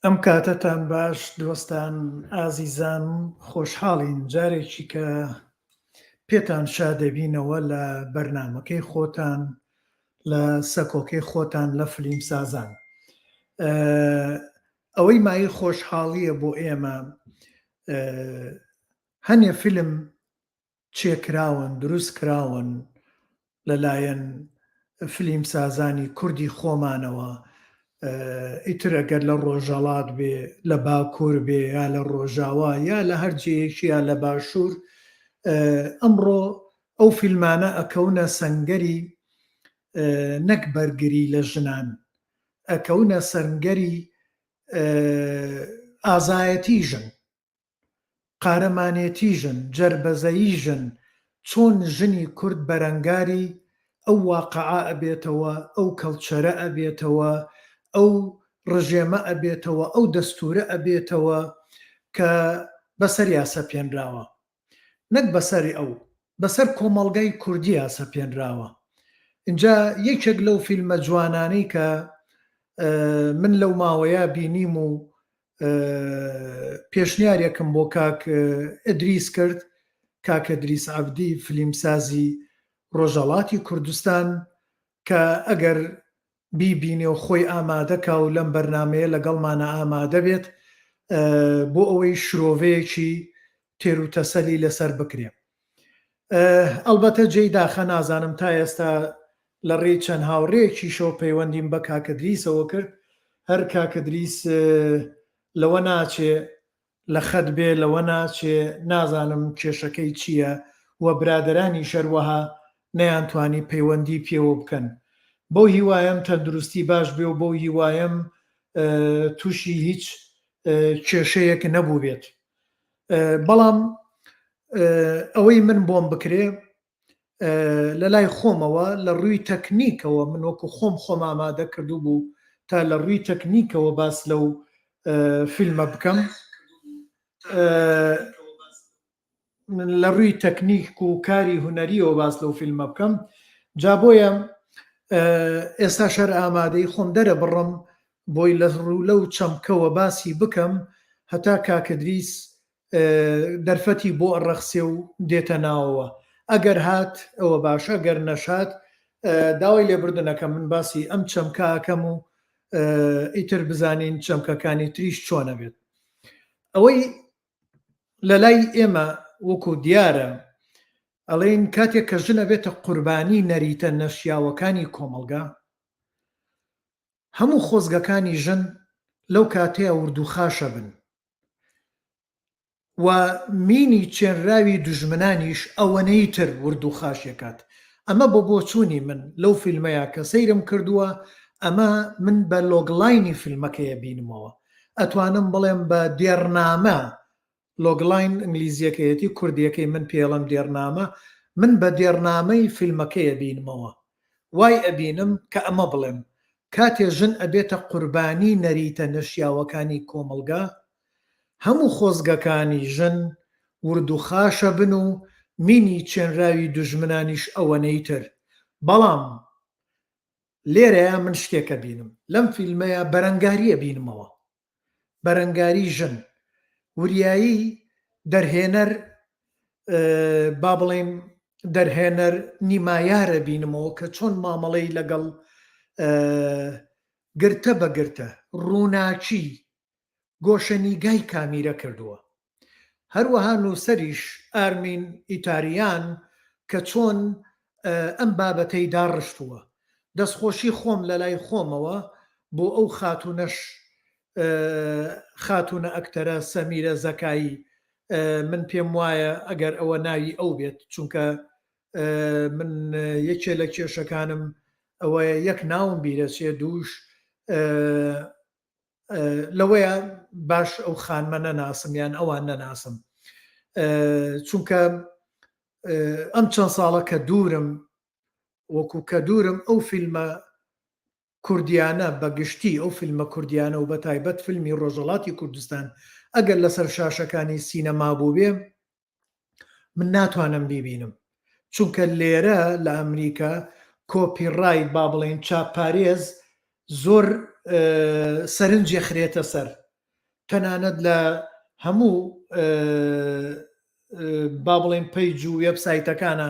ئەم کاتەتان باش دۆستان ئازیزان خۆشحاڵین جارێکی کە پێتان شادەبینەوە لە بەرنمەکەی خۆتان لە سەکۆکەی خۆتان لە فلیم سازان ئەوەی مایەی خۆشحاڵیە بۆ ئێمە هەنێ فیلم چێکراون دروست کراون لەلایەن فلیم سازانی کوردی خۆمانەوە ئیتر ئەگەر لە ڕۆژەڵات بێ لە باکوور بێ یا لە ڕۆژاوا یا لە هەر جێیەکی یا لە باشوور ئەمڕۆ ئەو فیلمانە ئەکەونە سەنگەری نەک بەرگری لە ژنان ئەکەونە سەنگەری ئازایەتی ژن قارەمانێتی ژن، جەربەزەیی ژن، چۆن ژنی کورد بەرەنگاری ئەو واقعە ئەبێتەوە، ئەو کەڵچەرە ئەبێتەوە، ئەو ڕژێمە ئەبێتەوە، ئەو دەستورە ئەبێتەوە کە بەسەریا سەپێنراوە. نەک بەسەری ئەو، بەسەر کۆمەڵگای کوردیا سەپێنراوە. ئینجا یەکێک لەو فیلمە جوانانەی کە من لەو ماوەیە بینیم و پێشنیارێکم بۆ کاک ئەدریس کرد، کاک ئەدریس عەبدی فلیمسازی ڕۆژهەڵاتی کوردستان کە ئەگەر بیبینێ و خۆی ئامادە کا و لەم بەرنامەیە لەگەڵمانە ئامادە بێت بۆ ئەوەی شرۆڤەیەکی تێروتەسەلی لەسەر بکرێ. ئەڵبەتە جێی داخە نازانم تا ئێستا لە ڕێی چەند هاوڕێیەکیشەوە پەیوەندیم بە کاک ئەدریسەوە کرد، هەر کاک ئەدریس لەوە ناچێ لە خەت بێ لەوە ناچێ نازانم کێشەکەی چییە و برادەرانیش هەروەها نەیانتوانی پەیوەندی پێوە بکەن. بەو هیوایەم تەندروستی باش بێ و بەو هیوایەم تووشی هیچ کێشەیەک نەبووبێت. بەڵام ئەوەی من بۆم بکرێ لە لای خۆمەوە لە ڕووی تەکنیکەوە من وەکو خۆم خۆم ئامادە کردو بوو تا لە ڕووی تەکنیکەوە باس لەو فیلمە بکەم لە ڕووی تەکنیک و کاری هونەریەوە باس لەو فیلمە بکەم جا بۆیە ئێستا شەر ئامادەی خۆم دەرە بڕم بۆی لە ڕوو لەو چەمکەوە باسی بکەم هەتا کاکەدریس دەرفەتی بۆ ئەڕەخسێ و دێتە ناوەوە ئەگەر هات ئەوە باشە گەر نەشات داوای لێبوردن ئەکەم من باسی ئەم چەمکە ئەکەم و ئیتر بزانین چەمکەکانی تریش چۆنە بێت ئەوەی لە لای ئێمە وەکو دیارە ئەڵێن کاتێک کە ژنە بێتە قوربانی نەریتە نەشیاوەکانی کۆمەڵگا هەموو خۆزگەکانی ژن لەو کاتەیە وردوخاشە بن و مینی چێنراوی دوژمنانیش ئەوەنەی تر وردوخاشیەکات. ئەمە بە بۆچوونی من لەو فیلمەیا کە سەیرم کردووە ئەمە من بە logline ی فیلمەکەیە بینمەوە ئەتوانم بڵێم بە دێڕنامە logline ئینگلیزیەکەیەتی کوردیەکەی من پێڵم دێڕنامە من بە دێڕنامەی فیلمەکەیە بینمەوە وای ئەبینم کە ئەمە بڵێم کاتێ ژن ئەبێتە قوربانی نەریتە نەشیاوەکانی کۆمەڵگا هەموو خۆزگەکانی ژن وردوخاشە بن و مینی چێنراوی دوژمنانیش ئەوەنەی تر بەڵام لێرەیا من شتێک ئەبینم لەم فیلمەیا بەرەنگاری ئەبینمەوە بەرەنگاری ژن وریایی دەرهێنەر با بڵێین دەرهێنەر نیمایارە بینمەوە کە چۆن مامەڵەی لەگەڵ گرتە بە گرتە ڕووناکی گۆشەنیگای کامیرە کردووە. هەروەها نووسەریش ئارمین ئیتاریان کە چۆن ئەم بابەتەی داڕشتووە. دەستخۆشی خۆم لەلای خۆمەوە بۆ ئەو خاتوونەش خاتوونە ئەکتەرە سەمیرە زەکایی من پێم وایە ئەگەر ئەوە ناوی ئەو بێت چونکە من یەکێ لە کێشەکانم ئەوەیە یەک ناوم بیرەچێ دووش لەوەیە باش ئەو خانمە نەناسم یان ئەوان نەناسم چونکە ئەم چەند ساڵە کە دوورم وەکو کە دوورم ئەو فیلمە کوردیانە بە گشتی ئەو فیلمە کوردیانە و بە تایبەت فیلمی ڕۆژەڵاتی کوردستان ئەگەر لەسەر شاشەکانی سینەما بووبێ من ناتوانم بیبینم چونکە لێرە لە ئەمریکا copyright با بڵێین چاپپارێز زۆر سەرنجی خرێتە سەر. تەنانەت لە هەموو با بڵێن page و وێبسایتەکانە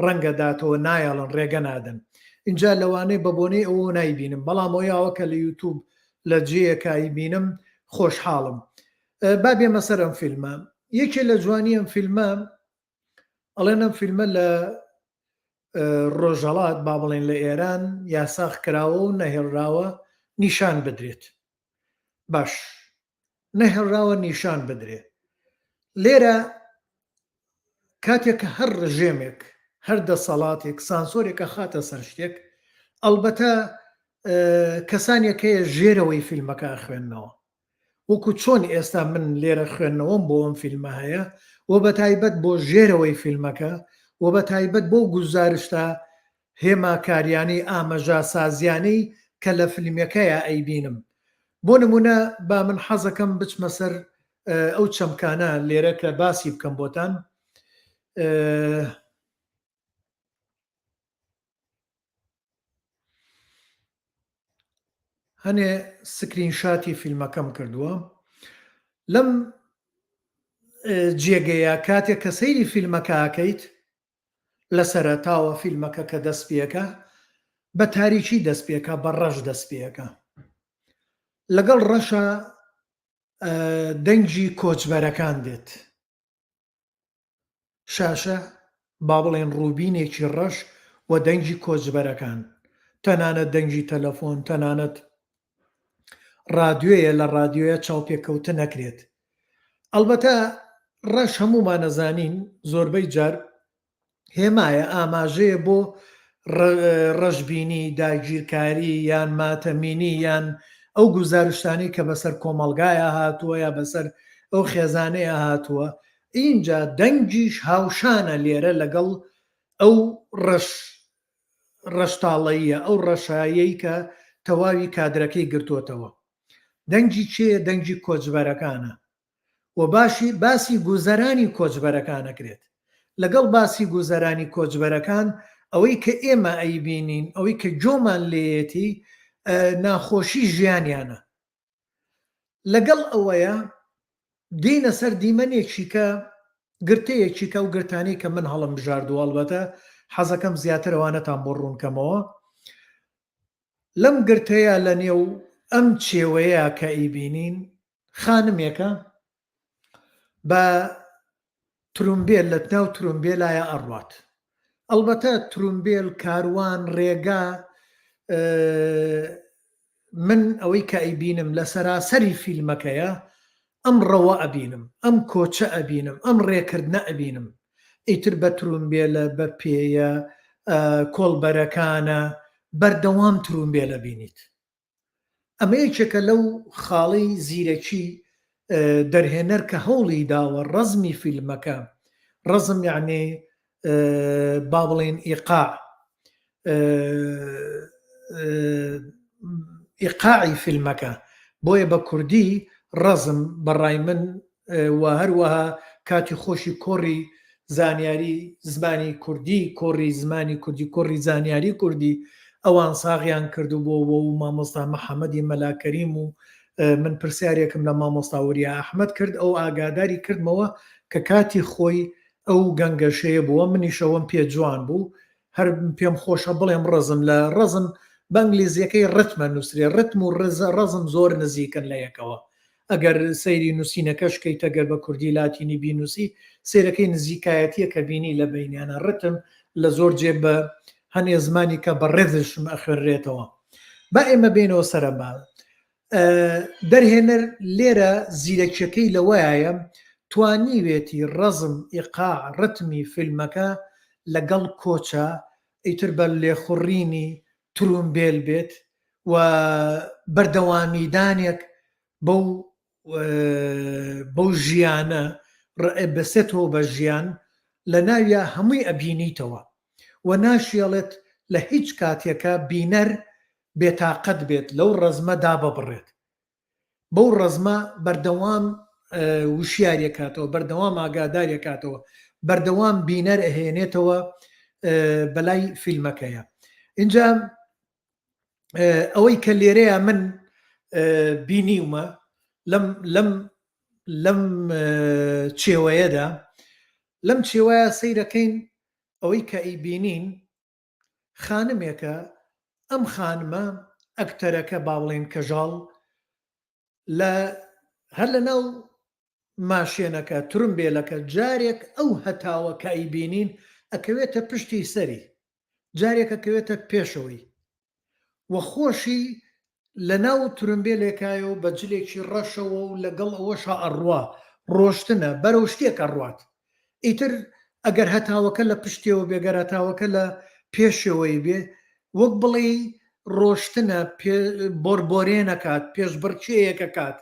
ڕەنگە داتەوە نایەڵن ڕێگە نادەن اینجا لەوانەیە بە بۆنەی ئەوە نایبینم بەڵام ئەویاوە کە لە یوتوب لە جێیەکە ئەیبینم خۆشحاڵم با بێمە سەر ئەم فیلمە یەکێ لە جوانی ئەم فیلمە ئەڵێن ئەم فیلمە لە ڕۆژهەڵات با بڵێن لە ئێران یاساخ کراوە و نەهێڵراوە نیشان بدرێت باش نەهێڵراوە نیشان بدرێ لێرە کاتێک کە هەر ڕژێمێک هەر دەسەڵاتێک سانسۆرێک ئەخاتە سەر شتێک ئەڵبەتە کەسانێک هەیە ژێرەوەی فیلمەکە ئەخوێننەوە وەکو چۆن ئێستا من لێرە خوێندنەوەم بۆ ئەم فیلمە هەیە و بە تایبەت بۆ ژێرەوەی فیلمەکە و بە تایبەت بۆ گوزارشتە هێماکاریانەی ئامەژاسازیانەی کە لە فیلمەکەیا ئەیبینم بۆ نمونە با من حەزەکەم بچمە سەر ئەو چەمکانە لێرە کە باسی بکەم بۆتان هەنێ screenshot ی فیلمەکەم کردووە لەم جێگەیە کاتێک کە سەیری فیلمەکە ئەکەیت لە سەرەتاوە فیلمەکە کە دەست پێکە بە تاریکی دەست پێکە بە ڕەش دەست پێکە لەگەڵ ڕەشە دەنگی کۆچبەرەکان دێت شاشە با بڵێن ڕووبینێکی ڕەش و دەنگی کۆچبەرەکان تەنانەت دەنگی تەلەفۆن تەنانەت ڕادیۆیە لە ڕادیۆیە چاوپێکەوتن نەکرێت ئەڵبەتە ڕەش هەموومان ئەزانین زۆربەی جار هێمایە ئاماژەیە بۆ ڕەشبینی داگیرکاری یان ماتەمینی یان ئەو گوزارشتانەی کە بەسەر کۆمەڵگایە هاتووە یا بەسەر ئەو خێزانەیە هاتووە ئینجا دەنگیش هاوشانە لێرە لەگەڵ ئەو ڕەش ڕەشتاڵەییە ئەو ڕەشایەی کە تەواوی کادرەکەی گرتووەتەوە دەنگی کێیە دەنگی کۆچبەرەکانە و باشی باسی گوزەرانی کۆچبەرەکان ئەکرێت لەگەڵ باسی گوزەرانی کۆچبەرەکان ئەوەی کە ئێمە ئەیبینین ئەوەی کە گۆمان لێیەتی ناخۆشی ژیانیانە لەگەڵ ئەوەیە دێینە سەر دیمەنێکی کە گرتەیەکی کە ئەو گرتانەی کە من هەڵم بژاردووە ئەڵبەتە حەزەکەم زیاتر ئەوانەتان بۆ ڕوونکەمەوە لەم گرتەیە لە نێو ئەم چێوەیە کە ئەیبینین خانمێکە بە ترومبێل لە ناو ترومبێلایە ئەڕوات ئەڵبەتە ترومبێل کاروان ڕێگا من ئەوەی کە ئەیبینم لە سەراسەری فیلمەکەیە ئەم ڕەوە ئەبینم ئەم کۆچە ئەبینم ئەم ڕێکردنە ئەبینم ئیتر بە ترومبێلە بە پێیە کۆڵبەرەکانە بەردەوام ترومبێل ئەبینیت ئەمە یەکێکە لەو خاڵەی زیرەکی دەرهێنەر کە هەوڵی داوە ڕەزمی فیلمەکە ڕەزم یعنی با بڵێن ئیقاع ئیقاعی فیلمەکە بۆیە بە کوردی ڕەزم بەڕای من و هەروەها کاتی خۆشی کۆڕی زانیاری زمانی کوردی کۆڕی زمانی کوردی کۆڕی زانیاری کوردی ئەوان ساغیان کردبووەوە و مامۆستا محەممەدی مەلا کەریم و من پرسیارێکم لە مامۆستا وریا ئەحمەد کرد ئەو ئاگاداری کردمەوە کە کاتی خۆی ئەو گەنگەشەیە بووە منیش ئەوەم پێ جوان بوو هەر پێم خۆشە بڵێم ڕەزم لە ڕەزم بە ئینگلیزیەکەی ڕتمە نووسرێ ڕتم و ڕزە ڕەزم زۆر نزیکن لە یەکەوە ئەگەر سەیری نووسینەکەش کەیت ئەگەر بە کوردی لاتینی بینووسی سەیرەکەی نزیکایەتیە کە بینی لە بەینیانە ڕتم لە زۆر جێ بە هەنێ زمانی کە بە ڕێزشم ئەخوێنرێتەوە با ئێمە بێنەوە سەر ئەم دەرهێنەر لێرە زیرەکیەکەی لەوەیە توانیوێتی ڕەزم ئیقاع ڕتمی فیلمەکە لەگەڵ کۆچە ئیتر بە لێخوڕینی ترومبێل بێت و بەردەوامیدانێک بەو بەو ژیانە بەسێتەوە بە ژیان لە ناویا هەمووی ئەبینیتەوە و ناشیەڵێت لە هیچ کاتێکە بینەر بێتاقەت بێت لەو ڕەزمە داببڕێت بەو ڕەزمە بەردەوام وشیاری کاتەوە بەردەوام ئاگاداری کاتەوە بەردەوام بینەر ئەهێنێتەوە بەلای فیلمەکەیە اینجا ئەوەی کە لێرەیە من بینیومە لەم لەم لەم چێوەیەدا لەم چێوەیە سەیرەکەین ئەوەی کە ئەیبینین خانمێکە ئەم خانمە ئەکتەرەکە با بڵێین کەژاڵ لە هەر لە ناو ماشێنەکە ترمبێلەکە جارێک ئەو هەتاوە کە ئەیبینین ئەکەوێتە پشتی سەری جارێک ئەکەوێتە پێشەوەی و خۆشی لە ناو ترمبێلێکایە و بە جلێکی ڕەشەوە و لەگەڵ ئەوەشا ئەڕوا، ڕۆشتنە، بەرەو شتێک ئەڕوات. ئیتر ئەگەر هەتاوەکە لە پشتیەوە بێ، گەر هەتاوەکە لە پێشەوەی بێ، وەک بڵێی ڕۆشتنە، بۆربۆرێن ئەکات، پێشبڕکێیەک ئەکات.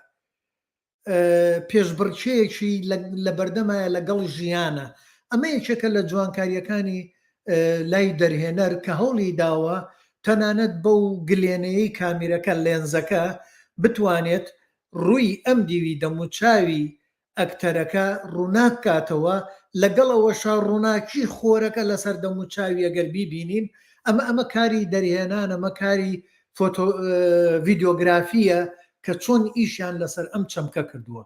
پێشبڕکێیەکی لە بەردەمایە لەگەڵ ژیانە. ئەمە یەکێکە لە جوانکارییەکانی لای دەرهێنەر کە هەوڵی داوە تەنانەت بەو گلێنەیەی کامیرەکە، لێنزەکە، بتوانێت ڕووی ئەم دیوی دەموچاوی ئەکتەرەکە ڕووناک کاتەوە، لەگەڵ ئەوەشا ڕووناکی خۆرەکە لەسەر دەموچاوی ئەگەر بیبینین، ئەمە ئەمە کاری دەرهێنان، ئەمە کاری فۆتۆ ڤیدیۆگرافییە کە چۆن ئیشیان لەسەر ئەم چەمکە کردووە.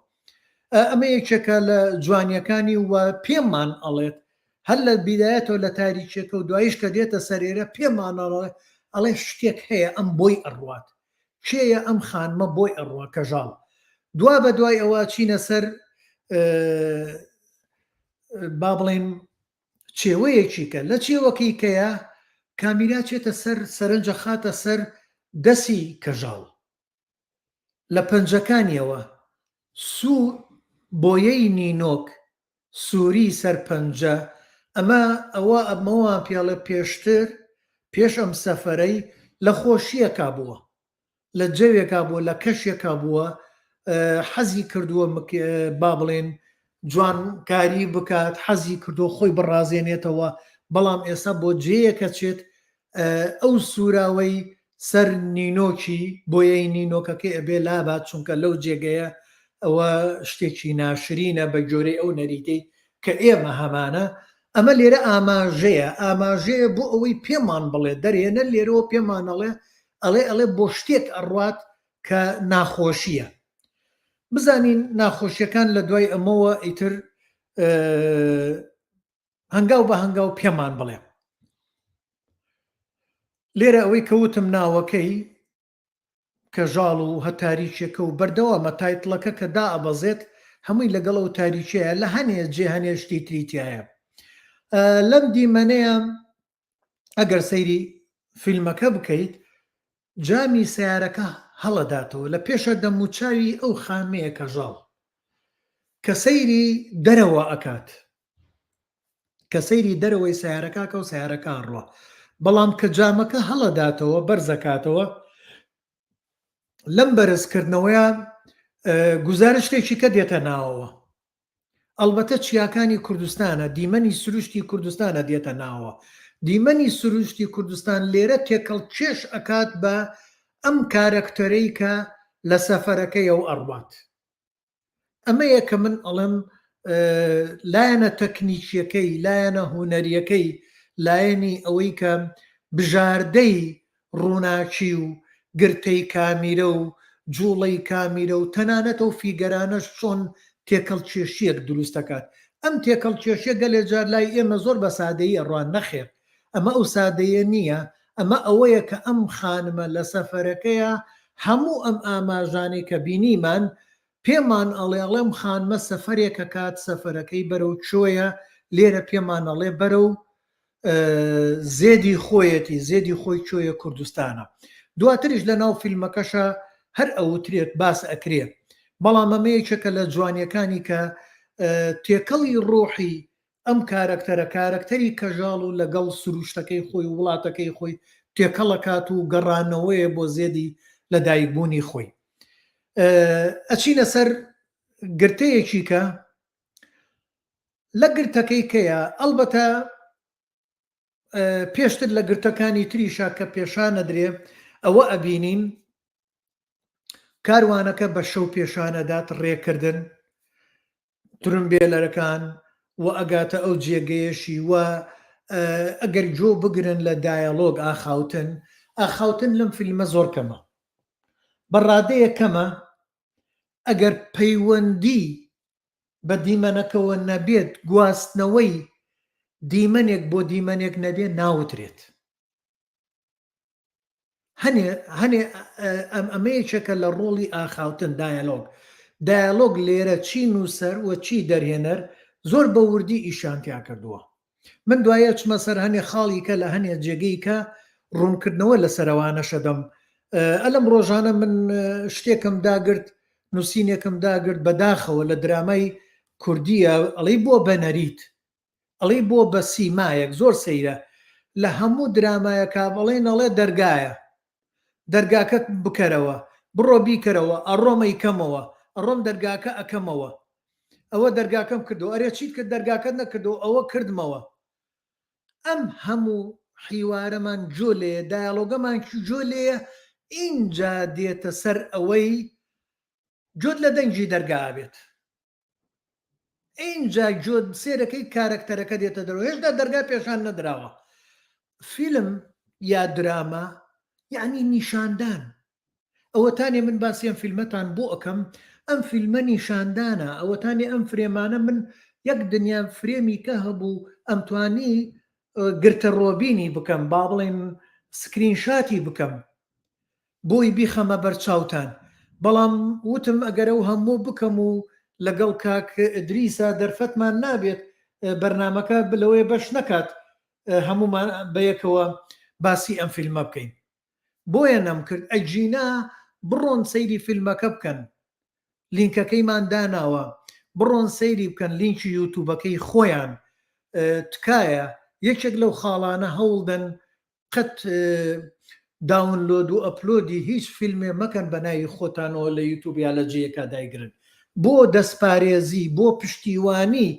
ئەمە یەکێکە لە جوانیەکانی و پێمان ئەڵێت هەر لە بیدایەتەوە لە تاریکیەکە و دواییش کە دێتە سەر ئێرە پێمان ئەڵێ ئەڵێ شتێک هەیە ئەم بۆی ئەڕوات کێیە ئەم خانمە بۆی ئەڕوا کەژاڵ دوا بە دوای ئەوە چینە سەر با بڵێن چێوەیەکی کە لە چێوەکەی کەیە کامیرا چێتە سەر سەرنجە خاتە سەر دەسی کەژاڵ لە پەنجەکانیەوە سوور بۆیەی نینۆک سووری سەر پەنجە ئەمە ئەوە ئەمەوان پێڵێ پێشتر پێش ئەم سەفەرەی لە خۆشیەکا بووە لە جەوێکا بووە لە کەشێکا بووە حەزی کردووە با بڵێن جوانکاری بکات حەزی کردووە خۆی بڕازێنێتەوە بەڵام ئێستا بۆ جێیەکە چێت ئەو سوراوەی سەر نینۆکی بۆیەی نینۆکەکەی ئەبێ لابات چونکە لەو جێگەیە ئەوە شتێکی ناشرینە بە گۆرەی ئەو نەریتەی کە ئێمە هەمانە ئەمە لێرە ئاماژەیە ئاماژەیە بۆ ئەوەی پێمان بڵێ دەرهێنەر لێرەوە پێمان ئەڵێ ئەڵێ ئەڵێ بۆ شتێک ئەڕوات کە ناخۆشیە بزانین ناخۆشیەکان لە دوای ئەمەوە ئیتر هەنگاو بە هەنگاو پێمان بڵێ لێرە ئەوەی کەوتم ناوەکەی کەژاڵ و هە تاریکێکە و بەردەوامە title ەکە کە دائەبەزێت هەمووی لەگەڵ ئەو تاریکیەیە لە هەنێ جێ هەنێ شتی تری تایە لەم دیمەنەیە ئەگەر سەیری فیلمەکە بکەیت جامی سیارەکە هەڵەداتەوە لە پێشە دەموچاوی ئەو خانمەیە کەژاڵ کە سەیری دەرەوە ئەکات کە سەیری دەرەوەی سیارەکە کە و سیارەکە ڕوە بەڵام کە جامەکە هەڵەداتەوە بەرزەکاتەوە لەم بەرزکردنەوەیان گوزارشتێکی کە دێتە ناوەوە ئەڵبەتە چیاکانی کوردستانە دیمەنی سروشتی کوردستانە دێتە ناوە دیمەنی سروشتی کوردستان لێرە تێکەڵ کێش ئەکات بە ئەم کارەکتەرەی کە لە سەفەرەکەی ئەو ئەڕوات ئەمەیە کە من ئەڵێم لایەنە تەکنیکیەکەی لایەنە هوەریەکەی لایەنی ئەوەی کە بژاردەی ڕووناکی و گرتەی کامیرە و جوڵەی کامیرە و تەنانەت ئەو فیگەرانەش چۆن تێکەڵکێشیەک دروست دەکات ئەم تێکەڵکێشیە گەلێ جار لای ئێمە زۆر بە سادەیی ئەڕوا نەخێر ئەمە ئەو سادەیە نییە ئەمە ئەوەیە کە ئەم خانمە لە سەفەرەکەیا هەموو ئەم ئاماژانەی کە بینیمان پێمان ئەڵێ ئەڵێ ئەم خانمە سەفەرێک ئەکات سەفەرەکەی بەرەو کوێیە لێرە پێمان ئەڵێ بەرەو زێدی خۆیەتی زێدی خۆی کوێیە کوردستانە دواتریش لە ناو فیلمەکەشە هەر ئەوترێت باس ئەکرێ بەڵام ئەمە یەکێکە لە جوانیەکانی کە تێکەڵی ڕۆحی ئەم کارەکتەرە کارەکتەری کەژاڵ و لەگەڵ سروشتەکەی خۆی و وڵاتەکەی خۆی تێکەڵەکات و گەڕانەوەیە بۆ زێدی لەدایکبوونی خۆی ئەچینە سەر گرتەیەکی کە لە گرتەکەی کەیە ئەڵبەتە پێشتر لە گرتەکانی تریشا کە پێشانەدرێ ئەوە ئەبینین کاروانەکە بە شەو پێشانەدات ڕێکردن ترمبێلەرەکان و ئەگاتە ئەو جێگەیەشی و ئەگەر گۆ بگرن لە دایەلۆگ ئاخاوتن ئاخاوتن لەم فیلمە زۆر کەمە بە ڕادەیە کەمە ئەگەر پەیوەندی. بە دیمەنەکەوە نەبێت، گواستنەوەی دیمەنێک بۆ دیمەنێک نەبێت ناوترێت. هەنێ هەنێ ئەمە یەکێکە لە ڕۆڵی ئاخاوتن دایەلۆگ. دایەلۆگ لێرە چی نووسەر و چی دەرهێنەر زۆر بە وردی ئیشیان تیا کردووە. من دوایی ئەچمە سەر هەنێ خاڵی کە لە هەنێ جێگەی کە ڕوونکردنەوە لەسەر ئەوانەش ئەدەم. ئەلەم ڕۆژانە من شتێکم داگرت، نووسینێکم داگرت بەداخەوە لە درامای کوردییە ئەڵێی بۆ بە نەریت، ئەڵێی بۆ بە سیمایەک زۆر سەیرە لە هەموو درامایەکا بڵێن ئەڵێ دەرگایە دەرگاکە بکەرەوە بڕۆ بیکەرەوە ئەڕۆم ئەیکەمەوە ئەڕۆم دەرگاکە ئەکەمەوە ئەوە دەرگاکەم کردەوە ئەرێ چیت کرد دەرگاکەت نەکردەوە ئەوە کردمەوە ئەم هەموو حیوارەمان گوێ لێیە دایەڵۆگەمان گوێ لێیە ئینجا دێتە سەر ئەوەی گوێت لە دەنگی دەرگا ئەبێت ئینجا گوێت سێرەکەی کارەکتەرەکە دێتە دەرەوە هێشتا دەرگا پێشان نەدراوە فیلم یا دراما یعنی نیشاندان ئەوەتانێ من باسی ئەم فیلمەتان بۆ ئەکەم ئەم فیلمە نیشاندانە ئەوەتانێ ئەم فرێمانە من یەک دنیا فرێمی کە هەبوو ئەمتوانی گرتە ڕۆبینی بکەم با بڵێن سکرین شاتی بکەم بۆی بیخەمە بەرچاوتان بەڵام وتم ئەگەر ئەو هەموو بکەم و لەگەڵ کاک ئیدریسا دەرفەتمان نابێت بەرنامەکە لەوەیە بەش نەکات هەموومان بەیەکەوە باسی ئەم فیلمە بکەین بۆیە نەمکرد ئەگینا بڕۆن سەیری فیلمەکە بکەن لینکەکەیمان داناوە بڕۆن سەیری بکەن لینکی یوتوبەکەی خۆیان تکایە یەکێک لەو خاڵانە هەوڵدەن قەت داونلۆد و ئەپلۆدی هیچ فیلمێ مەکەن بە ناوی خۆتانەوە لە یوتوب یا لە جێیەکا دایگرن بۆ دەستپارێزی بۆ پشتیوانی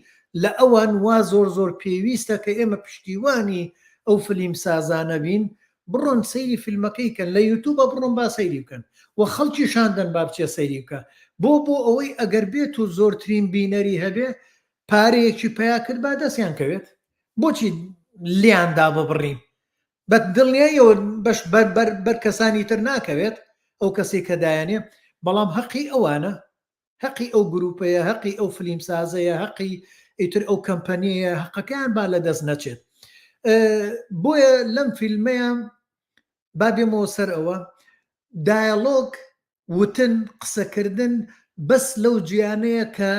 لە ئەوان وا زۆر زۆر پێویستە کە ئێمە پشتیوانی ئەو فلیم سازانە بین بڕۆن سەیری فیلمەکەی کەن لە یوتوبە بڕۆن با سەیری بکەن و خەڵکیش هاندەن با بچێ سەیری بکە بۆ بۆ ئەوەی ئەگەر بێت و زۆرترین بینەری هەبێ پارەیەکی پیا کرد با دەستیان کەوێت بۆچی لیان داببڕین بە دڵنیاییەوە بەش بەر بەر بەر کەسانی تر ناکەوێت ئەو کەسێک کە دایانێ بەڵام هەقی ئەوانە هەقی ئەو گروپەیە هەقی ئەو فلیمسازەیە هەقی ئیتر ئەو کەمپەنیەیە هەقەکەیان با لە دەست نەچێت بۆیە لەم فیلمەیە با بێمەوە سەر ئەوە دایەلۆگ وتن قسەکردن بەس لەو جیانەیە کە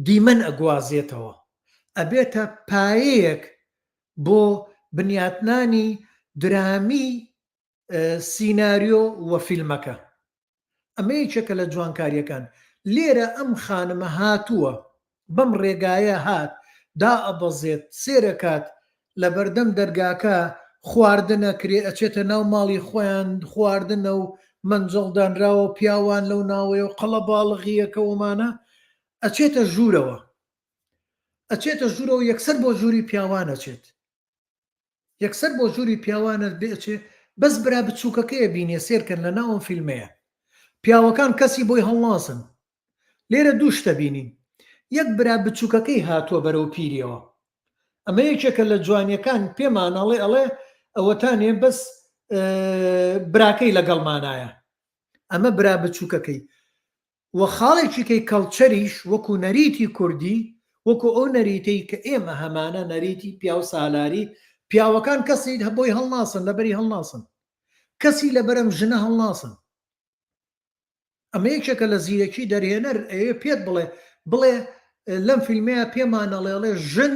دیمەن ئەگوازێتەوە ئەبێتە پایەیەک بۆ بنیاتنانی درامی سیناریۆ و فیلمەکە ئەمە یەکێکە لە جوانکاریەکان لێرە ئەم خانمە هاتووە بەم ڕێگایە هات دائەبەزێت سێرەکات لەبەردەم دەرگاکە خواردنە کرێ ئەچێتە ناو ماڵی خۆیان خواردنە و مەنجەڵ دانراوە پیاوان لەو ناوەیە و قەڵەباڵغیەکەوەمانە ئەچێتە ژوورەوە ئەچێتە ژوورەوە یەکسەر بۆ ژووری پیاوان ئەچێت یەکسەر بۆ ژووری پیاوانە بێچێ بەس برا بچووکەکەیە بینێ سێرکەن لە ناو ئەم فیلمەیە پیاوەکان کەسی بۆی هەڵناسن لێرە دوو شتە بینین یەک برا بچووکەکەی هاتووە بەرەو پیریەوە ئەمە یەکێکە لە جوانیەکان پێمان ئەڵێ ئەڵێ ئەوەتانێ بەس براکەی لەگەڵمانایە ئەمە برا بچووکەکەی وە خاڵێکی کەی کەڵچەریش وەکو نەریتی کوردی وەکو ئەو نەریتەی کە ئێمە هەمانە نەریتی پیاو سالاری پیاوەکان کەسی بۆی هەڵناسن لەبەری هەڵناسن کەسی لەبەرم ژنە هەڵناسن ئەمە یەکێکە لە زیرەکی دەرهێنەر ئەوێ پێت بڵێ بڵێ لەم فیلمەیە پێمان ئەڵێ ژن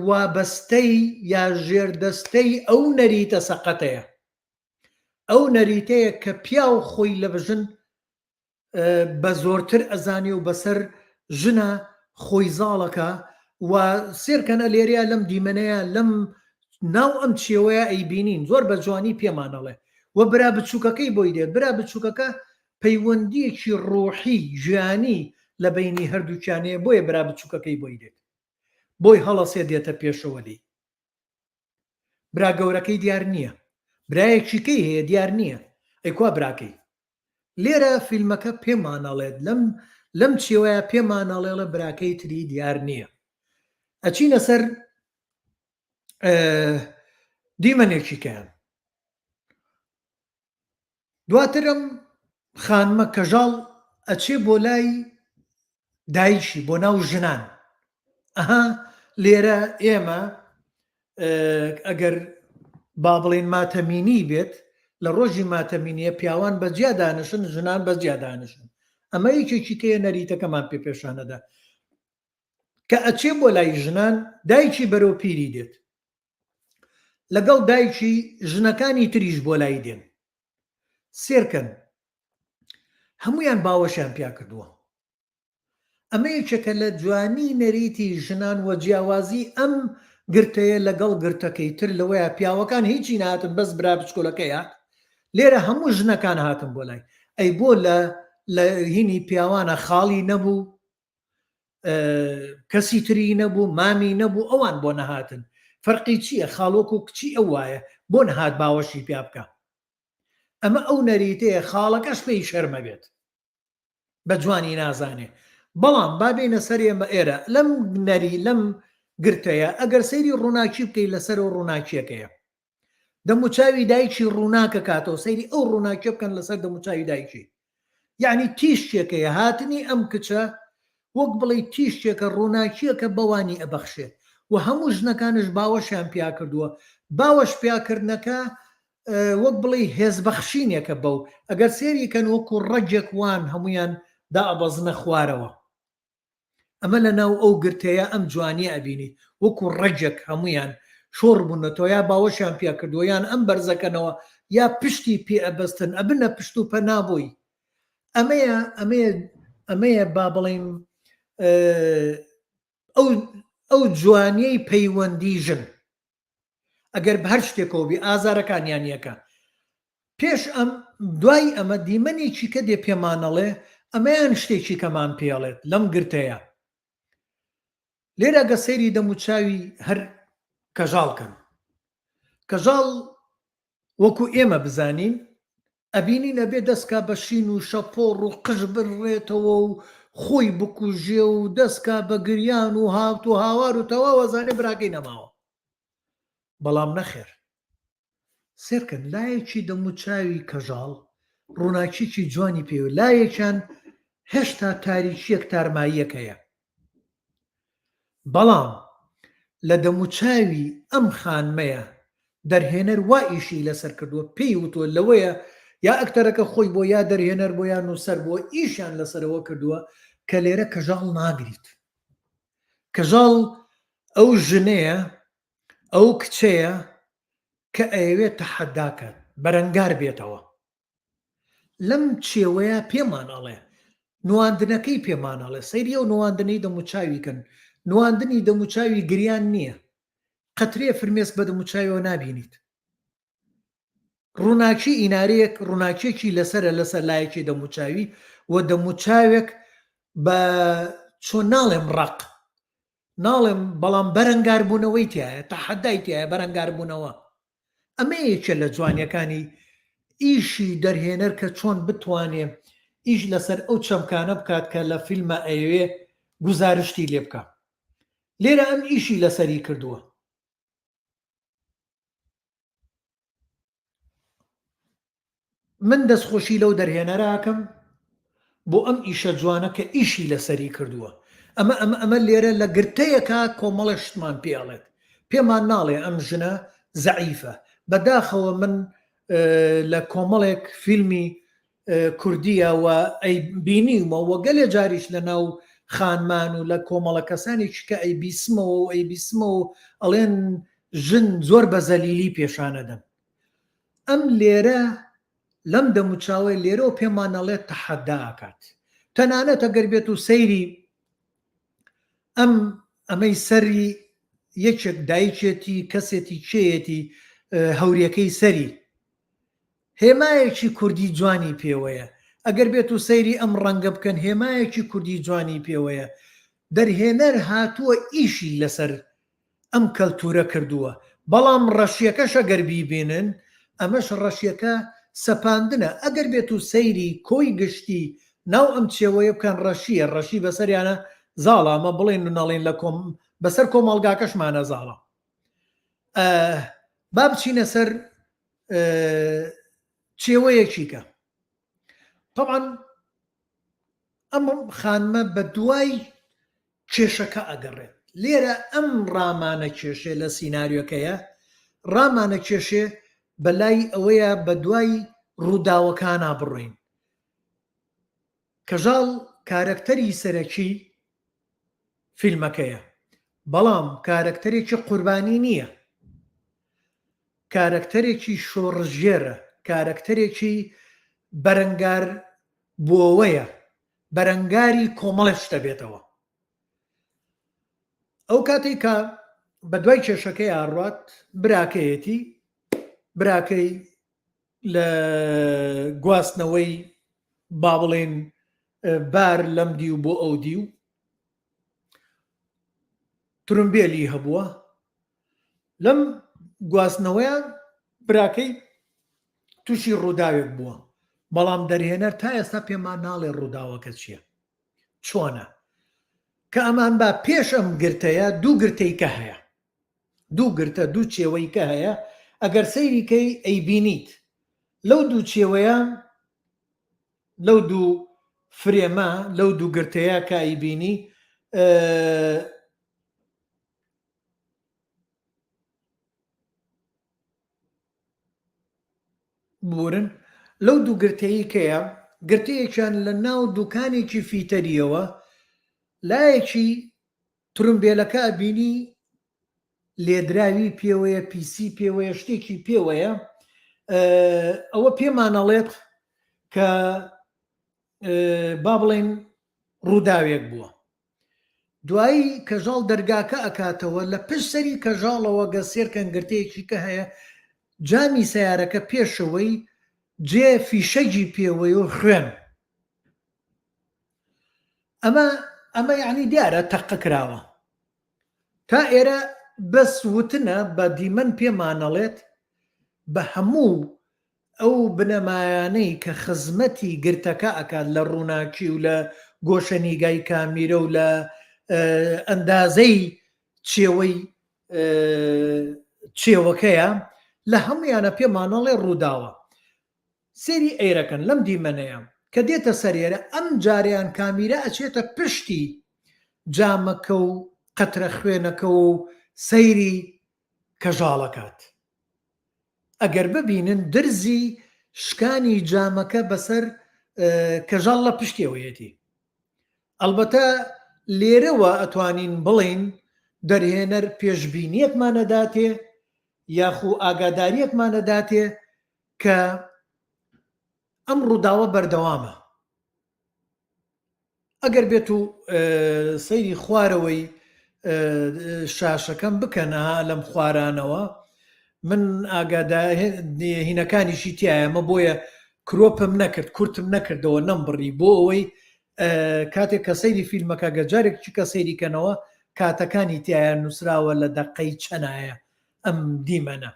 وابەستەی یا ژێردەستەی ئەو نەریتە سەقەتەیە ئەو نەریتەیە کە پیاو خۆی لە ژن بە زۆرتر ئەزانێ و بەسەر ژنە خۆی زاڵەکە و سێرکەنە لێرەیە لەم دیمەنەیە لەم ناو ئەم چێوەیە ئەیبینین زۆر بە جوانی پێمان ئەڵێ و برا بچووکەکەی بۆی دێت برا بچووکەکە پەیوەندیەکی ڕۆحی گیانی لە بینی هەردووکیانەیە بۆیە برا بچووکەکەی بۆی دێت بۆی هەڵەسێ دێتە پێشەوە لێی برا گەورەکەی دیار نییە برایەکی کەی هەیە دیار نییە ئەی کوا براکەی لێرە فیلمەکە پێمان ئەڵێت لەم لەم چێوەیە پێمان ئەڵێڵێ براکەی تری دیار نییە ئەچینە سەر دیمەنێکی کەیان دواترم خانمە کەژاڵ ئەچێ بۆ لای. دایکی بۆ ناو ژنان ئەها لێرە ئێمە ئەگەر با بڵێین ماتەمینی بێت لە ڕۆژی ماتەمینیە پیاوان بە جیا دانشن ژنان بە جیا دانشن ئەمە یەکێکی کەیە نەریتەکەمان پێ پێشانەدا کە ئەچێ بۆ لای ژنان دایکی بەرەو پیری دێت لەگەڵ دایکی ژنەکانی تریش بۆ لای دێن سێرکەن هەمویان باوەشیان پیا کردووە ئەمە یەکێکە لە جوانی نەریتی ژنان وە جیاوازی ئەم گرتەیە لەگەڵ گرتەکەی تر لەوەیە پیاوەکان هیچی نەهاتن بەس برا بچکۆلەکەی هات لێرە هەموو ژنەکان هاتن بۆ لای ئەی بۆ لە لە هینی پیاوانە خاڵی نەبوو کەسی تری نەبوو مامی نەبوو ئەوان بۆ نەهاتن فەرقی چییە خاڵۆک و کچی ئەو وایە بۆ نەهات باوەشی پیا بکە ئەمە ئەو نەریتەیە خاڵەکەش پێی شەرمە بێت بە جوانی نازانێ بەڵام با بێینە سەر ئێمە ئێرە لەم نەری لەم گرتەیە ئەگەر سەیری ڕووناکی بکەی لەسەر و ڕووناکیەکەیە دەموچاوی دایکی ڕووناکە کاتەوە سەیری ئەو ڕووناکیە بکەن لەسەر دەموچاوی دایکی یعنی تیشکێکەیە هاتنی ئەم کچە وەک بڵێ تیشکێکە ڕووناکیەکە بەوانی ئەبەخشێت و هەموو ژنەکانش باوەشیان پیا کردووە باوەش پیاکردنەکە وەک بڵێی هێزبەخشینێکە بەو، ئەگەر سەیری کەن وەکو ڕەگێک وان هەموویان دائەبەزنە خوارەوە. ئەمە لە ناو ئەو گرتەیە ئەم جوانیە ئەبینیت وەکو ڕەگێک هەموویان شۆڕ بوونەتەوە یا باوەشیان پیا کردووە یان ئەم بەرزەکەنەوە یا پشتی پێ ئەبەستن ئەبنە پشت و پەنا بۆی. ئەمەیە ئەمەیە ئەمەیە با بڵێین ئەو ئەو جوانیەی پەیوەندی ژن. ئەگەر بە هەر شتێکەوە بی ئازارەکانیان یەکە. پێش ئەم دوای ئەمە دیمەنێکی کە دێ پێمانەڵێ ئەمەیان شتێکی کەمان پێڵێت لەم گرتەیە لێرە گە سەیری دەموچاوی هەر کەژاڵ کەن کەژاڵ وەکو ئێمە بزانین ئەبینین ئەبێ دەست کا بە شین و شەپۆڕ و قژ بڕێتەوە و خۆی بکوژێ و دەست کا بە گریان و هات و هاوار و تەواو ئەزانێ براکەی نەماوە بەڵام نەخێر سێرکەن لایەکی دەموچاوی کەژاڵ ڕووناکیی جوانی پێوە لایەکیان هێشتا تاریکیەک تارماییەک هەیە بەڵام لە دەموچاوی ئەم خانمەیە دەرهێنەر وا ئیشی لەسەر کردووە پێی وتووە لەوەیە یا ئەکتەرەکە خۆی بۆ یا دەرهێنەر بۆ یا نووسەر بۆ ئیشیان لەسەرەوە کردووە کە لێرە کەژاڵ ناگریت کەژاڵ ئەو ژنەیە ئەو کچەیە کە ئەیەوێت تەحەداکات بەرەنگار بێتەوە لەم چێوەیە پێمان ئەڵێ نواندنەکەی پێمان ئەڵێ سەیری ئەو نواندنەی دەموچاوی کەن نواندنی دەموچاوی گریان نییە قەترێ فرمێسک بە دەموچاویەوە نابینیت ڕووناکی ئینارەیەک ڕووناکیەکی لەسرە لەسەر لایەکی دەموچاوی و دەموچاوێک بە چۆن ناڵێم ڕق ناڵێم بەڵام بەرەنگاربوونەوەی تایە تەحەدای تایە بەرەنگاربوونەوە ئەمە یەکێ لە جوانیەکانی ئیشی دەرهێنەر کە چۆن بتوانێ ئیش لەسەر ئەو چەمکانە بکات کە لە فیلمە ئەیەوێ گوزارشتی لێ بکا لێرە ئەم ئیشی لەسەری کردووە. من دەستخۆشی لەو دەرهێنەرە ئەکەم بۆ ئەم ئیشە جوانە کە ئیشی لەسەری کردووە ئەمە ئەمە ئەمە لێرە لە گرتەیەکە کۆمەڵە شتمان پێ ئەڵێت پێمان ناڵێ ئەم ژنە زەعیفە بەداخەوە من لە کۆمەڵێک فیلمی کوردیە و ئەی بینیومە و گەلێ جاریش لە ناو خانمان و لە کۆمەڵە کەسانێکی کە ئەی بیسمەوە و ئەی بیسمەوە ئەڵێن ژن زۆر بە زەلیلی پێشانەدەن ئەم لێرە لەم دەموچاوەی لێرەوە پێمان ئەڵێت تەحەدا ئەکات تەنانەت ئەگەر بێت و سەیری ئەم ئەمەی سەری یەکێک دایکێتی کەسێتی کێیەتی هەوریەکەی سەری هێمایەکی کوردی جوانی پێوەیە ئەگەر بێت و سەیری ئەم ڕەنگە بکەن هێمایەکی کوردی جوانی پێوەیە دەرهێنەر هاتووە ئیشی لەسەر ئەم کەلتورە کردووە بەڵام ڕەشیەکەش ئەگەر بیبینن ئەمەش ڕەشیەکە سەپاندنە ئەگەر بێتو سەیری کۆی گشتی ناو ئەم چێوەیە بکەن ڕەشیە ڕەشی بەسەریانە زاڵە ئەمە بڵێن و نەڵێن لە کۆم بەسەر کۆمەڵگاکەشمانە زاڵە با بچینە سەر چێوەیەکیکە طبعا. ئەم خانمە بە دوای کێشەکە ئەگەڕێت. لێرە ئەم ڕامانە کێشێ لە سیناریۆکەیە، ڕامانە کێشێ بە لای ئەوەیە بە دوای ڕووداوەکانا بڕۆین. کەژاڵ کارەکتەری سەرەکی فیلمەکەیە، بەڵام کارەکتەرێکی قوربانی نییە. کارەکتەرێکی شۆڕشگێرە، کارەکتەرێکی بەرەنگار بووەوەیە، بەرەنگاری کۆمەڵێک شتە بێتەوە. ئەو کاتێک کە بە دوای کێشەکەی ئاڕات براکەیەتی براکەی لە گواستنەوەی با بڵێن بار لەم دیو بۆ ئەو دیو ترمبێلی هەبووە لەم گواستنەوەیان براکەی تووشی ڕووداوێک بووە بەڵام دەرهێنەر تا ئێستا پێمان ناڵێ ڕووداوەکە چییە چۆنە کە ئەمان با پێش ئەم گرتەیە دوو گرتەی کە هەیە دوو گرتە دوو چێوەی کە هەیە ئەگەر سەیری کەی ئەیبینیت لەو دوو چێوەیە لەو دوو فرێمە لەو دوو گرتەیە کە ئەیبینی ببورن لەو دوو گرتەیی کەیە گرتەیەکیان لە ناو دوکانێکی فیتەریەوە لایەکی ترومبێلەکە ئەبینی لێدراوی پێوەیە پیسی پێوەیە شتێکی پێوەیە ئەوە پێمان ئەڵێت کە با بڵێن ڕووداوێک بووە دوایی کەژاڵ دەرگاکە ئەکاتەوە لە پشت سەری کەژاڵەوە گە سێرکەن گرتەیەکی کە هەیە جامی سیارەکە پێشەوەی جێ فیشەگی پێوەی و خوێن ئەمە ئەمە یعنی دیارە تەقە کراوە تا ئێرە بەس وتنە بە دیمەن پێمانەڵێت بە هەموو ئەو بنەمایانەی کە خزمەتی گرتەکە ئەکات لە ڕووناکی و لە گۆشەنیگای کامیرە و لە ئەندازەی چێوەی چێوەکەیە لە هەمویانە پێمانەڵێ ڕووداوە سەیری ئێرەکەن لەم دیمەنەیە کە دێتە سەر ئێرە ئەم جارەیان کامیرا ئەچێتە پشتی جامەکە و قەترە خوێنەکەوە و سەیری کەژاڵەکات ئەگەر ببینن درزی شکانی جامەکە بەسەر کەژاڵ لە پشتیەوەیەتی ئەڵبەتە لێرەوە ئەتوانین بڵێین دەرهێنەر پێشبینیەکمان ئەداتێ یاخو ئاگاداریەکمان ئەداتێ کە ئەم ڕووداوە بەردەوامە ئەگەر بێت و سەیری خوارەوەی شاشەکەم بکەن ها لەم خوارانەوە من ئاگادا هینەکانیشی تایەمە بۆیە کرۆپم نەکرد کورتم نەکردەوە نەمبڕی بۆ ئەوەی کاتێک کە سەیری فیلمەکە گە جارێک چکە سەیری کەنەوە کاتەکانی تایە نووسراوە لە دەقەی چەنایە ئەم دیمەنە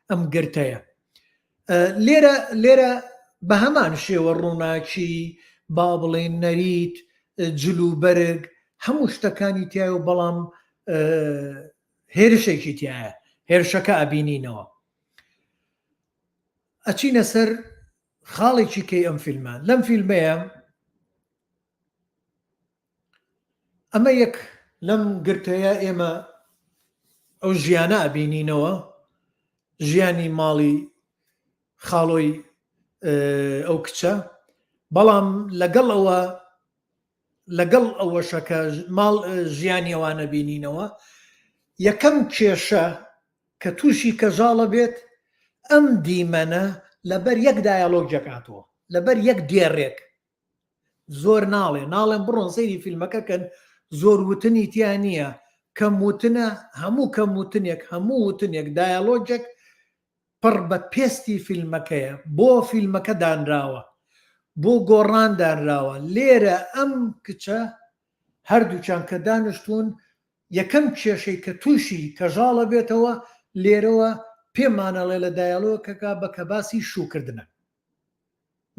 ئەم گرتەیە لێرە لێرە بە هەمان شێوە ڕووناکی با بڵێن نەریت جل و بەرگ هەموو شتەکانی تایە و بەڵام هێرشێکی تایە هێرشەکە ئەبینینەوە ئەچینە سەر خاڵێکی کەی ئەم فیلمە لەم فیلمەیە ئەمە یەک لەم گرتەیە ئێمە ئەو ژیانە ئەبینینەوە ژیانی ماڵی خاڵۆی ئەو کچە بەڵام لەگەڵ ئەوە لەگەڵ ئەوەشەکە ماڵ ژیانی ئەوانە بینینەوە یەکەم کێشە کە تووشی کەژاڵە بێت ئەم دیمەنە لەبەر یەک دایەلۆگ جەکاتەوە لەبەر یەک دێڕێک زۆر ناڵێ ناڵێم بڕۆن سەیری فیلمەکە کەن زۆر وتنی تیا نییە کەم وتنە هەموو کەم وتنێک هەموو وتنێک دایەلۆگێک پڕ بە پێستی فیلمەکەیە بۆ فیلمەکە دانراوە بۆ گۆڕان دانراوە لێرە ئەم کچە هەردووکیان کە دانیشتوون یەکەم کێشەی کە تووشی کەژاڵە بێتەوە لێرەوە پێمانەڵێ لە دایەلۆکەکە بە کە باسی شووکردنە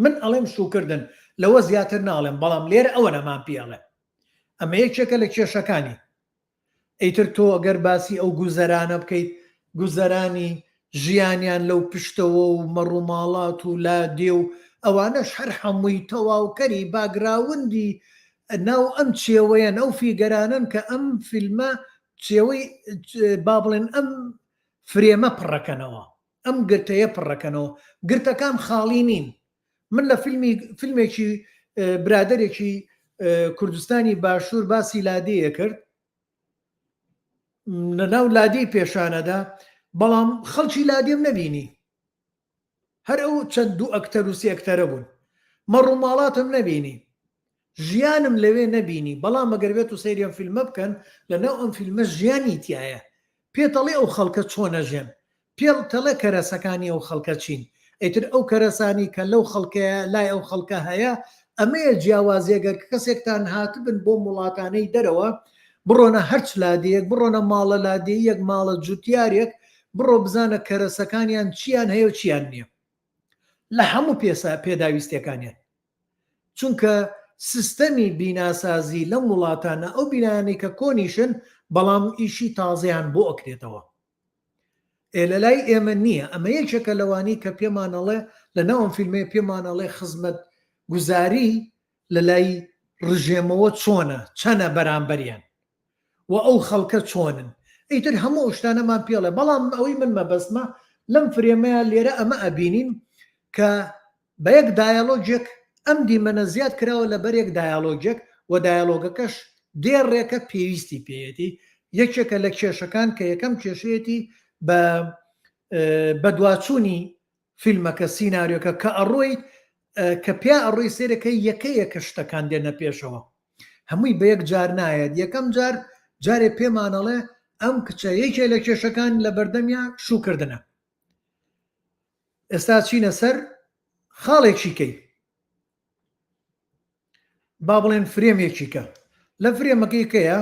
من ئەڵێم شووکردن لەوە زیاتر ناڵێم بەڵام لێرە ئەوە نەمان پێ ئەڵێ ئەمە یەکێکە لە کێشەکانی ئیتر تۆ ئەگەر باسی ئەو گوزەرانە بکەیت گوزەرانی ژیانیان لەو پشتەوە و مەڕوماڵات و لادێ و. ئەوانەش هەر هەمووی تەواوکەری باگراوندی ناو ئەم چێوەیەن، ئەو فیگەرانەن کە ئەم فیلمە چێوەی با بڵێن ئەم فرێمە پڕەکەنەوە، ئەم گرتەیە پڕەکەنەوە. گرتەکان خاڵی نین. من لە فیلمی فیلمێکی برادەرێکی کوردستانی باشوور باسی لادێیە کرد، لە ناو لادێی پێشانەدا، بەڵام خەڵکی لادێم نەبینی. هەر ئەو چەند دوو ئەکتەر و سێ ئەکتەرە بوون. مەڕوماڵاتم نەبینی. ژیانم لەوێ نەبینی. بەڵام ئەگەر بێت و سەیری ئەم فیلمە بکەن، لەناو ئەم فیلمە ژیانی تیایە. پێتەڵێ ئەو خەڵکە چۆن ئەژێن. پێتەڵێ کەرەسەکانی ئەو خەڵکە چین. ئیتر ئەو کەرەسانی کە لەو خەڵکەیە لای ئەو خەڵکە هەیە، ئەمەیە جیاوازی ئەگەر کەسێکتان هاتبن بۆم وڵاتانەی دەرەوە، بڕۆنە هەرچ لادێیەک، بڕۆنە ماڵە لادێییەک، ماڵە جوتیارێک، بڕۆ بزانە کەرەسەکانیان چیان هەیە و چیان نییە لە هەموو پێسا پێداویستیەکانیان. چونکە سیستەمی بیناسازی لەم وڵاتانە ئەو بینایانەی کە کۆنیشن بەڵام ئیشی تازەیان بۆ ئەکرێتەوە. ئێ لەلای ئێمە نییە. ئەمە یەکێکە لەوانەی کە پێمان ئەڵێ لە ناو ئەم فیلمەیە پێمان ئەڵێ خزمەتگوزاری لەلای ڕژێمەوە چۆنە، چەنە بەرامبەریان و ئەو خەڵکە چۆنن. ئیتر هەموو ئەو شتانەمان پێڵێ. بەڵام ئەوەی من مەبەستمە لەم فرێمەیە لێرە ئەمە ئەبینین کە بە یەک دایەڵۆگێک ئەم دیمەنە زیاد کراوە لە بەر یەک دایەڵۆگێک و دایەڵۆگەکەش دێڕێکە پێویستی پێیەتی یەکێکە لە کێشەکان کە یەکەم کێشەیەتی بە بەدواچوونی فیلمەکە سیناریۆکە کە ئەڕۆیت کە پیا ئەڕۆی سێرەکە یەکە یەکە شتەکان دێنە پێشەوە هەمووی بە یەک جار نایەت یەکەم جار جارێ پێمانەڵێ ئەم کچە یەکێ لە کێشەکان لە بەردەمیا شووکردنە ئێستا چینە سەر خاڵێکی کەی با بڵێن فرێمێکی کە لە فرێمەکەی کەیە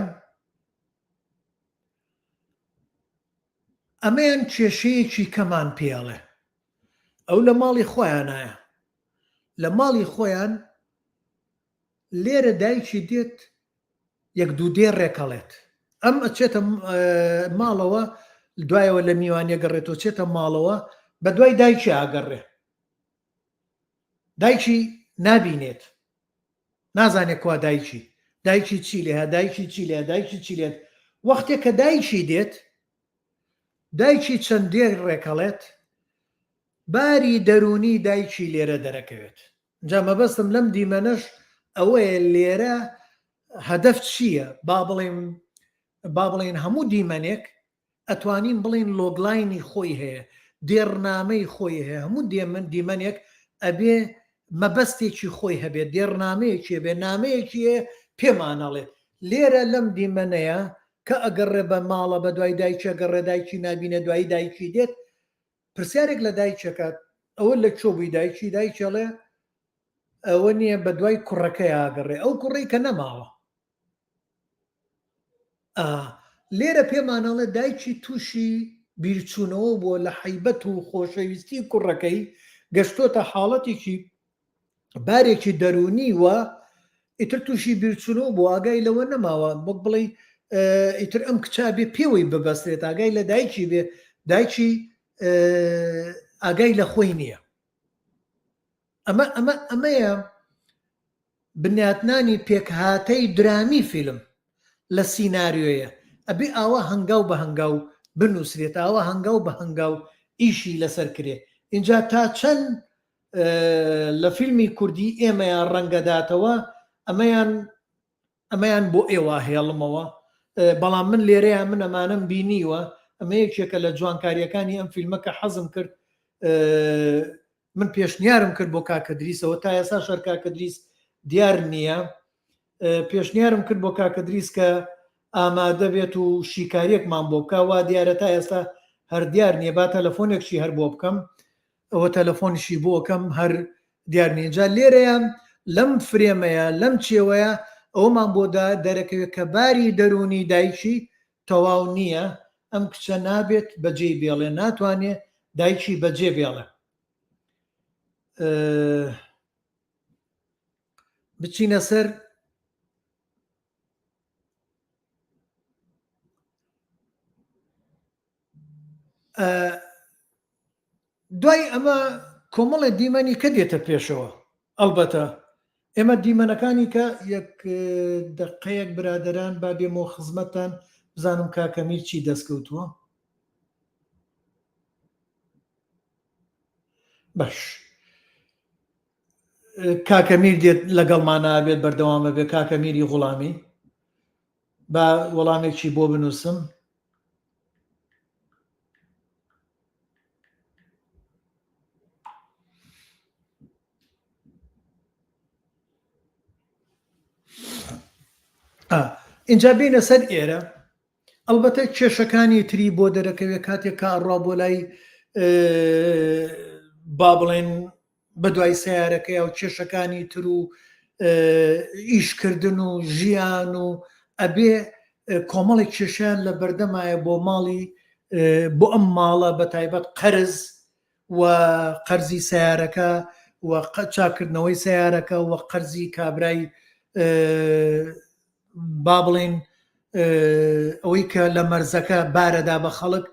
ئەمەیان کێشەیەکی کەمان پێڵێ ئەو لە ماڵی خۆیانایە لە ماڵی خۆیان لێرە دایکی دێت یەک دوو دێڕێک ئەڵێت ئەم ئەچێتە ماڵەوە دوایەوە لە میوانیە گەڕێتەوە چێتە ماڵەوە بە دوای دایکی ئاگەڕێ دایکی نابینێت نازانێت کوا دایکی دایکی چی لێ دایکی چی لێ دایکی چی لێت وەختێک کە دایکی دێت دایکی چەند دێر ڕێکەڵێت باری دەروونی دایکی لێرە دەرەکەوێت جا مەبەستم لەم دیمەنەش ئەوەیە لێرە هەدەف چییە با بڵێم با بڵێن هەموو دیمەنێک ئەتوانین بڵێن logline ی خۆی هەیە دێڕنامەی خۆی هەیە هەموو دێمن دیمەنێک ئەبێ مەبەستێکی خۆی هەبێت دێڕنامەیەکی بێ نامەیەکی هەیە پێمانەڵێت لێرە لەم دیمەنەیە کە ئەگەڕێ بە ماڵە بە دوای دایکە گەڕێ دایکی نابینە دوایی دایکی دێت پرسیارێک لە دایکی ئەکات ئەوە لە کوێ بووی دایکی دایکی ئەڵێ ئەوە نییە بە دوای کوڕەکەی ئاگەڕێ ئەو کوڕی کە نەماوە لێرە پێمانەڵێ دایکی تووشی بیرچوونەوە بووە لە حیبەت و خۆشەویستی کوڕەکەی گەشتۆتە حاڵەتێکی بارێکی دەروونی و ئیتر تووشی بیرچوونەوە بوو ئاگای لەوە نەماوە وەک بڵێی ئیتر ئەم کچە بێ پێوەی ببەسترێت ئاگای لە دایکی بێ دایکی ئاگای لە خۆی نییە ئەمە ئەمە ئەمەیە بنیاتنانی پێکهاتەی درامی فیلم لە سیناریۆیە ئەبێ ئاوا هەنگاو بە هەنگاو بنووسرێت ئاوا هەنگاو بە هەنگاو ئیشی لەسەر کرێ اینجا تا چەند لە فیلمی کوردی ئێمەیان ڕەنگەداتەوە ئەمەیان ئەمەیان بۆ ئێوە هێڵمەوە بەڵام من لێرەیان من ئەمانەم بینیوە ئەمە یەکێکە لە جوانکاریەکانی ئەم فیلمە کە حەزم کرد من پێشنیارم کرد بۆ کاکەدریسەوە تا ئێستا شەر کاکەدریس دیار نییە پێشنیارم کرد بۆ کاکەدریس کە ئامادە بێت و شیکاریەکمان بۆ بکە وا دیارە تا ئێستا هەر دیار نییە با تەلەفۆنێکشی هەر بۆ بکەم ئەوە تەلەفۆنیشی بۆ ئەکەم هەر دیار نیە جا لێرەیە لەم فرێمەیە لەم چێوەیە ئەومان بۆ دەرەکەوێت کە باری دەروونی دایکی تەواو نییە ئەم کچە نابێت بەجێی بێڵێ ناتوانێ دایکی بەجێ بێڵێ بچینە سەر دوای ئەمە. کۆمەڵێ دیمەنی کە دێتە پێشەوە ئەڵبەتە ئێمە دیمەنەکانی کە یەک دەقەیەک برادەران با بێمەوە خزمەتتان بزانم کاکە میر چی دەستکەوتووە باش کاکە میر دێت لەگەڵمانە بێت بەردەوامە بێت کاکە میری غوڵامی با وەڵامێکی بۆ بنووسم ئینجا بینە سەر ئێرە ئەڵبەتە کێشەکانی تری بۆ دەرەکەوێت کاتێک کە ئەڕوا بۆ لای با بڵێن بە دوای سیارەکەی و کێشەکانی تر و ئیشکردن و ژیان و ئەبێ کۆمەڵێک کێشیان لە بەردەمایە بۆ ماڵی بۆ ئەم ماڵە بە تایبەت قەرز و قەرزی سیارەکە و چاکردنەوەی سیارەکە و قەرزی کابرای با بڵێین ئەوەی کە لە مەرزەکە بارەدا بە خەڵک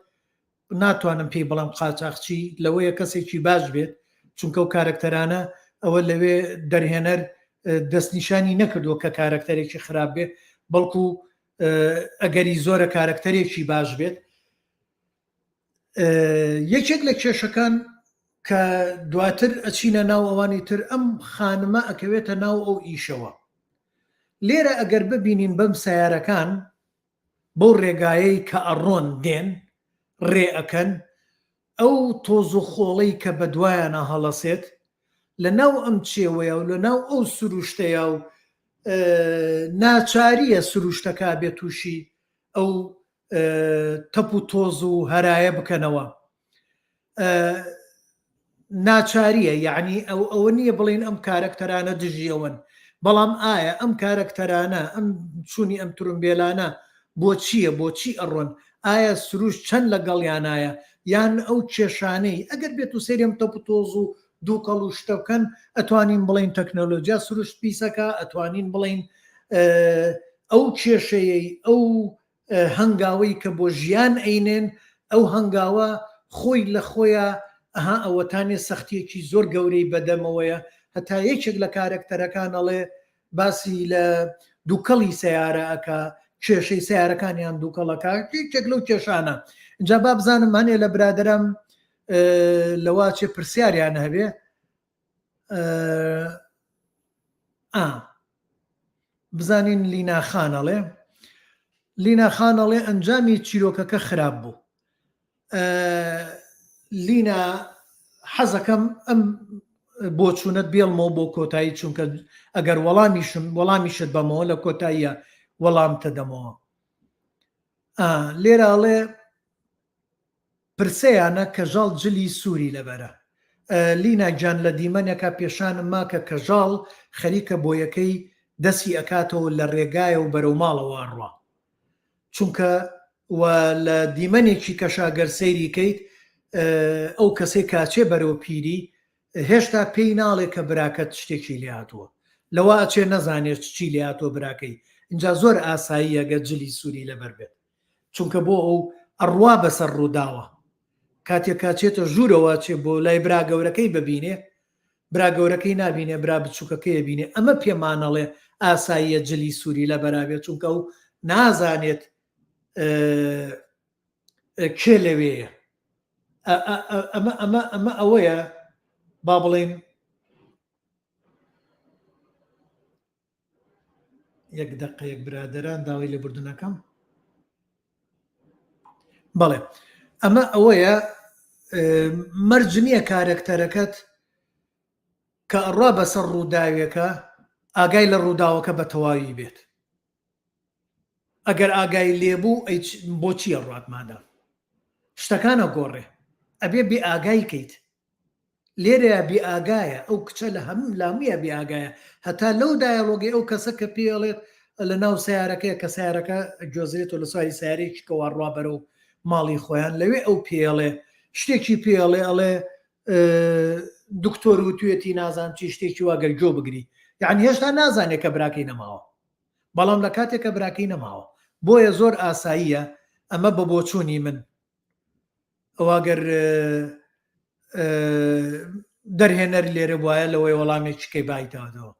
ناتوانم پێی بڵێم قاچاخچی لەوەیە کەسێکی باش بێت چونکە و کارەکتەرانە ئەوە لەوێ دەرهێنەر دەستنیشانی نەکردووە کە کارەکتەرێکی خراپ بێت بەڵکو ئەگەری زۆرە کارەکتەرێکی باش بێت یەکێک لە کێشەکان کە دواتر ئەچینە ناو ئەوانی تر ئەم خانمە ئەکەوێتە ناو ئەو ئیشەوە لێرە ئەگەر ببینین بەم سیارەکان بەو ڕێگایەی کە ئەڕۆن دێن ڕێ ئەکەن ئەو تۆز و خۆڵەی کە بەدوایانە هەڵەسێت لە ناو ئەم چێوەیە و لە ناو ئەو سروشتەیە و ناچاریە سروشتەکە بێت تووشی ئەو تەپ و تۆز و هەرایە بکەنەوە ناچاریە یعنی ئەو ئەوە نییە بڵین ئەم کارەکتەرانە دژی ئەوەن بەڵام ئایا ئەم کارەکتەرانە ئەم چوونی ئەم ترومبێلانە بۆچییە بۆچی ئەڕۆن ئایا سروش چەند لەگەڵیانایە یان ئەو کێشانەی ئەگەر بێت و سەیری ئەم تەپ و تۆز و دووکەڵ و شتە بکەن ئەتوانین بڵین تەکنەلۆجیا سروشت پیسەکە ئەتوانین بڵین ئەو کێشەیەی ئەو هەنگاوەی کە بۆ ژیان ئەینێن ئەو هەنگاوە خۆی لە خۆیا ئەها ئەوەتانێ سەختیەکی زۆر گەورەی بەدەمەوەیە هەتا یەکێک لە کارەکتەرەکان ئەڵێ باسی لە دووکەڵی سەیارە ئەکا کێشەی سەیارەکانیان دووکەڵەکە یەکێک لەو کێشانە اینجا با بزانم هەنێ لە برادەرم لەوا چێ پرسیاریان هەبێ ئا بزانین لینا خان ئەڵێ لینا خان ئەڵێ ئەنجامی چیرۆکەکە خراپ بوو لینا حەزەکەم ئەم بۆچوونەت بێڵمەوە بۆ کۆتایی چونکە ئەگەر وەڵامیشم وەڵامیشت بەمەوە لە کۆتاییە وەڵام تەدەمەوە لێرە ئەڵێ پرسەیانە کەژاڵ جلی سوری لەبەرە. لینا گیان لە دیمەنێکا پێشانم ما کە کەژاڵ خەریکە بۆیەکەی دەسی ئەکاتەوە لە رێگایەو بەرەو ماڵەوە ئەڕوا چونکە و لە دیمەنێکی کەشا گەر سەیری کەیت ئەو کەسەی کە ئەچێ بەرەو پیری هێشتا پێی ناڵێ کە براکەت شتێکی لێ هاتووە لەوە ئەچێ نەزانێت چی لێ هاتووە براکەی ئینجا زۆر ئاساییە گەر جلی سوری لەبەر بێت چونکە بۆ ئەو ئەڕوا بەسەر ڕووداوە کاتێک کاچێتە ژوورەوە چێ بۆ لای برا گەورەکەی ببینێ برا گەورەکەی نابینێ برا بچووکەکەی بینێ ئەمە پێمانەڵێ ئاساییە جلی سووری لە بەرابێت چونکە ئەو نازانێت کێ لەوێیە ئەمە ئەمە ئەمە ئەوەیە با بڵێن یەک دەقەیەک برادەران داوای لێبوردنەکەم بەڵێ ئەمە ئەوەیە مەرج نییە کارەکتەرەکەت کە ئەڕوا بەسەر ڕووداوێکە ئاگای لە ڕووداوەکە بە تەواوی بێت ئەگەر ئاگای لێبوو بۆچی ئەڕات مادام شتەکانە گۆڕێ ئەبێ بێ ئاگای کەیت لێرەیا بێ ئاگایە ئەو کچە لە هەم لامویا بێ ئاگایە هەتا لەو دایەڵۆگەی ئەو کەسە کە پێی ئەڵێت لە ناو سیارەکەیە کە سیارەکە گۆزرێتەوە لە سواری سیارەیەکی کە وا ڕوا بەرەو ماڵی خۆیان لەوێ ئەو پێڵێ شتێکی پێڵێ ئەڵێ دکتۆر وتوێتی نازان چی شتێکی وا گەر گۆ بگری یعنی هێشتا نازانێت کە براکەی نەماوە بەڵام لە کاتێک کە براکەی نەماوە بۆیە زۆر ئاساییە ئەمە بە بۆچوونی من ئەوە گەر. دەرهێنەر لێرە بواە لەوەی وەڵامێکی کەی بایتەوەەوە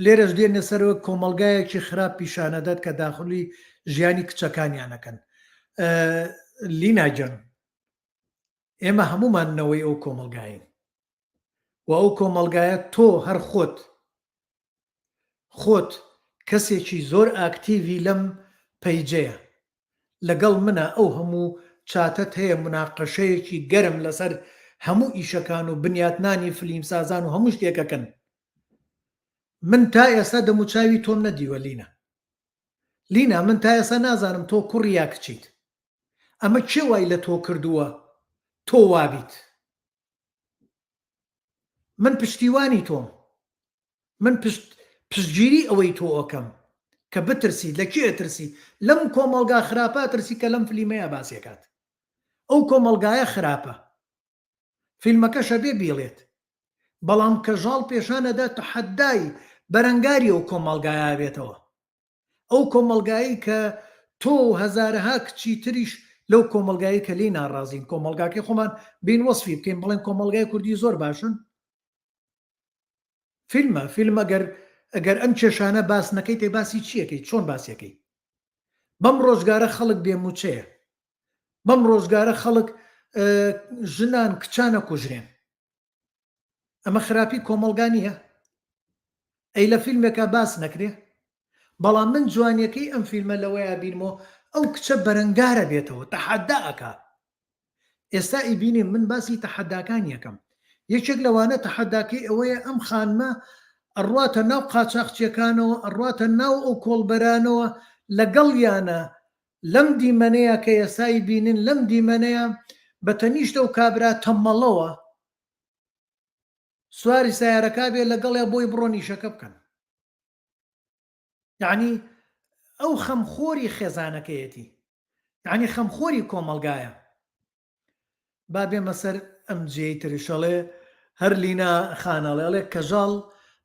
لێرەش دێنە سەرەوە کۆمەڵگایەکی خراپ پیشانەدات کە داخلی ژیانی کچەکانیانەکەن لینا گیان ئێمە هەمومان نەوەی ئەو کۆمەلگایین و ئەو کۆمەلگایە تۆ هەر خۆت خۆت کەسێکی زۆر ئاکتیڤی لەم پەیجەیە لەگەڵ منە ئەو هەموو چاتەت هەیە مناقەشەیەکی گەرم لەسەر هەموو ئیشەکان و بنیاتنانی فلیمسازان و هەموو شتێکەکەن من تا ئێستا دەموچاوی تۆم نەدیوە لینا لینا من تا ئێستا نازانم تۆ کوڕی یا کچیت ئەمە کێ وای لە تۆ کردووە تۆ وابیت من پشتیوانی تۆم من پشت پشتگیری ئەوەی تۆ ئەکەم کە بترسیت لە کێ ئەترسی لەم کۆمەڵگا خراپە ئەترسی کە لەم فلیمەیە باسیەکات ئەو کۆمەڵگایە خراپە فیلمەکەش ئەبێ بیڵێت بەڵام کەژاڵ پێشان ئەدا تەحەدای بەرەنگاری ئەو کۆمەڵگایە ئەبێتەوە ئەو کۆمەڵگایەی کە تۆ و هەزارەها کچی تریش لەو کۆمەڵگایەی کە لێی ناڕازین کۆمەڵگاکەی خۆمان بین وەسفی بکەین بڵێن کۆمەڵگای کوردی زۆر باشن فیلمە فیلم ئەگەر ئەگەر ئەم کێشانە باس نەکەی تێ باسی چیەکەی چۆن باسیەکەی بەم ڕۆژگارە خەڵک بێ موچەیە بەم ڕۆژگارە خەڵک ژنان کچانە کوژرێن ئەمە خراپی کۆمەڵگا نییە ئەی لە فیلمێکا باس نەکرێ بەڵام من جوانیەکەی ئەم فیلمە لەوەیا بینمەوە ئەو کچە بەرەنگارە بێتەوە تەحەدا ئەکا ئێستا ئیبینیم من باسی تەحەداکان یەکەم یەکێک لەوانە تەحەداکەی ئەوەیە ئەم خانمە ئەڕواتە ناو قاچاخچیەکانەوە ئەڕواتە ناو ئەو کۆڵبەرانەوە لەگەڵیانە لەم دیمەنەیە کە ئێستای بینن لەم دیمەنەیە بە تەنیشت ئەو کابرا تەمەڵەوە سواری سیارەکە بێ لەگەڵیا بۆی بڕۆن ئیشەکە بکەن یعنی ئەو خەمخۆری خێزانەکەیەتی یعنی خەمخۆری کۆمەڵگایە با بێمە سەر ئەم جێی ترش ئەڵێ هەر لینا خان ئەڵێ ئەڵێ کەژاڵ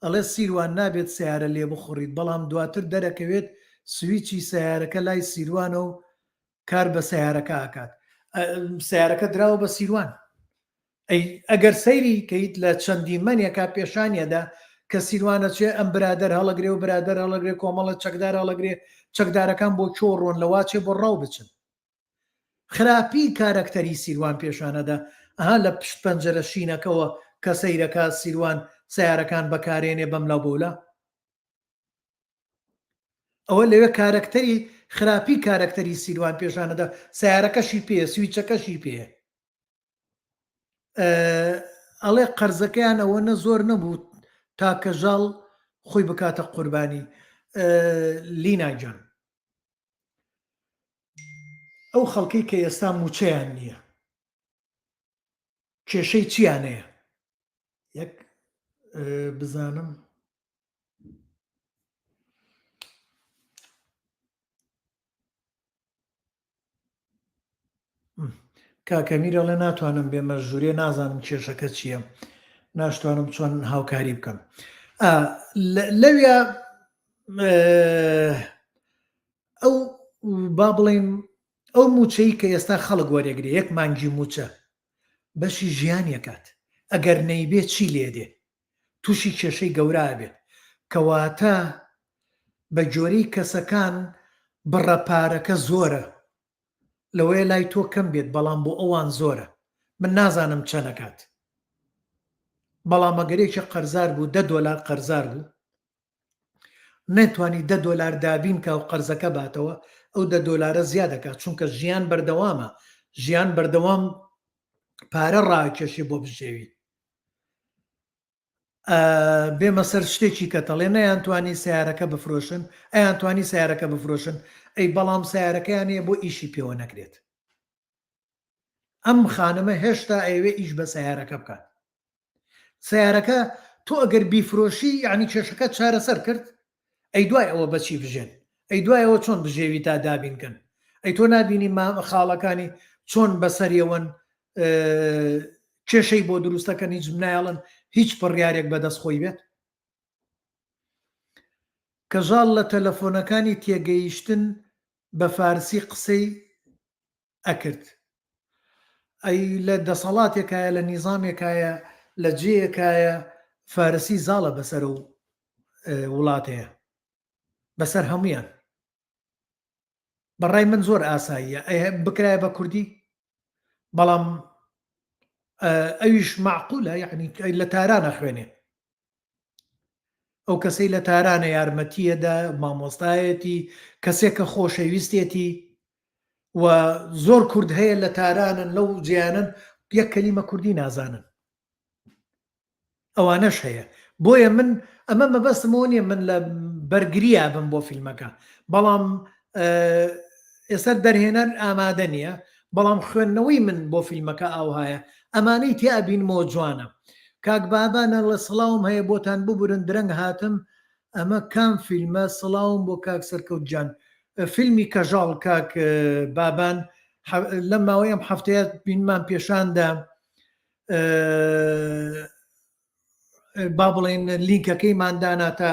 ئەڵێ سیروان نابێت سیارە لێ بخوڕیت بەڵام دواتر دەرەکەوێت سویچی سیارەکە لای سیروانە و کار بە سیارەکە ئەکات سیارەکە دراوە بە سیروان ئەی ئەگەر سەیری کەیت لە چەند دیمەنێکا پێشانیەدا کە سیروانە چێ ئەم برادەر هەڵەگرێ و برادەر هەڵەگرێ کۆمەڵە چەکدار هەڵەگرێ چەکدارەکان بۆ کۆ ڕۆن لەواچێ بۆ ڕاو بچن خراپی کارەکتەری سیروان پێشانەدا ئەها لە پشت پەنجەرە شینەکەوە کە سەیرەکا سیروان سەیارەکان بەکارێنێ بەملاو بەولا ئەوە لەوێ کارەکتەری خراپی کارەکتەری سیروان پێشانەدا سیارەکەشی پێ سویچەکەشی پێ ئەڵێ قەرزەکەیان ئەوە نە زۆر نەبوو تا کەژاڵ خۆی بکاتە قوربانی لینا گیان ئەو خەڵکەی کە ئێستا مووچەیان نییە کێشەی چیان هەیە یەک بزانم کاکە میر ئەڵێ ناتوانم بێمە ژوورێ نازانم کێشەکە چییە ناشتوانم چۆن هاوکاری بکەم لەویا ئەو با بڵێن ئەو موچەی کە ئێستا خەڵک وەرێگرێ یەک مانگی موچە بەشی ژیانیەکات ئەگەر نەیبێ چی لێدێ تووشی کێشەی گەورە ئەبێت کەواتە بە جۆرەی کەسەکان بڕە پارەکە زۆرە لەوەیە لای تۆ کەم بێت بەڵام بۆ ئەوان زۆرە من نازانم چەنەکات بەڵام ئەگەر یەکێ قەرزار بوو دە دۆلار قەرزار بوو نەتوانی دە دۆلار دابین کا و قەرزەکە باتەوە ئەو دە دۆلارە زیادەکات چونکە ژیان بەردەوامە ژیان بەردەوام پارە ڕاکێشێ بۆ بژێوی بێمە سەر شتێکی کە تەڵێ نەیانتوانی سیارەکە بفرۆشن ئەیانتوانی سیارەکە بفرۆشن ئەی بەڵام سیارەکەیان هەیە بۆ ئیشی پێوە نەکرێت ئەم خانمە هێشتا ئەیەوێ ئیش بە سیارەکە بکات سیارەکە تۆ ئەگەر بیفرۆشی یعنی کێشەکە چارەسەر کرد ئەی دوای ئەوە بەچی بژێن ئەی دوای ئەوە چۆن بژێوی تا دابین کەن ئەی تۆ نابینی خاڵەکانی چۆن بەسەریەوەن کێشەی بۆ دروستەکەن هیچ نایەڵن هیچ بڕیارێک بەدەست خۆی بێت کەژاڵ لە تەلەفۆنەکانی تێگەیشتن بە فارسی قسەی ئەکرد. ئەی لە دەسەڵاتێکایە لە نیزامێکایە لە جێیەکایە فارسی زاڵە بەسەر و وڵاتەیە بەسەر هەمویان بەڕای من زۆر ئاساییە بکرایە بە کوردی بەڵام ئەویش معقولە یعنی لە تارانە خوێنێ ئەو کەسەی لە تارانە یارمەتیەدا مامۆستایەتی کەسێکە خۆشەویستێتی و زۆر کورد هەیە لە تارانن لەو جیانن یەک کەلیمە کوردی نازانن ئەوانەش هەیە بۆیە من ئەمە مەبەستمەوە نیە من لە بەرگریا بم بۆ فیلمەکە بەڵام ئێستا دەرهێنەر ئامادە نییە بەڵام خوێندنەوەی من بۆ فیلمەکە ئاوهایە ئەمانەی تیا ئەبینمەوە جوانە کاک بابا نەڵە سڵاوم هەیە بۆتان ببورن درەنگ هاتم ئەمە کام فیلمە سڵاوم بۆ کاک سەرکەوت گیان فیلمی کەژاڵ کاک بابان لەم ماوەی ئەم هەفتەیە بینمان پێشاندا با بڵێن لینکەکەیمان دانا تا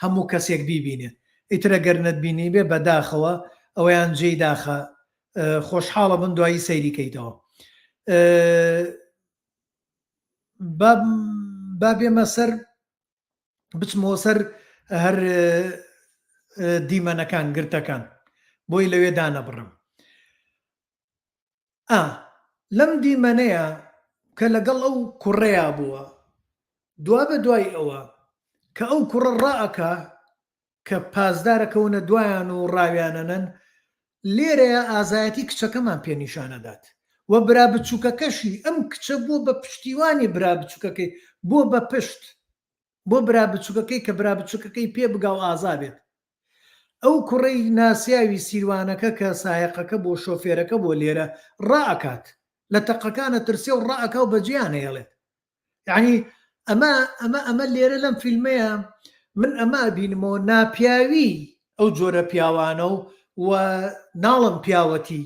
هەموو کەسێک بیبینێت ئیترە گەر نەتبینی بێ بەداخەوە ئەوەیان جێی داخە خۆشحاڵە بم دوایی سەیری کەیتەوە با بێمە سەر بچمەوە سەر هەر دیمەنەکان گرتەکان بۆی لەوێ دانەبڕم ئا لەم دیمەنەیا کە لەگەڵ ئەو کوڕەیا بووە دوابەدوای ئەوە کە ئەو کوڕە ڕائەکا کە پاسدارە کەونە دوایان و ڕاویانەنەن لێرەیا ئازایەتی کچەکەمان پێ نیشانەدات و برا بچوکەکەشی ئەم کچە بووە بە پشتیوانی برا بچوکەکەی بووە بە پشت بۆ برا بچوکەکەی کە برا بچوکەکەی پێ بگا و ئازا بێت. ئەو کوڕەی ناسیاوی سیروانەکە کە سایەقەکە بۆ شۆفێرەکە بۆ لێرە ڕائەکات لە تەقەکان ئەترسێ و ڕائەکا و بەجێیان ئەیەڵێت. یەعنی ئەمە ئەمە ئەمە لێرە لەم فیلمەیە من ئەمە ئەبینمەوە ناپیاوی ئەو جۆرە پیاوانە و و ناڵم پیاوەتی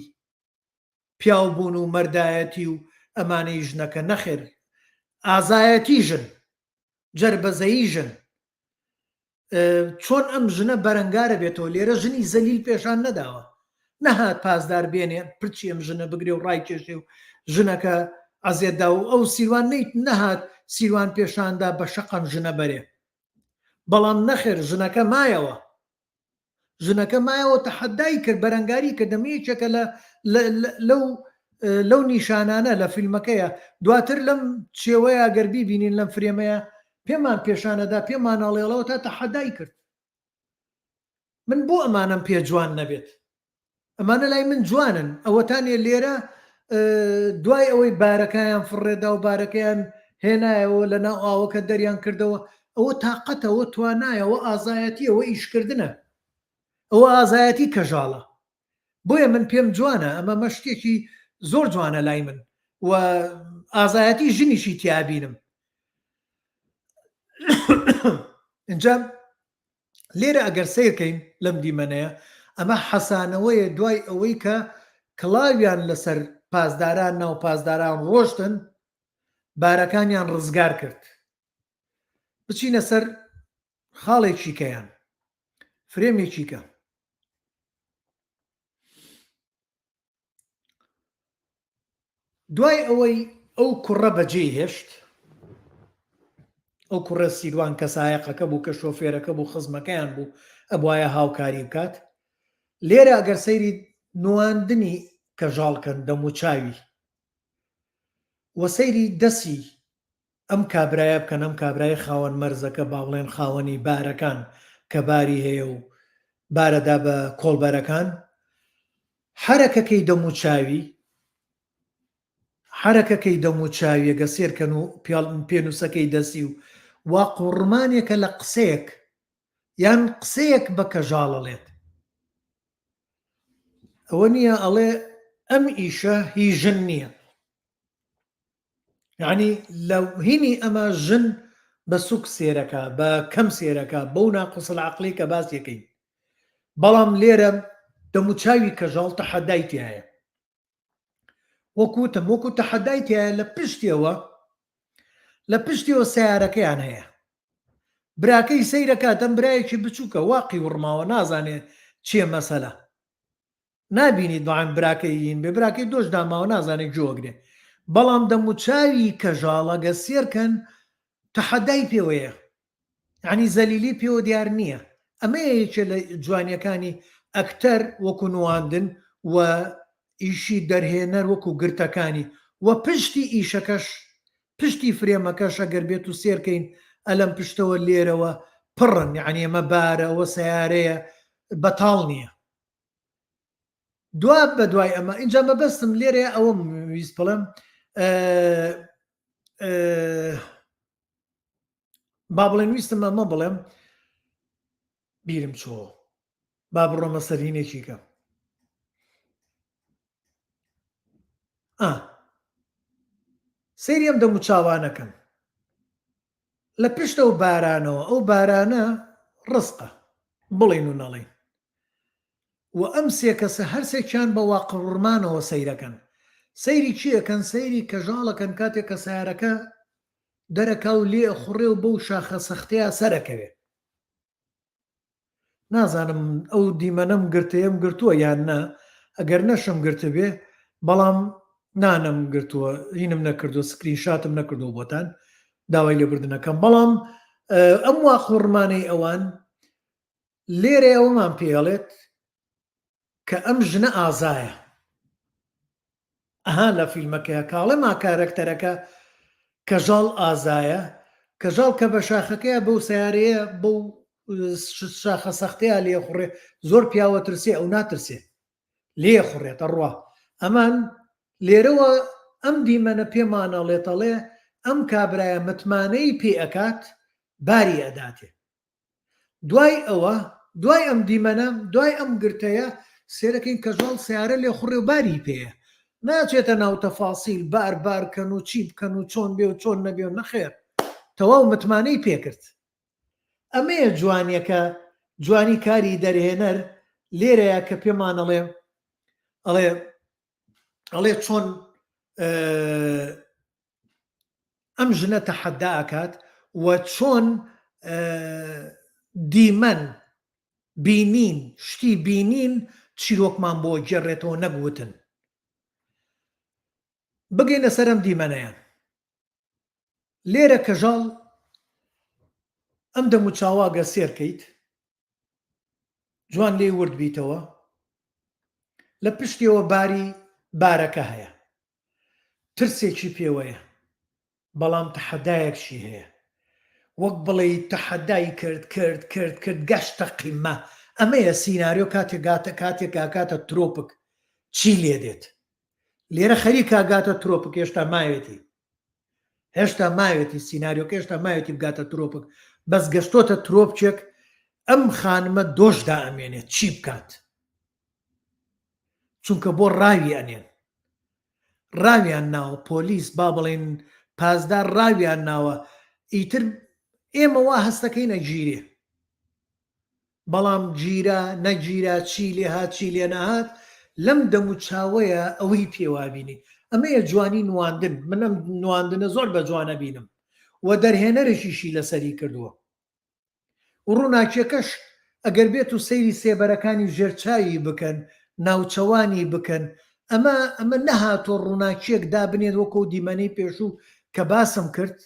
پیاوبوون و مەردایەتی و ئەمانەی ژنەکە نەخێر ئازایەتی ژن جەربەزەیی ژن چۆن ئەم ژنە بەرەنگارە بێتەوە لێرە ژنی زەلیل پێشان نەداوە نەهات پاسدار بێنێ پرچی ئەم ژنە بگرێ و ڕایکێشێ و ژنەکە ئەزێتدا و ئەو سیروان نیت نەهات سیروان پێشاندا بە شەقەم ژنە بەرێ بەڵام نەخێر ژنەکە مایەوە ژنەکە مایەوە تەحەدای کرد بەرەنگاری کرد ئەمە یەکێکە لە لەو لەو نیشانانە لە فیلمەکەیە دواتر لەم چێوەیە گەر بیبینین لەم فرێمەیە پێمان پێشانەدا پێمان ئەڵێڵەوە تا تەحەدای کرد من بۆ ئەمانەم پێ جوان نەبێت ئەمانە لای من جوانن ئەوەتانێ لێرە دوای ئەوەی بارەکەیان فڕێدا و بارەکەیان هێنایەوە لە ناو ئاوەکە دەریان کردەوە ئەوە تاقەتەوە توانایەوە ئازایەتیەوە ئیشکردنە ئەوە ئازایەتی کەژاڵە بۆیە من پێم جوانە ئەمە مە شتێکی زۆر جوانە لای من و ئازایەتی ژنیشی تیابینم اینجا لێرە ئەگەر سەیرکەین لەم دیمەنەیە ئەمە حەسانەوەیە دوای ئەوەی کە کڵاویان لەسەر پاسداران ناو پاسداران ڕۆشتن بارەکانیان ڕزگار کرد بچینە سەر خاڵێکی کەیان فرێمێکی کە دوای ئەوەی ئەو کوڕە بەجێی هێشت، ئەو کوڕە سیروان کە سایەقەکە بوو کە شۆفێرەکە بوو خزمەکەیان بوو ئەبوایە هاوکاری بکات لێرە ئەگەر سەیری نواندنی کەژاڵ کەن دەموچاوی و سەیری دەسی ئەم کابرایە بکەن ئەم کابرای خاوەن مەرزەکە با بڵێن خاوەنی بارەکان کە باری هەیە و بارەدا بە کۆڵبەرەکان حەرەکەکەی دەموچاوی حەرەکەکەی دەموچاویە گە سێرکەن و پێنووسەکەی دەستی و واقوڕمانێکە لە قسەیەک یان قسەیەک بە کەژاڵەڵێت ئەوە نییە ئەڵێ ئەم ئیشە هی ژن نییە یعنی لە هینی ئەمە ژن بە سوک سێرەکە بە کەم سێرەکە بەو ناقسل عقلی کە باسیەکەین بەڵام لێرە دەموچاوی کەژاڵ تەحەدای تایە وەکوتم وەکو تەحەدای تایە لە پشتیەوە لە پشتیەوە سیارەکەیان هەیە براکەی سەیرەکات ئەم برایەکی بچووکە واقی وڕماوە نازانێ چییە مەسەلە نابینیت بەعام براکەی هین بێ براکەی دۆش داماوە نازانێت گوێگرێ. بەڵام دەموچاوی کەژاڵ ئەگەر سێرکەن تەحەدای پێوەیە یانی زەلیلی پێوە دیار نییە ئەمەیە یەکێ لە جوانیەکانی ئەکتەر وەکو نواندن و ئیشی دەرهێنەر وەکو گرتەکانی و پشتی ئیشەکەش پشتی فرێمەکەش ئەگەر بێت و سێرکەین ئەلەم پشتەوە لێرەوە پڕن یعنی ئەمە بارە ئەوە سیارەیە بەتاڵ نییە دوا بە دوای ئەمە اینجا مەبەستم لێرەیە ئەوەم ویست بڵێم با بڵێن ویستم ئەمە بڵێم بیرم چۆ با بڕۆمە سەرینێکی کە ئا سەیری ئەم دەموچاوانەکەم لە پشت ئەو بارانەوە ئەو بارانە ڕزقە بڵێن و نەڵێن و ئەم سێ کەسە هەرسێکیان بە واقڕمانەوە سەیرەکەن سەیری چی ئەکەن سەیری کەژاڵەکەن کاتێک کە سیارەکە دەرەکا و لێ ئەخوڕێ و بەو شاخە سەختەیا سەرەکەوێ. نازانم ئەو دیمەنەم گرتەیەم گرتووە یان نا، ئەگەر نەشم گرتبێ بەڵام نا نەمگرتووە هینم نەکردووە screenshot م نەکردووە بۆتان داوای لێبوردنەکەم بەڵام ئەم واقوڕمانەی ئەوان لێرە ئەوەمان پێڵێت کە ئەم ژنە ئازایە ئەها لە فیلمەکەیا کاڵێ ما کارەکتەرەکە کەژاڵ ئازایە کەژاڵ کە بە شاخەکەیا بەو سیارەیە بەو شاخە سەختەیە لێ خوڕێ زۆر پیاوە ترسێ ئەو ناترسێ لێ خوڕێتە ڕوا ئەمان لێرەوە ئەم دیمەنە پێمانەڵێتەڵێ ئەم کابرایە متمانەی پێ ئەکات باری ئەداتێ دوای ئەوە دوای ئەم دیمەنە دوای ئەم گرتەیە سێرەکەین کەژاڵ سیارە لێ خوڕێ و باری پێیە ناچێتە ناو تەفاسیل بار بار کەن و چی بکەن و چۆن بێ و چۆن نەبێ و نەخێر تەواو متمانەی پێکرد ئەمەیە جوانیەکە جوانی کاری دەرهێنەر لێرەیە کە پێمانەڵێ ئەڵێ ئەڵێ چۆن ئەم ژنە تەحەدا ئەکات و چۆن دیمەن بینین شتی بینین چیرۆکمان بۆ گێڕێتەوە نەک وتن بگەینە سەر ئەم دیمەنەیان لێرە کەژاڵ ئەم دەموچاوە گە سێرکەیت جوان لێی ورد بیتەوە لە پشتیەوە باری بارەکە هەیە ترسێکی پێوەیە بەڵام تەحەدایەکشی هەیە وەک بڵێی تەحەدای کرد کرد کرد کرد گەشتە قیمە ئەمەیە سیناریۆ کاتێک گاتە کاتێک ئاکاتە ترۆپک چی لێ دێت لێرە خەریکە گاتە ترۆپک هێشتا ماوێتی هێشتا ماوێتی سیناریۆکە هێشتا ماوێتی بگاتە ترۆپک بەس گەشتۆتە ترۆپکێک ئەم خانمە دۆش دائەمێنێت چی بکات چونکە بۆ ڕاوی ئەنێن ڕاویان ناوە پۆلیس با بڵێن پاسدار ڕاویان ناوە ئیتر ئێمە وا هەستەکەی نەگیرێ بەڵام گیرا نەگیرا چی لێ هات چی لێ نەهات لەم دەم و چاوەیە ئەوەی پێوابینی ئەمەیە جوانی نواندن من ئەم نواندنە زۆر بە جوانە بینم و دەرهێنەرێکیشی لەسەری کردووە و ڕووناکیەکەش ئەگەر بێت و سەیری سێبەرەکانی ژێرچاوی بکەن ناوچەوانی بکەن ئەمە ئەمە نەهاتۆ ڕووناکیەک دابنێت وەکو دیمەنەی پێشوو کە باسم کرد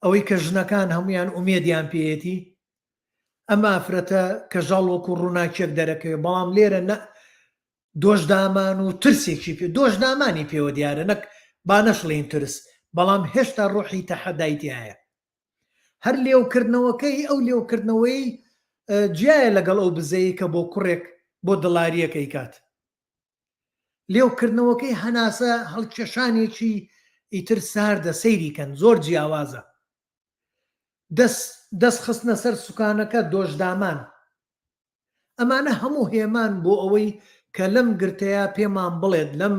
ئەوەی کە ژنەکان هەمویان ئومێدیان پێیەتی ئەم ئافرەتە کەژاڵ وەکو ڕووناکیەک دەرەکەوێت بەڵام لێرە نە دۆشدامان و ترسێکی پێ دۆشدامانی پێوە دیارە نەک با نەشڵێین ترس بەڵام هێشتا ڕۆحی تەحەدای تیایە هەر لێوکردنەوەکەی ئەو لێوکردنەوەی جیایە لەگەڵ ئەو بزەیە کە بۆ کوڕێک بۆ دڵاریەکەی کات لێوکردنەوەکەی هەناسە هەڵکێشانێکی ئیتر ساردە سەیری کەن زۆر جیاوازە دەست دەست خستنە سەر سوکانەکە دۆشدامان ئەمانە هەموو هێمان بۆ ئەوەی کە لەم گرتەیە پێمان بڵێت لەم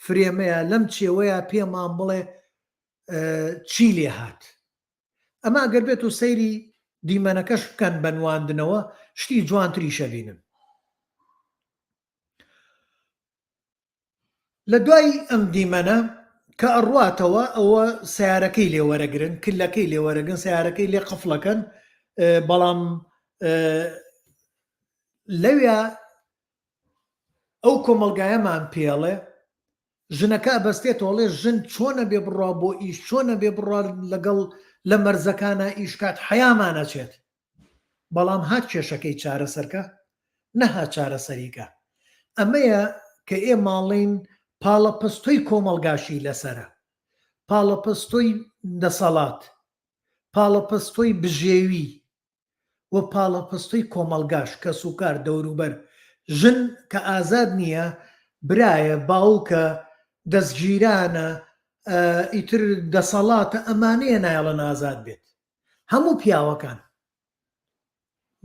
فرێمەیە لەم چێوەیە پێمان بڵێ چی لێ هات ئەمە ئەگەر بێت و سەیری دیمەنەکەش بکەن بە نواندنەوە شتی جوانتریشە بینن لە دوای ئەم دیمەنە کە ئەڕواتەوە ئەوە سیارەکەی لێ وەرەگرن کلەکەی لێ وەرەگرن سیارەکەی لێ قفڵەکەن بەڵام لەویا ئەو کۆمەڵگایەمان پێڵێ. ژنەکە ئەبەستێتەوە ئەڵێ ژن چۆن ئەبێ بڕوا بۆ ئیش چۆن ئەبێ بڕوا لەگەڵ لە مەرزەکانا ئیش کات حەیامان ئەچێت بەڵام هات کێشەکەی چارەسەرکە نەهات چارەسەریکە ئەمەیە کە ئێماڵین پاڵەپەستۆی کۆمەڵگاشی لەسەرە پاڵەپەستۆی دەسەڵات پاڵەپەستۆی بژێوی و پاڵەپەستۆی کۆمەڵگاش، کەسوکار، دەوروبەر. ژن کە ئازاد نییە، برایە، باوکە، دەستگیرانە، ئیتر دەسەڵاتە، ئەمانەیە نایەڵن ئازاد بێت. هەموو پیاوەکان،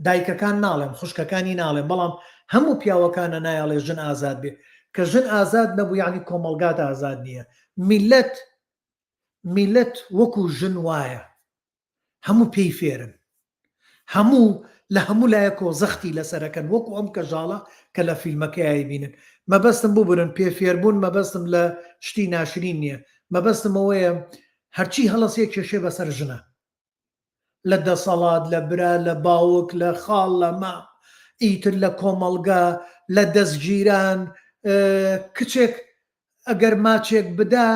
دایکەکان ناڵێم، خوشکەکانی ناڵێم، بەڵام هەموو پیاوەکانە نایەڵێ ژن ئازاد بێت. کە ژن ئازاد نەبوو یەعنی کۆمەڵگات ئازاد نییە. میللەت، میللەت وەکو ژن وایە. هەموو پێی فێرن هەموو لە هەموو لایەکەوە زەختی لەسەرەکەن وەکو ئەم کەژاڵە کە لە فیلمەکەی بینن مەبەستم ببورن پێ فێربوون مەبەستم لە شتی ناشرین نییە مەبەستم ئەوەیە هەرچی هەڵەسێ کێشێ بەسەر ژنە لە دەسەڵات لە برا لە باوک لە خاڵ لە مام ئیتر لە کۆمەڵگا لە دەستگیران کچێک ئەگەر ماچێک بدا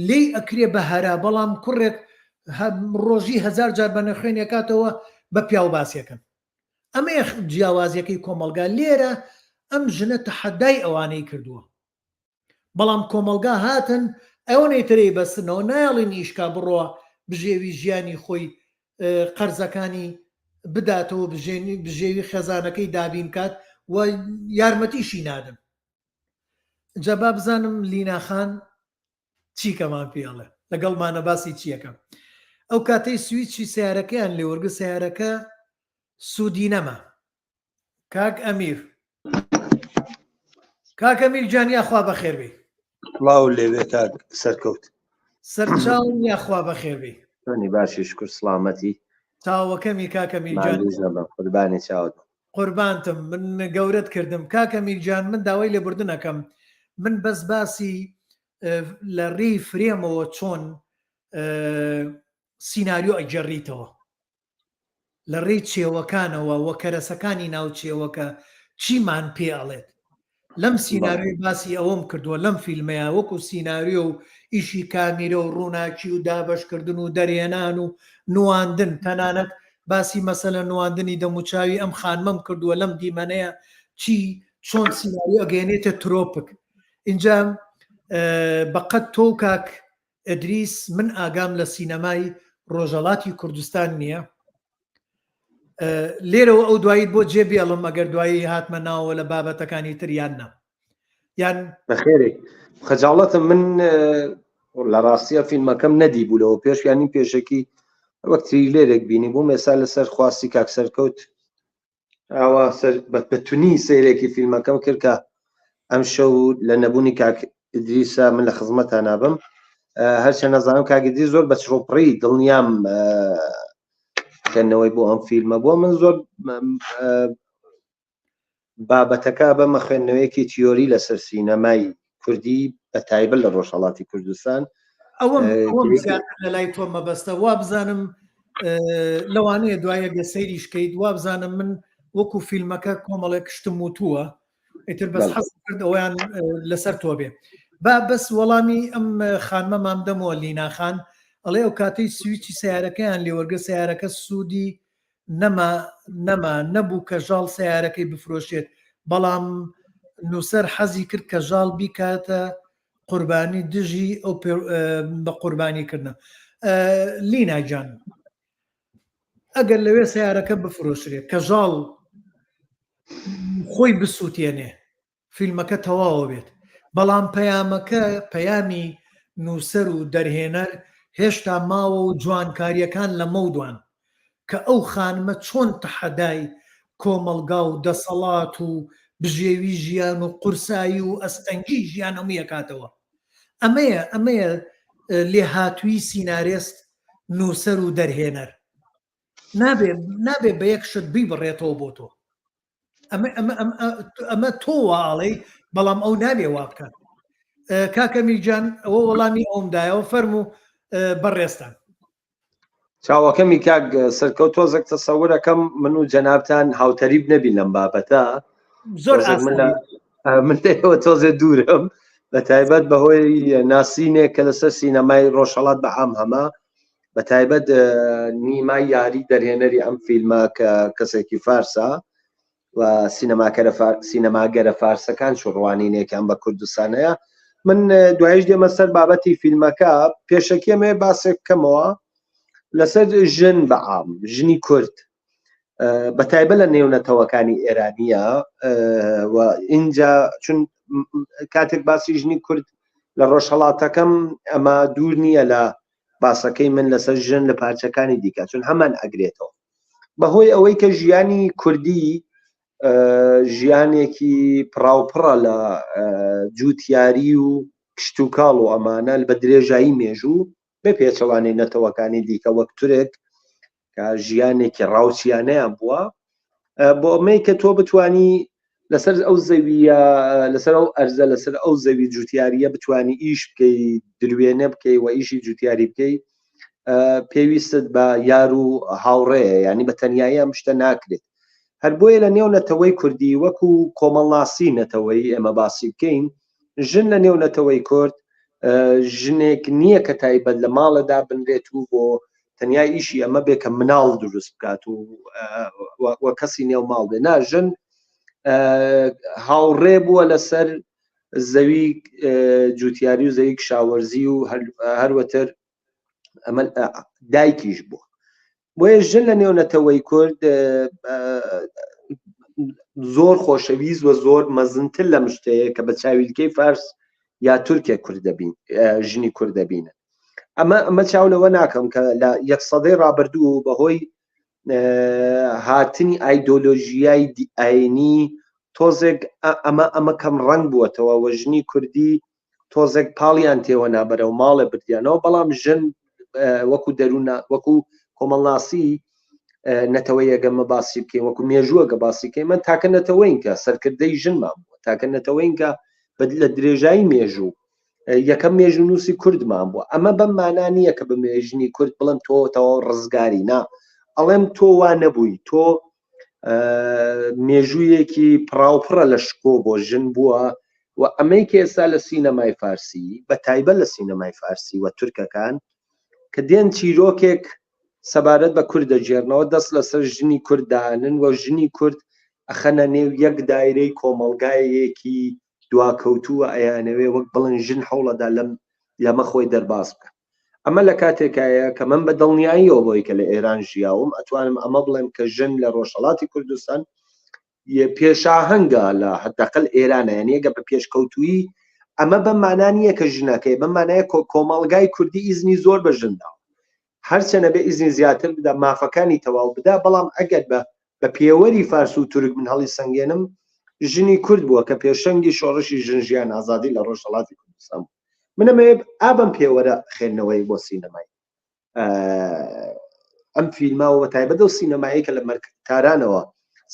لێی ئەکرێ بە هەرا بەڵام کوڕێک ڕۆژی هەزار جار بە نەخوێن یەکاتەوە بە پیاو باسیەکەن ئەمەیە جیاوازیەکەی کۆمەڵگا لێرە ئەم ژنە تەحەدای ئەوانەی کردووە بەڵام کۆمەڵگا هاتن ئەوەنەی ترەی بەستنەوە نایەڵین ئیشکا بڕۆ بژێوی ژیانی خۆی قەرزەکانی بداتەوە بژێوی خێزانەکەی دابین کات و یارمەتیشی نادەن جا با بزانم لینا خان چیکەمان پێ ئەڵێ لەگەڵمانە باسی چیەکە ئەو کاتەی سویچی سیارەکەیان لێوەرگە سیارەکە سوودی نەما کاک ئەمیر کاک ئەمیر گیان یاخوا بەخێربی سڵاو لێوێ کاک سەرکەوت سەرچاوم یاخوا بەخێربی چۆنی باشی شکر سڵامەتی تاوەکەمی کاکە میرجان قوربانی چاوت قوربانتم من گەورەت کردم کاکە میرجان من داوای لێبوردن ئەکەم من بەس باسی لە ڕێی فرێمەوە چۆن سیناریۆ ئەگەڕیتەوە لە ڕێی چێوەکانەوە وە کەرەسەکانی ناو چێوەکە چیمان پێ ئەڵێت لەم سیناریۆی باسی ئەوەم کردووە لەم فیلمەیە وەکو سیناریۆ و ئیشی کامیرە و ڕووناکی و دابەشکردن و دەرهێنان و نواندن تەنانەت باسی مەسەلە نواندنی دەموچاوی ئەم خانمەم کردووە لەم دیمەنەیە چی چۆن سیناریۆ ئەگەیەنێتە ترۆپک ئینجا بەقەت تۆ و کاک ئیدریس من ئاگام لە سینەمای ڕۆژەڵاتی کوردستان نییە لێرەوە ئەو دوایی بۆ جێ بێڵم ئەگەر دوایی هاتمە ناوە لە بابەتەکانی تر یان نا یان بەخێرێ خەجاڵەتم من لە ڕاستیە فیلمەکەم نەدی بوو لەوە پێش یانی پێشەکی وەک تریلێرێک بینی بووم ئێستا لەسەر خواستی کاک سەرکەوت ئاوا سەر بە تونی سەیرێکی فیلمەکەم کرد کە ئەم شەو لە نەبوونی کاک ئیدریسا من لە خزمەتان نابم هەرچە نەزانم کاک ئیدریس زۆر بە چڕوپڕی دڵنیام خوێندنەوەی بۆ ئەم فیلمە بۆ من زۆر بابەتەکە بەمە خوێندنەوەیەکی تیۆری لەسەر سینەمای کوردی بە تایبەت لە ڕۆژهەڵاتی کوردستان ئەوەم زیاتر لە لای تۆ مەبەستە وابزانم لەوانەیە دوایە گە سەیریش کەیت وابزانم من وەکو فیلمەکە کۆمەڵێک شتم وتووە ئیتر بەس حەز کرد ئەویان لەسەر تۆ بێ با بەس وەڵامی ئەم خانمەمام دەمەوە لینا خان ئەڵێ ئەو کاتەی سویچی سیارەکەیان لێوەرگە سیارەکە سوودی نەما نەما نەبوو کەژاڵ سیارەکەی بفرۆشێت بەڵام نووسەر حەزی کرد کەژاڵ بیکاتە قوربانی دژی ئەو بە قوربانی کردنە لینا گیان ئەگەر لەوێ سیارەکە بفرۆشرێت کەژاڵ خۆی بسووتێنێ فیلمەکە تەواوە بێت بەڵام پەیامەکە پەیامی نووسەر و دەرهێنەر هێشتا ماوە و جوانکاریەکان لە مەودوان کە ئەو خانمە چۆن تەحەدای کۆمەڵگا و دەسەڵات و بژێوی ژیان و قورسایی و ئەستەنگی ژیان هەمووی ئەکاتەوە ئەمەیە ئەمەیە لێهاتووی سینارێست نووسەر و دەرهێنەر نابێ نابێ بە یەک شت بیبڕێتەوە بۆ تۆ ئەمە ئەمە ئەمە تۆ واڵەی بەڵام ئەو نابێ وا بکات کاکە میرجان ئەوە وەڵامی ئەوم دایەوە فەرموو بەڕێزتان چاوەکەمی کاک سەرکەوت تۆزێک تەسەورەکەم من و جەنابتان هاوتەریب نەبین لەم بابەتە زۆر من من لێەوە تۆزێ دوورم. بە تایبەت بەهۆی ناسینێک کە لەسەر سینەمای ڕۆژهەڵات بە عام هەمە بە تایبەت نیما یاری دەرهێنەری ئەم فیلمە کە کەسێکی فارسە و سینەماکەرە سینەماگەرە فارسەکان چ ڕوانینێکیان بە کوردستانەیە من دوایش دێمە سەر بابەتی فیلمەکە پێشەکیەمێ باسێک بکەمەوە لەسەر ژن بە عام ژنی کورد بە تایبەت لە نێو نەتەوەکانی ئێرانیە و اینجا چون کاتێک باسی ژنی کورد لە ڕۆژهەڵاتەکەم ئەمە دوور نییە لە باسەکەی من لەسەر ژن لە پارچەکانی دیکە چون هەمان ئەگرێتەوە بەهۆی ئەوەی کە ژیانی کوردی ژیانێکی پڕاوپڕە لە جووتیاری و کشتتوکاڵ و ئەمانە بە درێژایی مێژوو بە پێچەوانەی نەتەوەکانی دیکە وەک تورک کە ژیانێکی ڕاوچیانەیان بووە بۆ ئەمەی کە تۆ بتانی لەسەر ئەو زەویە لەسەر ئەو ئەرزە لەسەر ئەو زەوی جوتیاریە بتانی ئیش بکەی دروێنە بکەی و ئیشی جوتیاری بکەی پێویستت بە یار و هاوڕێ ینی بە تەنایی ئەم شتە ناکرێت هەر بۆیە لە نێو نەتەوەی کوردی وەکو کۆمەڵناسی نەتەوەی ئێمە باسی بکەین ژن لە نێو نەتەوەی کورد ژنێک نییە کە تایبەت لە ماڵەدا بنرێت و بۆ تەنیا ئیشی ئەمە بێ کە مناڵ دروست بکات و وە کەسی نێو ماڵ بێ نا ژن هاوڕێ بووە لەسەر زەوی جوتیاری و زەوی کشاوەرزی و هەروەتر ئەمە دایکیش بووە بۆیە ژن لە نێو نەتەوەی کورد زۆر خۆشەویست و زۆر مەزنتر لە مشتەیە کە بە چاویلکەی فارس یا تورکیا کورد دەبین ژنی کورد دەبینن ئەمە ئەمە چاو لەوە ناکەم کە لە یەک سەدەی ڕابردوو بەهۆی هاتنی ئایدۆلۆژیای ئاینی تۆزێک ئەمە ئەمە کەم ڕەنگ بووەتەوە و ژنی کوردی تۆزێک پاڵیان تێوە نابەرەوە ماڵێ بردیانەوە بەڵام ژن وەکو دەروون وەکو کۆمەڵناسی نەتەوەیەگەمە باسی بکەین وەکو مێژووەگە باسی بکەین من تاکە نەتەوەین کە سەرکردەی ژنمان بووە تاکە نەتەوەین کە لە درێژایی مێژوو یەکەم مێژوونووسی کوردمان بووە ئەمە بەم مانا نییە کە بە مێژنی کورد بڵم تۆ تەواو ڕزگاری نا ئەڵێم تۆ وا نەبووی تۆ مێژوویەکی پڕاوپڕە لە شکۆ بۆ ژن بووە و ئەمەی کە ئێستا لە سینەمای فارسی بە تایبەت لە سینەمای فارسی و تورکەکان کە دێن چیرۆکێک سەبارەت بە کورد دەگێڕنەوە دەست لەسەر ژنی کورد دانن و ژنی کورد ئەخەنە نێو یەک دایرەی کۆمەڵگایەکی دواکەوتووە ئەیانەوێ وەک بڵن ژن حوڵەدا لەم لەمە خۆی دەرباز بکە ئەمە لە کاتێکایە کە من بە دڵنیاییەوە بۆی کە لە ئێران ژیاوم ئەتوانم ئەمە بڵێم کە ژن لە ڕۆژهەڵاتی کوردستان پێشاهەنگە لە حدەقل ئێرانە یعنی ئەگە بە پێشکەوتوویی ئەمە بەم مانا نییە کە ژنەکەی بەم مانایە کۆمەڵگای کوردی ئیزنی زۆر بە ژن داوە هەرچەنە بێ ئیزنی زیاتر بدا مافەکانی تەواو بدا بەڵام ئەگەر بە بە پێوەری فارس و تورک من هەڵی سەنگێنم ژنی کورد بووە کە پێشەنگی شۆڕشی ژن ژیان ئازادی لە ڕۆژهەڵاتی کوردستان بوو من ئەمەوێ ئا بەم پێوەرە خوێندنەوەی بۆ سینەمای ئەم فیلمە و تایبەت ئەو سینەمایی کە لە تارانەوە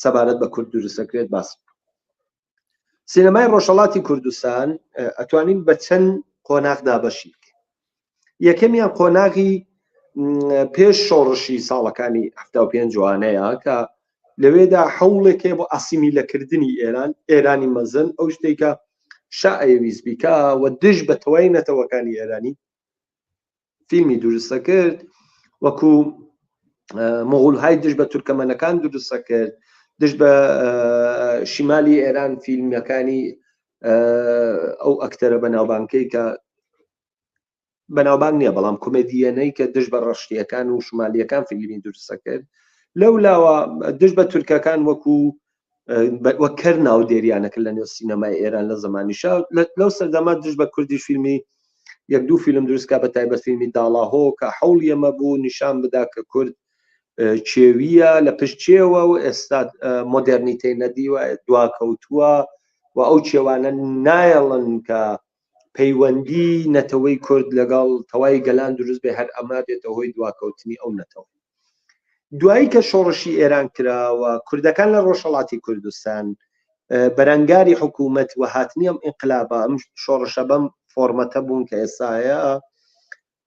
سەبارەت بە کورد دروستەکرێت باس سینەمای ڕۆژهەڵاتی کوردستان ئەتوانین بە چەند قۆناغ دابەشی بکەین یەکەمیان قۆناغی پێش شۆڕشی ساڵەکانی 75 جوانەیە کە لەوێدا حوڵێک هەیە بۆ ئاسیمیلەکردنی ئێران ئێرانی مەزن ئەو شتێکە شا ئەیویست بیکا و دژ بە تەوای نەتەوەکانی ئێرانی فیلمی دروستە کرد وەکو مغولهای دژ بە تورکەمەنەکان دروستە کرد دژ بە شیمالی ئێران فیلمەکانی ئەو ئەکتەرە بەناوبانکەی کە بەناوبانگ نییە بەڵام کۆمێدیەنەی کە دژ بە ڕەشتیەکان و شمالیەکان فیلمی دروستە کرد لەو لاوە دژ بە تورکەکان وەکو وەک کەر ناودێریانە کرد لە نێو سینەمای ئێران لە زمانی شا لەو سەردەما دژ بە کوردی فیلمی یەک دوو فیلم دروستکا بە تایبەت فیلمی داڵاهۆ کە حەوڵی ئەمە بوو نیشان بدا کە کورد چێویە لە پشت چێوە و ئێستا مۆدێرنیتەی نەدیوە دواکەوتووە و ئەو چێوانە نایەڵن کە پەیوەندی نەتەوەی کورد لەگەڵ تەوای گەلان دروست بێ هەر ئەمە بێتە هۆی دواکەوتنی ئەو نەتەوە دوایی کە شۆڕشی ئێران کراوە کوردەکان لە ڕۆژهەڵاتی کوردستان بەرەنگاری حکوومەت و هاتنی ئەم ئینقلابە ئەم شۆڕشە بەم فۆرمەتە بوون کە ئێستاە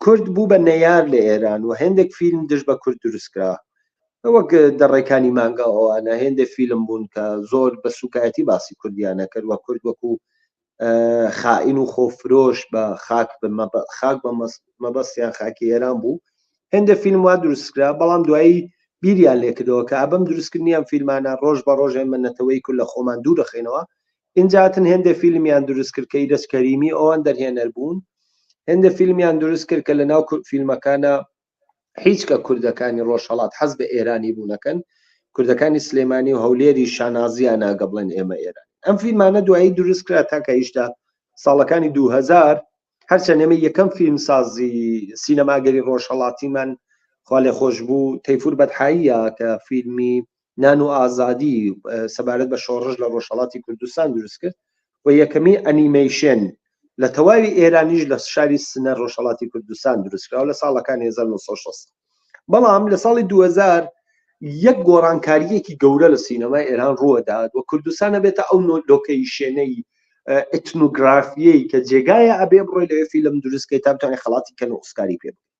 کورد بوو بە نەیار لە ئێران و هێندێک فیلم دژ بە کورد دروستکرا وەک دەڕێکانی مانگا ئەوانە هێندێک فیلم بوون کە زۆر بە سوکایەتی باسی کوردیانە کرد و کورد وەکو خائین و خۆفرۆش بە خاک خاک بە مەبەستیان خاکی ئێران بوو هێندە فیلم وا دروستکرا بەڵام دوایی بیریان لێکردەوە کە ئەبم دروستکردنی ئەم فیلمانە ڕۆژ بە ڕۆژ ئێمە نەتەوەی کورد لە خۆمان دوورەخەینەوە ئینجا هاتن هێندە فیلمیان دروست کرد کە ئیرەج کەریمی ئەوان دەرهێنەر بوون هێندە فیلمیان دروست کرد کە لە ناو فیلمەکانە هیچ کە کوردەکانی ڕۆژهەڵات حەز بە ئێرانی بوونەکەن کوردەکانی سلێمانی و هەولێری شانازیان ناگە بڵێن ئێمە ئێران ئەم فیلمانە دوایی دروست کرا تا کە هیشتا ساڵەکانی 2000 هەرچەند ئێمە یەکەم فیلم سازی سینەماگەری ڕۆژهەڵاتیمان خوا لێ خۆش بوو تەیفور بەتحاییە کە فیلمی نان و ئازادی سەبارەت بە شۆڕش لە ڕۆژهەڵاتی کوردستان دروست کرد و یەکەمی ئەنیمەیشن لە تەواوی ئێرانیش لە شاری سنە ڕۆژهەڵاتی کوردستان دروستکراوە لە ساڵەکانی 1960 بەڵام لە ساڵی 2000 یەک گۆڕانکاریەکی گەورە لە سینەمای ئێران ڕووەدات و کوردستان ئەبێتە ئەو لۆکەیشێنەی ئەتنۆگرافیەی کە جێگایە ئەبێ بڕۆی لەوێ فیلم دروستکەی تا بتوانێت خەڵاتی کەن و ئۆسکاری پێ بکەی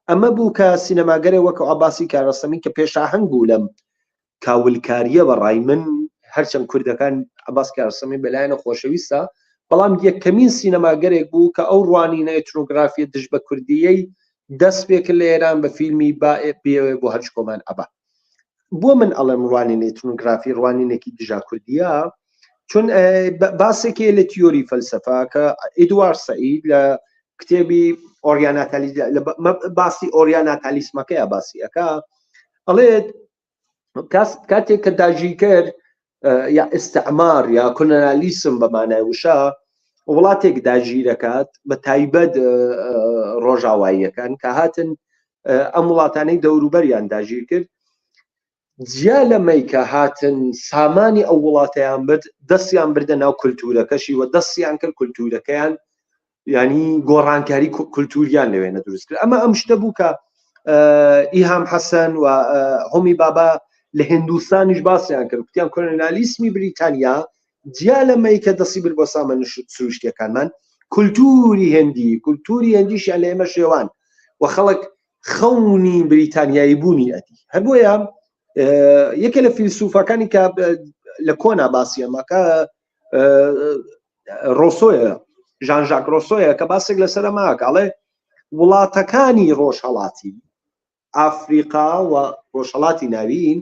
ئەمە بوو کە سینەماگەرێ وەک عەباسی کیارۆستەمی کە پێشاهەنگ بوو لەم کاولکاریە بە ڕای من هەرچەند کوردەکان عەباس کیارۆستەمی بەلایەنە خۆشەویستە بەڵام یەکەمین سینەماگەرێک بوو کە ئەو ڕوانینە ئێتنۆگرافیە دژ بە کوردیەی دەست پێکرد لە ئێران بە فیلمی با بێوێ بۆ هەرچ کۆمان ئەبا بۆ من ئەڵێم ڕوانین ئێتنۆگرافی ڕوانینێکی دژا کوردیە چون باسێکی لە تیۆری فەلسەفە کە ئیدوار سەعید لە کتێبی ئۆریاناتالی باسی ئۆریاناتالیسمەکەیە باسی ئەکا ئەڵێت کاتێک کە داگیرکەر یا ئیستعمار یا کۆلۆنیالیسم بە مانای وشە وڵاتێک داگیرەکات بە تایبەت ڕۆژاواییەکان کە هاتن ئەم وڵاتانەی دەوروبەریان داگیر کرد جیا لەمەی کە هاتن سامانی ئەو وڵاتەیان برد دەستیان بردە ناو کولتورەکەشی و دەستیان کرد کولتورەکەیان ینی گۆڕانکاری کولتوریان لەوێنە دروست کرد ئەمە ئەم شتە بوو کە ئیهام حەسەن و هۆمی بابا لە هندوستانیش باسیان کرد کوتیان کۆلۆنیالیسمی بریتانیا جیا لەمەی کە دەستی برد بۆ سامانە سروشتیەکانمان کولتوری هندی کولتوری هندیشیان لە ئێمە شێوان و خەڵک خەونی بریتانیایی بوونی ئەدی هەر بۆیە یەکێ لە فیلسوفەکانی کە لە کۆنا باسی ئەمەکە ڕۆسۆیە ژان ژاک ڕۆسۆیە کە باسێک لەسەر ئەمە ئەڵێ وڵاتەکانی ڕۆژهەڵاتی ئافریقا و ڕۆژهەڵاتی ناوین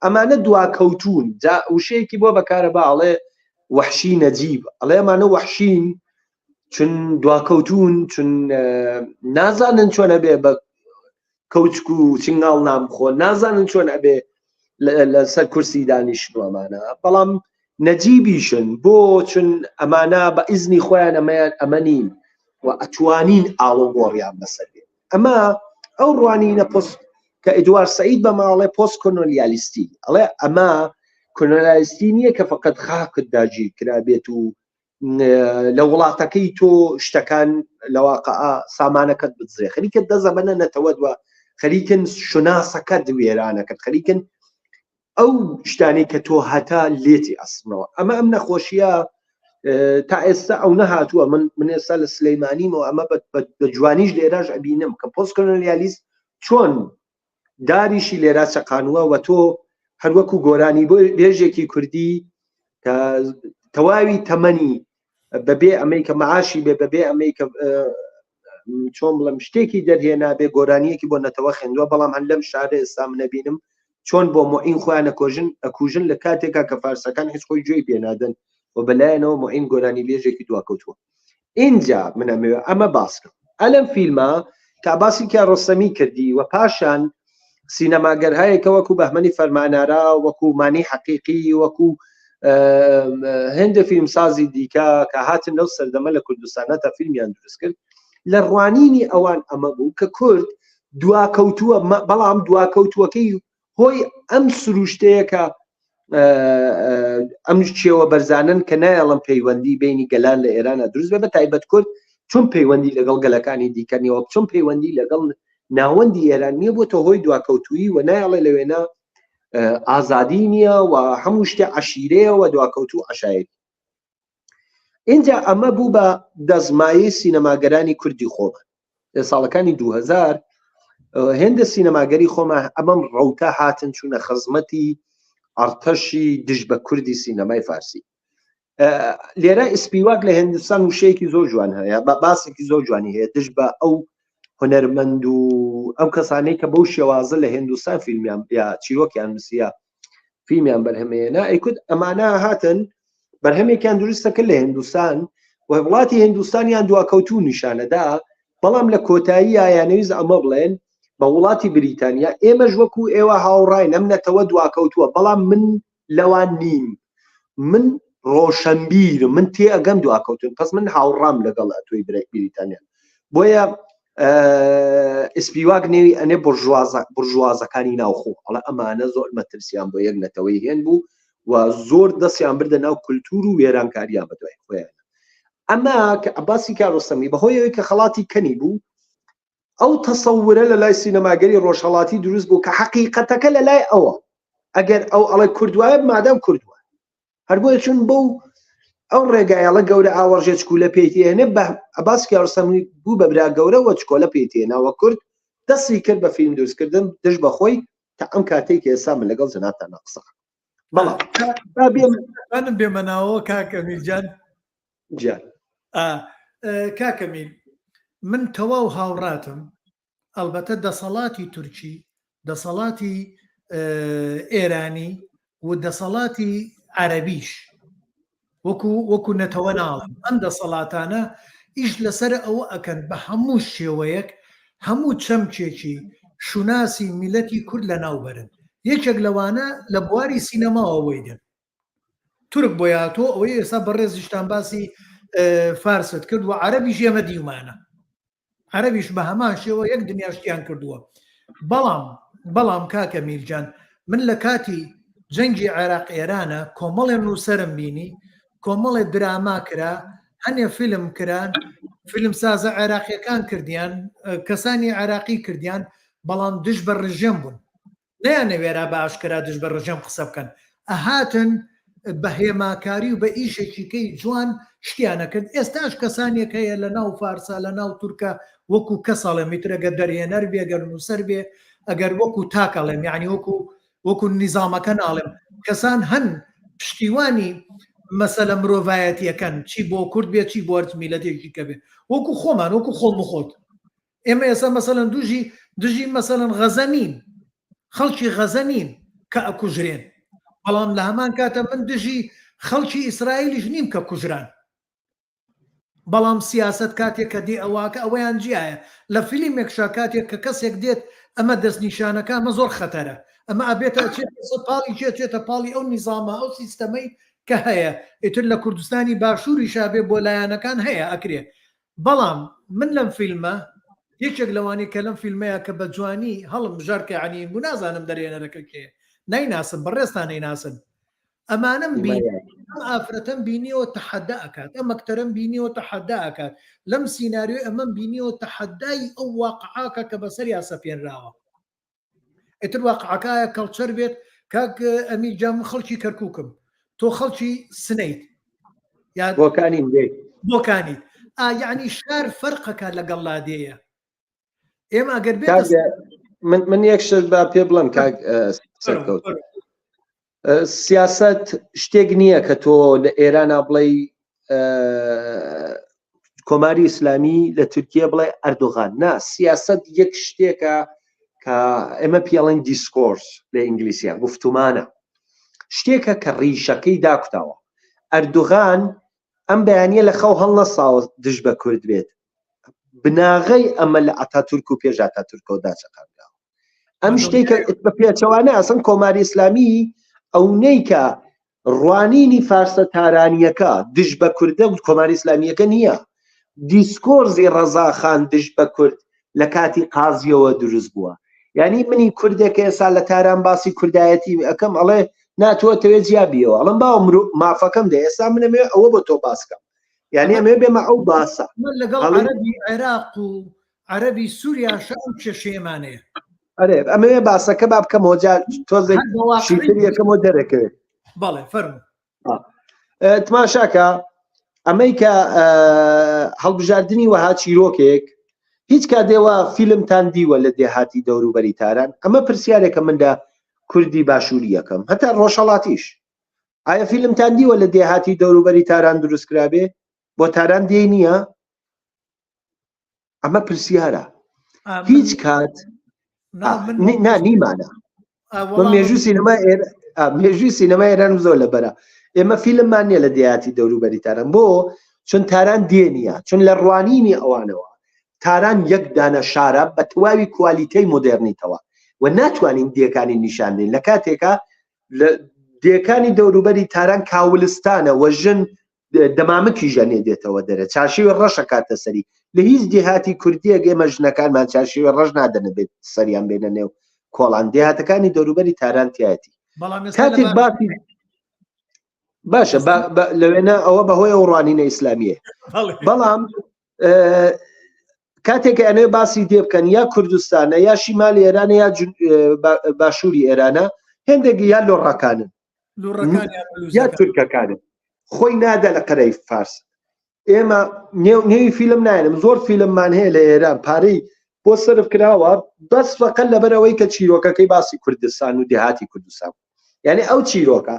ئەمانە دواکەوتون جا وشەیەکی بۆ بەکارە با ئەڵێ وەحشی نەجیب ئەڵێ ئەمانە وەحشین چون دواکەوتون چون نازانن چۆن ئەبێ بە کەوچک و چنگاڵ نان بخۆن نازانن چۆن ئەبێ لەسەر کورسی دانیشن و ئەمانە بەڵام نەجیبیشن بۆ چون ئەمانە بە ئیزنی خۆیان ئەمەیان ئەمە نین و ئەتوانین ئاڵوگۆڕیان بەسەر بێت ئەمە ئەو ڕوانینە پۆست کە ئیدوار سعید بە ماڵێ پۆست کۆنۆلیالیستی ئەڵێ ئەمە کۆنۆلیالیستی نییە کە فقط خاکت داگیر کرابێت و لە وڵاتەکەی تۆ شتەکان لەواقع سامانەکەت بدزێ خەریکە دەزەمەنە نەتەوە دووە خەریکن شوناسەکەت وێرانەکەت خەریکن ئەو شتانەی کە تۆ هەتا لێتی ئەسنەوە ئەمە ئەم نەخۆشیە تا ئێستا ئەو نەهاتووە من من ئێستا لە سلەیمانیمەوە ئەمە بە جوانیش لێراش ئەبینم کە پۆست کۆلۆنیالیست چۆن داریشی لێرا چەقانووە و تۆ هەروەکو گۆرانی بۆ بێژێکی کوردی کە تەواوی تەمەنی بەبێ ئەمەی کە معاشی بێ بەبێ ئەمەی کە چۆن بڵم شتێکی دەرهێنا بێ گۆرانیەکی بۆ نەتەوە خوێندووە بەڵام هەر لەم شارە ئێستا من نەبینم چۆن بۆ معین خۆیان ئەکۆژن ئەکوژن لە کاتێکا کە فارسەکان هیچ خۆی گوێی پێنادەن و بەلایەنەوە معین گۆرانی بێژێکی دواکەوتووە ئینجا من ئەمەوێ ئەمە باس کەم ئەلەم فیلمە تا باسی کیاڕۆستەمی کردی و پاشان سینەماگەرهایەکە وەکو بەهمەنی فەرمانارا وەکو مانی حەقیقی وەکو هێندە فیلمسازی دیکە کە هاتن لەو سەردەمە لە کوردستانە تا فیلمیان دروست کرد لە ڕوانینی ئەوان ئەمە بوو کە کورد دواکەوتووە بەڵام دواکەوتووەکەی هۆی ئەم سروشتەیە کە ئەم شێوە بەرزانن کە نایەڵم پەیوەندی بینی گەلان لە ئێرانە دروست بێ بە تایبەت کورد چون پەیوەندی لەگەڵ گەلەکانی دیکە نیەوە چون پەیوەندی لەگەڵ ناوەندی ئێران نییە بۆتە هۆی دواکەوتویی و نایەڵێ لەوێنە ئازادی نییە و هەموو شتێ عەشیرەیە و دواکەوتوو عەشایری اینجا ئەمە بوو بە دەستمایەی سینەماگەرانی کوردی خۆمان لە ساڵەکانی 2000 هێندە سینەماگەری خۆمان ئەمەم ڕوتە هاتن چوونە خزمەتی ئەرتەشی دژ بە کوردی سینەمای فارسی. لێرە ئیسپیواک لە هندستان وشەیەکی زۆر جوان هەیە بە باسێکی زۆر جوانی هەیە دژ بە ئەو هونەرمەند و ئەو کەسانەی کە بەو شێوازە لە هندستان فیلمیان یا چیرۆکیان نووسە فیلمیان بەرهەمێنا ئەیکوت ئەمانە هاتن بەرهەمێکیان دروستە کرد لە هندستان و وڵاتی هندستانیان دواکەوتوو نیشانەدا بەڵام لە کۆتایی یانەویست ئەمە بڵێن بە وڵاتی بریتانیا ئێمەش وەکو ئێوە هاوڕاین ئەم نەتەوە دواکەوتووە بەڵام من لەوان نیم من ڕۆشنبیرم من تێ ئەگەم دواکەوتن پس من هاوڕام لەگەڵ ئەتۆی بریتانیا بۆیە ئسپیواک نێوی ئەنێ بورژوازەکانی ناوخۆ ئەڵە ئەمانە زۆر مەترسیان بۆ یەک نەتەوەی هێن بوو و زۆر دەستیان بردە ناو کولتور و وێرانکاریان بەدوای خۆیان ئەمە کە عباسی کارۆستەمی بەهۆی ئەوەی کە خەڵاتی کەنی بوو ئەو تەسەورە لە لای سینەماگەری ڕۆژهەڵاتی دروست بوو کە حەقیقەتەکە لە لای ئەوە ئەگەر ئەو ئەڵێ کورد وایە مادام کورد وایە هەر بۆیە چون بەو ئەو ڕێگایەڵە گەورە ئاوەڕژێ چکولە پێی تێنێ بە عەباس کیاڕۆستەمی بوو بە برا گەورە وە چکۆلە پێی تێناوە کورد دەستی کرد بە فیلم دروستکردن دژ بە خۆی تا ئەم کاتێک کە ئێستا من لەگەڵ جەنابتان قسە بەڵام با بێم منم بێمە ناوەوە کاک ئەمیر جان جان کاک ئەمیر من تەواو هاوڕاتم ئەڵبەتە دەسەڵاتی تورکی دەسەڵاتی ئێرانی و دەسەڵاتی عەرەبیش وەکو وەکو نەتەوە ناڵم ئەم دەسەڵاتانە ئیش لەسەر ئەوە ئەکەن بە هەموو شێوەیەک هەموو چەمکێکی شوناسی میلەتی کورد لەناو بەرن یەکێک لەوانە لە بواری سینەماوە وەی دێن تورک بۆ یا تۆ ئەوەی ئێستا بەڕێزیشتان باسی فارست کرد و عەرەبیش ئێمە دیومانە عەرەبیش بە هەمان شێوە یەک دنیا شتیان کردووە بەڵام بەڵام کاکە میرجان من لە کاتی جەنگی عێراق ئێرانە کۆمەڵێ نووسەرم بینی کۆمەڵێ دراما کرا هەنێ فیلم کران فیلم سازە عێراقیەکان کردیان کەسانی عێراقی کردیان بەڵام دژ بە ڕژێم بوون نەیانەوێرا بە ئاشکرا دژ بە ڕژێم قسە بکەن، ئەهاتن بە هێماکاری و بە ئیشێکی کەی جوان شتیان ئەکرد، ئێستاش کەسانێک هەیە لە ناو فارسا لە ناو تورکا وەکو کەس ئەڵێم ئیتر ئەگەر دەرهێنەر بێ ئەگەر نووسەر بێ ئەگەر وەکو تاک ئەڵێم یانی وەکو وەکو نیزامەکە ناڵێم کەسان هەن پشتیوانی مەسەلە مرۆڤایەتیەکەن چی بۆ کورد بێ چی بۆ هەرچ میلەتێکی کە بێ وەکو خۆمان وەکو خۆم و خۆت ئێمە ئێستا مەسەلەن دوژی دژی مەسەلەن غەزە نین خەڵکی غەزە نین کە ئەکوژرێن بەڵام لە هەمان کاتە من دژی خەڵکی ئیسرائیلیش نیم کە کوژران بەڵام سیاست کاتێک کە دێ ئەوواکە ئەوەیان جیایە لە فیلمێکشا کاتێک کە کەسێک دێت ئەمە دەستنیشانەکە ئەمە زۆر خەتەرە ئەمە ئەبێتە چێتە پاڵی چێ چێتە پاڵی ئەو نیزامە ئەو سیستەمەی کە هەیە ئیتر لە کوردستانی باشووریشا بێ بۆ لایەنەکان هەیە ئەکرێ بەڵام من لەم فیلمە یەکێک لەوانەی کە لەم فیلمەیە کە بە جوانی هەڵم بژار کە یعنی بوو نازانم دەرێنەرەکە کێ نایناسم بەڕێزتان نەیناسن ئەمانەم بین ئەم ئافرەتەم بینیەوە تەحەدا ئەکات ئەم ئەکتەرەم بینیەوە تەحەدا ئەکات لەم سیناریۆی ئەمەم بینیەوە تەحەدای ئەو واقعاکە کە بەسەریا سەپێنراوە ئیتر واقعەکە ئایا کەڵچەر بێت کاک ئەمیر جان من خەڵکی کەرکووکم تۆ خەڵکی سنەیت یا بۆکانی بێ بۆکانیت ئا یعنی شار فەرقەکە لەگەڵ لادێیە ئێمە ئەگەر بێت من من یەک شت با پێ بڵێم کاک سەرکەوت سیاست شتێک نییە کە تۆ لە ئێرانە بڵێ کۆماری ئیسلامی لە تورکیە بڵێ ئەردۆغان نا سیاست یەک شتێکە کە ئێمە پێڵێن discourse لە ئینگلیسیە گفتومانە شتێکە کە ڕیشەکەی داکوتاوە ئەردۆغان ئەم بەیانە لە خەو هەڵنەساوە دژ بە کورد بێت بناغەی ئەمە لە ئەتا تورک و پێش ئەتا تورکەوە داچەقاندراوە ئەم شتێک بە پێچەوانە ئەسن کۆماری ئیسلامی ئەو نیکە ڕوانینی فارسە تارانیەکە دژ بە کوردە و کۆماری ئیسلامیەکە نییە discourse ی ڕەزاخان دژ بە کورد لە کاتی قازیەوە دروست بووە یعنی منی کوردێک ئێسا لە تاران باسی کوردایەتی ئەەکەم ئەڵێ ناتوە تەوێ جیا بیەوە ئەڵم باوە مافەکەم دە ئێستا منەمێ ئەوە بۆ تۆ باسکەم یعنی ئەمێ بێمە ئەو باسە من لەگەڵ عەرەبی عێراق و عەرەبی سووریاشە ئەم کێشەیەمانەیە ئەرێ ئەمەوێ باسەکە با بکەمەوە جا تۆزێک شیتر یەکەمەوە دەرەکەوێت بەڵێ فەرموو تماشاکە ئەمەی کە هەڵبژاردننی وەها چیرۆکێک هیچ کاتێوە فیلمتان دیوە لە دێهاتی دەوروبەری تاران ئەمە پرسیارێکە من لە کوردی باشووری یەکەم هەتا ڕۆژهڵاتیش. ئایا فیلمتان دیوە لە دێهاتی دەوروبەری تاران دروست کرابێ؟ بۆ تاران دێ نییە؟ ئەمە پرسیارە هیچ کات نا نیمانە مێژوو سینەما مێژووی سینەما ئێران زۆر لەبەرە ئێمە فیلممان نییە لە دێهاتی دەوروبەری تاران بۆ چون تاران دێ نییە چون لە ڕوانینی ئەوانەوە تاران یەک دانە شارە بە تەواوی کوالیتەی مۆدێرنیتەوە و ناتوانین دێکانی نیشاندین لە کاتێکا لە دێکانی دەوروبەری تاران کاولستانە و ژن دەمامکی ژەنێ دێتەوە دەرێ چارشێوی ڕەش ئەکاتە سەری لە هیچ دێهاتی کوردیەک ئێمە ژنەکانمان چارشێوی ڕەش نادەنە بێت سەریان بێنە نێو کۆڵان دێهاتەکانی دەوروبەری تاران تایەتی کاتێک باسی باشە لەوێنە ئەوە بەهۆی ئەو ڕوانینە ئیسلامیە بەڵام کاتێک ئەنێ باسی دێ بکەن یا کوردستانە یا شیمالی ئێرانە یا باشووری ئێرانە هێندێک یا لۆڕەکانن یا تورکەکانن خۆی نادا لە قەرەی فارس ئێمە نێوی فیلم ناێنم زۆر فیلممان هەیە لە ئێران پارەی بۆ سرف کراوە بەس فقط لەبەرەوەی کە چیرۆکەکەی باسی کوردستان و دێهاتی کوردستان یعنی ئەو چیرۆکە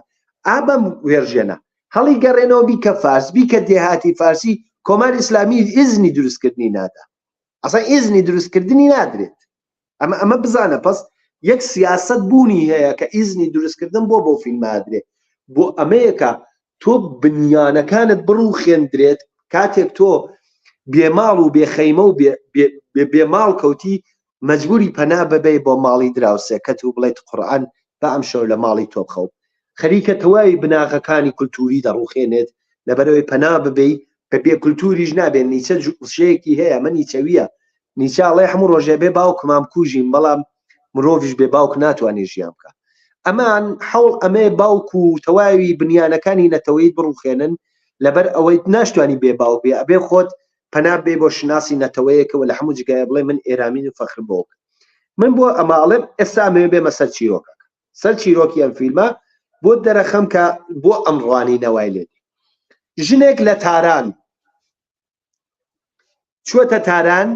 ئابەم وێرژێنە هەڵی گەڕێنەوە بیکە فارس بیکە دێهاتی فارسی کۆماری ئیسلامی ئیزنی دروستکردنی نادا ئەسا ئیزنی دروستکردنی نادرێت ئەمە ئەمە بزانە پس یەک سیاست بوونی هەیە کە ئیزنی دروستکردن بۆ بۆ فیلمادرێ بۆ ئەمەیەکە تۆ بنیانەکانت بڕوخێندرێت کاتێک تۆ بێماڵ و بێخەیمە و بێماڵ کەوتی مەجبوری پەنا ببەی بۆ ماڵی دراوسێکەت و بڵێیت قورئان با ئەمشەو لە ماڵی تۆ بخەوم خەریکە تەواوی بناغەکانی کولتوری دەڕوخێنێت لەبەرئەوەی پەنا ببەی بە بێ کولتوریش نابێت نیچە وشەیەکی هەیە ئەمە نیچەویە نیچە ئەڵێ هەموو ڕۆژێ بێ باوکمان بکوژین بەڵام مرۆڤیش بێ باوک ناتوانێت ژیان بکە ئەمان حەوڵ ئەمەیە باوک و تەواوی بنیانەکانی نەتەوەیت بڕوخێنن لەبەر ئەوەی ناشتوانی بێ باوک بێ ئەبێ خۆت پەنا بێ بۆ شوناسی نەتەوەیەکەوە لە هەموو جگایە بڵێ من ئێرامین و فەخر بۆ من بۆ ئەمە ئەڵێم ئێستا ئەمەوێ بێمە سەر چیرۆکەکە سەر چیرۆکی ئەم فیلمە بۆ دەرەخەم کە بۆ ئەم ڕوانینەوای لێ ژنێک لە تاران چوەتە تاران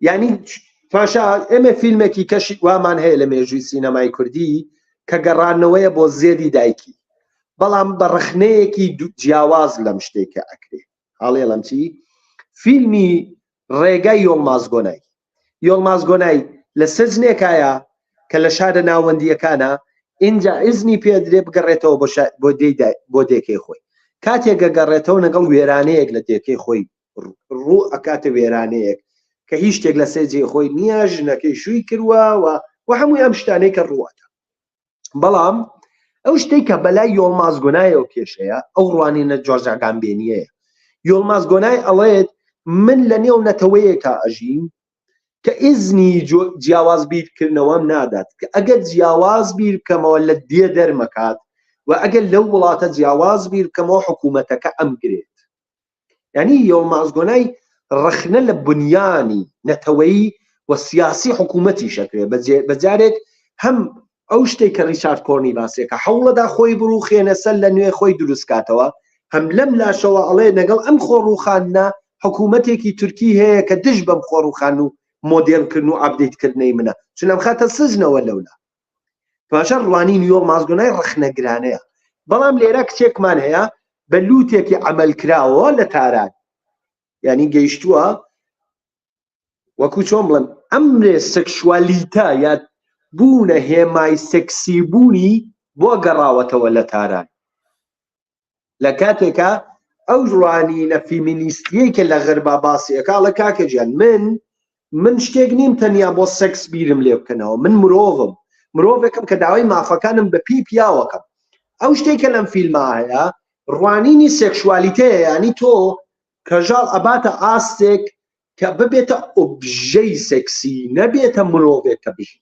یعنی پاشا ئێمە فیلمێکی کەشی وامان هەیە لە مێژووی سینەمای کوردی کە گەڕانەوەیە بۆ زێدی دایکی بەڵام بە ڕخنەیەکی جیاواز لەم شتێکە ئەکرێ ئاڵێڵم چی فیلمی ڕێگای یۆڵماز گۆنای یۆڵماز گۆنای لە سجنێکایە کە لە شارە ناوەندیەکانە ئینجا ئیزنی پێدرێ بگەڕێتەوە بۆ بۆ بۆ دێکەی خۆی کاتێک گەڕێتەوە لەگەڵ وێرانەیەک لە دێکەی خۆی ڕوو ئەکاتە وێرانەیەک کە هیچ شتێک لە سێ جێ خۆی نییە ژنەکەی شووی کردووە و و هەمووی ئەم شتانەی کە ڕووەتە بەڵام ئەو شتێک کە بەلای یۆڵماز گۆنایەوە کێشەیە ئەو ڕوانینە جۆرج ئاگامبێنیەیە یۆڵماز گۆنای ئەڵێت من لە نێو نەتەوەیەکا ئەژیم کە ئیزنی جیاواز بیرکردنەوەم نادات کە ئەگەر جیاواز بیر بکەمەوە لە دێ دەرمەکات و ئەگەر لەو وڵاتە جیاواز بیر بکەمەوە حکوومەتەکە ئەمگرێت یعنی یۆڵماز گۆنای ڕەخنە لە بنیانی نەتەوەیی و سیاسی حکوومەتیش ئەکرێ بە جارێک هەم ئەو شتێک کە ڕیچارد کۆرنی باسێکە حەوڵەدا خۆی بڕوخێنە سەر لە نوێ خۆی دروستکاتەوە هەم لەم لاشەوە ئەڵێ لەگەڵ ئەم خۆڕوخانە حکوومەتێکی تورکی هەیە کە دژ بەم خۆڕوخان و مۆدێلکردن و ئاپدەیتکردنەی منە چون ئەم خاتە سجنەوە لەولا پاشا ڕوانین یۆڵماز گۆنای ڕەخنەگرانەیە بەڵام لێرە کچێکمان هەیە بە لوتێکی عمل کراوە لە تاران یعنی گەیشتووە وەکو چۆن بڵێم ئەمرێ سێکسوالیتە یا بوونە هێمای سێکسی بوونی بۆ گەڕاوەتەوە لە تاران لە کاتێکا ئەو ڕوانینە فیمینیستیەی کە لە غەربا باسی ئەکا ئەڵێ کاکە گیان من من شتێک نیم تەنیا بۆ سێکس بیرم لێ بکەنەوە من مرۆڤم مرۆڤێکم کە داوای مافەکانم بە پێی پیاوەکەم ئەو شتێک کە لەم فیلمە هەیە ڕوانینی سێکشوالیتەیە ینی تۆ کەژاڵ ئەباتە ئاستێک کە ببێتە ئۆبژەی سێکسی نەبێتە مرۆڤێک کە بژی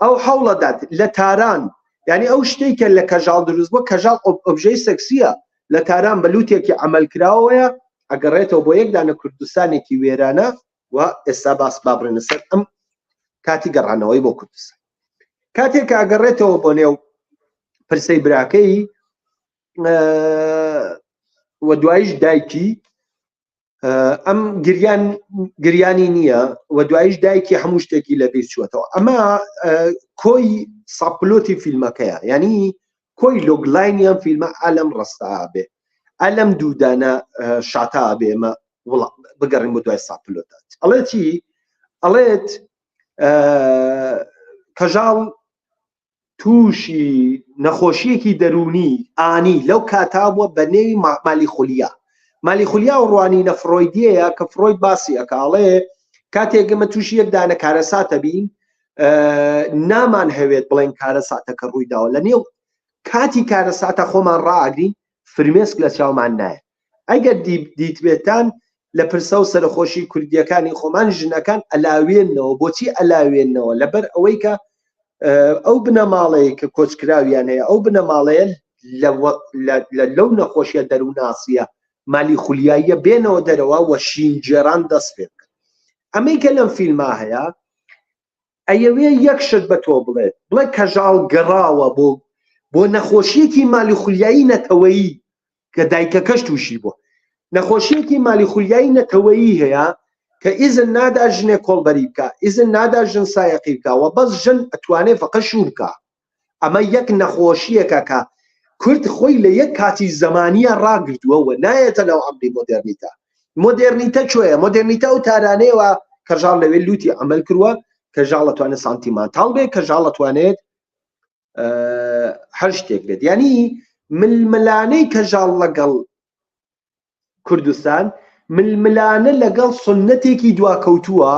ئەو حەوڵەدات لە تاران یعنی ئەو شتێک کە لە کەژاڵ دروست بووە کەژاڵ ئۆبژەی سێکسیە لە تاران بە لوتێکی عمل کراوەیە ئەگەڕێتەوە بۆ یەک دانە کوردستانێکی وێرانە و ئێستا باس با بڕێنە سەر ئەم کاتی گەڕانەوەی بۆ کوردستان کاتێک کە ئەگەڕێتەوە بۆ نێو پرسەی براکەی و دوایش دایکی ئەم گریان گریانی نییە و دوایش دایکی هەموو شتێکی لەبیر چووەتەوە ئەمە کۆی ساپلۆتی فیلمەکەیە یعنی کۆی logline ی ئەم فیلمە ئالەم ڕستا بێ ئەلەم دوودانە شاتا بێ ئمە وڵا بگەڕین بۆ دوای subplot ات ئەڵێ چی ئەڵێت کەژاڵ تووشی نەخۆشیەکی دەروونی ئانی لەو کاتا بووە بە نێوی مالیخولیا مالیخولیا و ڕوانینە فرۆیدیەیە کە فرۆید باسی ئەکاڵێ کاتێک ئمە تووشی یەک دانە کارەساتە بین نامان هەوێت بڵێن کارەساتەکە ڕووی داوە لە نێو کاتی کارەساتە خۆمان ڕائگرین فرمێسک لە چاومان نایە ئەگەر دیتبێتان لە پرسە و سەرخۆشی کوردیەکانی خۆمان ژنەکان ئەلاوێنەوە بۆچی ئەلاوێنەوە لەبەر ئەوەی کە ئەو بنەماڵەیە کە کۆچکراویان هەیە ئەو بنەماڵەیە لە لەو نەخۆشیە دەرووناسیە مالی خولیاییە بێنەوە دەرەوە و شینگێران دەست پێ بکەن ئەمەی کە لەم فیلما هەیە ئەیەوێ یەک شت بە تۆ بڵێت بڵێ کەژاڵ گەڕاوە بۆ بۆ نەخۆشیەکی مالی خولیایی نەتەوەیی کە دایکەکەش تووشی بووە نەخۆشیەکی مالی خولیایی نەتەوەیی هەیە کە ئیزن نادا ژنێک کۆڵبەری بکە ئیزن نادا ژن سایەقی بکە و بەس ژن ئەتوانێ فەقە شوو بکە ئەمە یەک نەخۆشیەکە کە کورد خۆی لە یەک کاتی زەمانیە ڕاگرتووە و نایەتە ناو عەمری مۆدێرنیتە مۆدێرنیتە چۆیە مۆدێرنیتە ئەو تارانەیەوە کەژاڵ لەوێ لوتی عمل کردووە کەژاڵ ئەتوانێت sentimental بێ کەژاڵ ئەتوانێت هەر شتێک بێت یعنی ململانەی کەژاڵ لەگەڵ کوردستان ململانە لەگەڵ سنەتێکی دواکەوتووە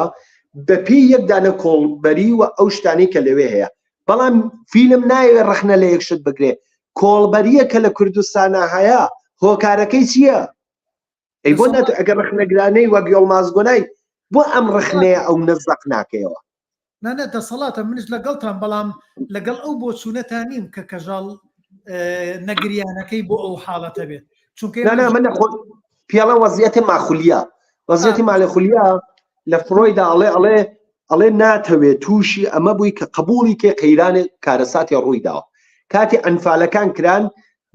بە پێی یەک دانە کۆڵبەری و ئەو شتانەی کە لەوێ هەیە بەڵام فیلم نایەوێت ڕەخنە لە یەک شت بگرێ کۆڵبەریە کە لە کوردستانە هەیە هۆکارەکەی چییە؟ ئەی بۆ نات ئەگەر ڕەخنەگرانەی وەک یۆڵماز گۆنای بۆ ئەم ڕەخنەیە ئەو نەزەق ناکەیەوە نا نا دەسەڵاتە منیش لەگەڵتان بەڵام لەگەڵ ئەو بۆچوونەتان نیم کە کەژاڵ نەگریانەکەی بۆ ئەو حاڵەتە بێت چونکە نا نا من نەخۆ پیاڵە وەزیەتی ماخولیا وەزیەتی مالەخولیا لە فرۆیدا ئەڵێ ئەڵێ ئەڵێ ناتەوێت تووشی ئەمە بووی کە قبولی کێ قەیرانێک کارەساتی ڕووی داوە کاتی ئەنفالەکان کران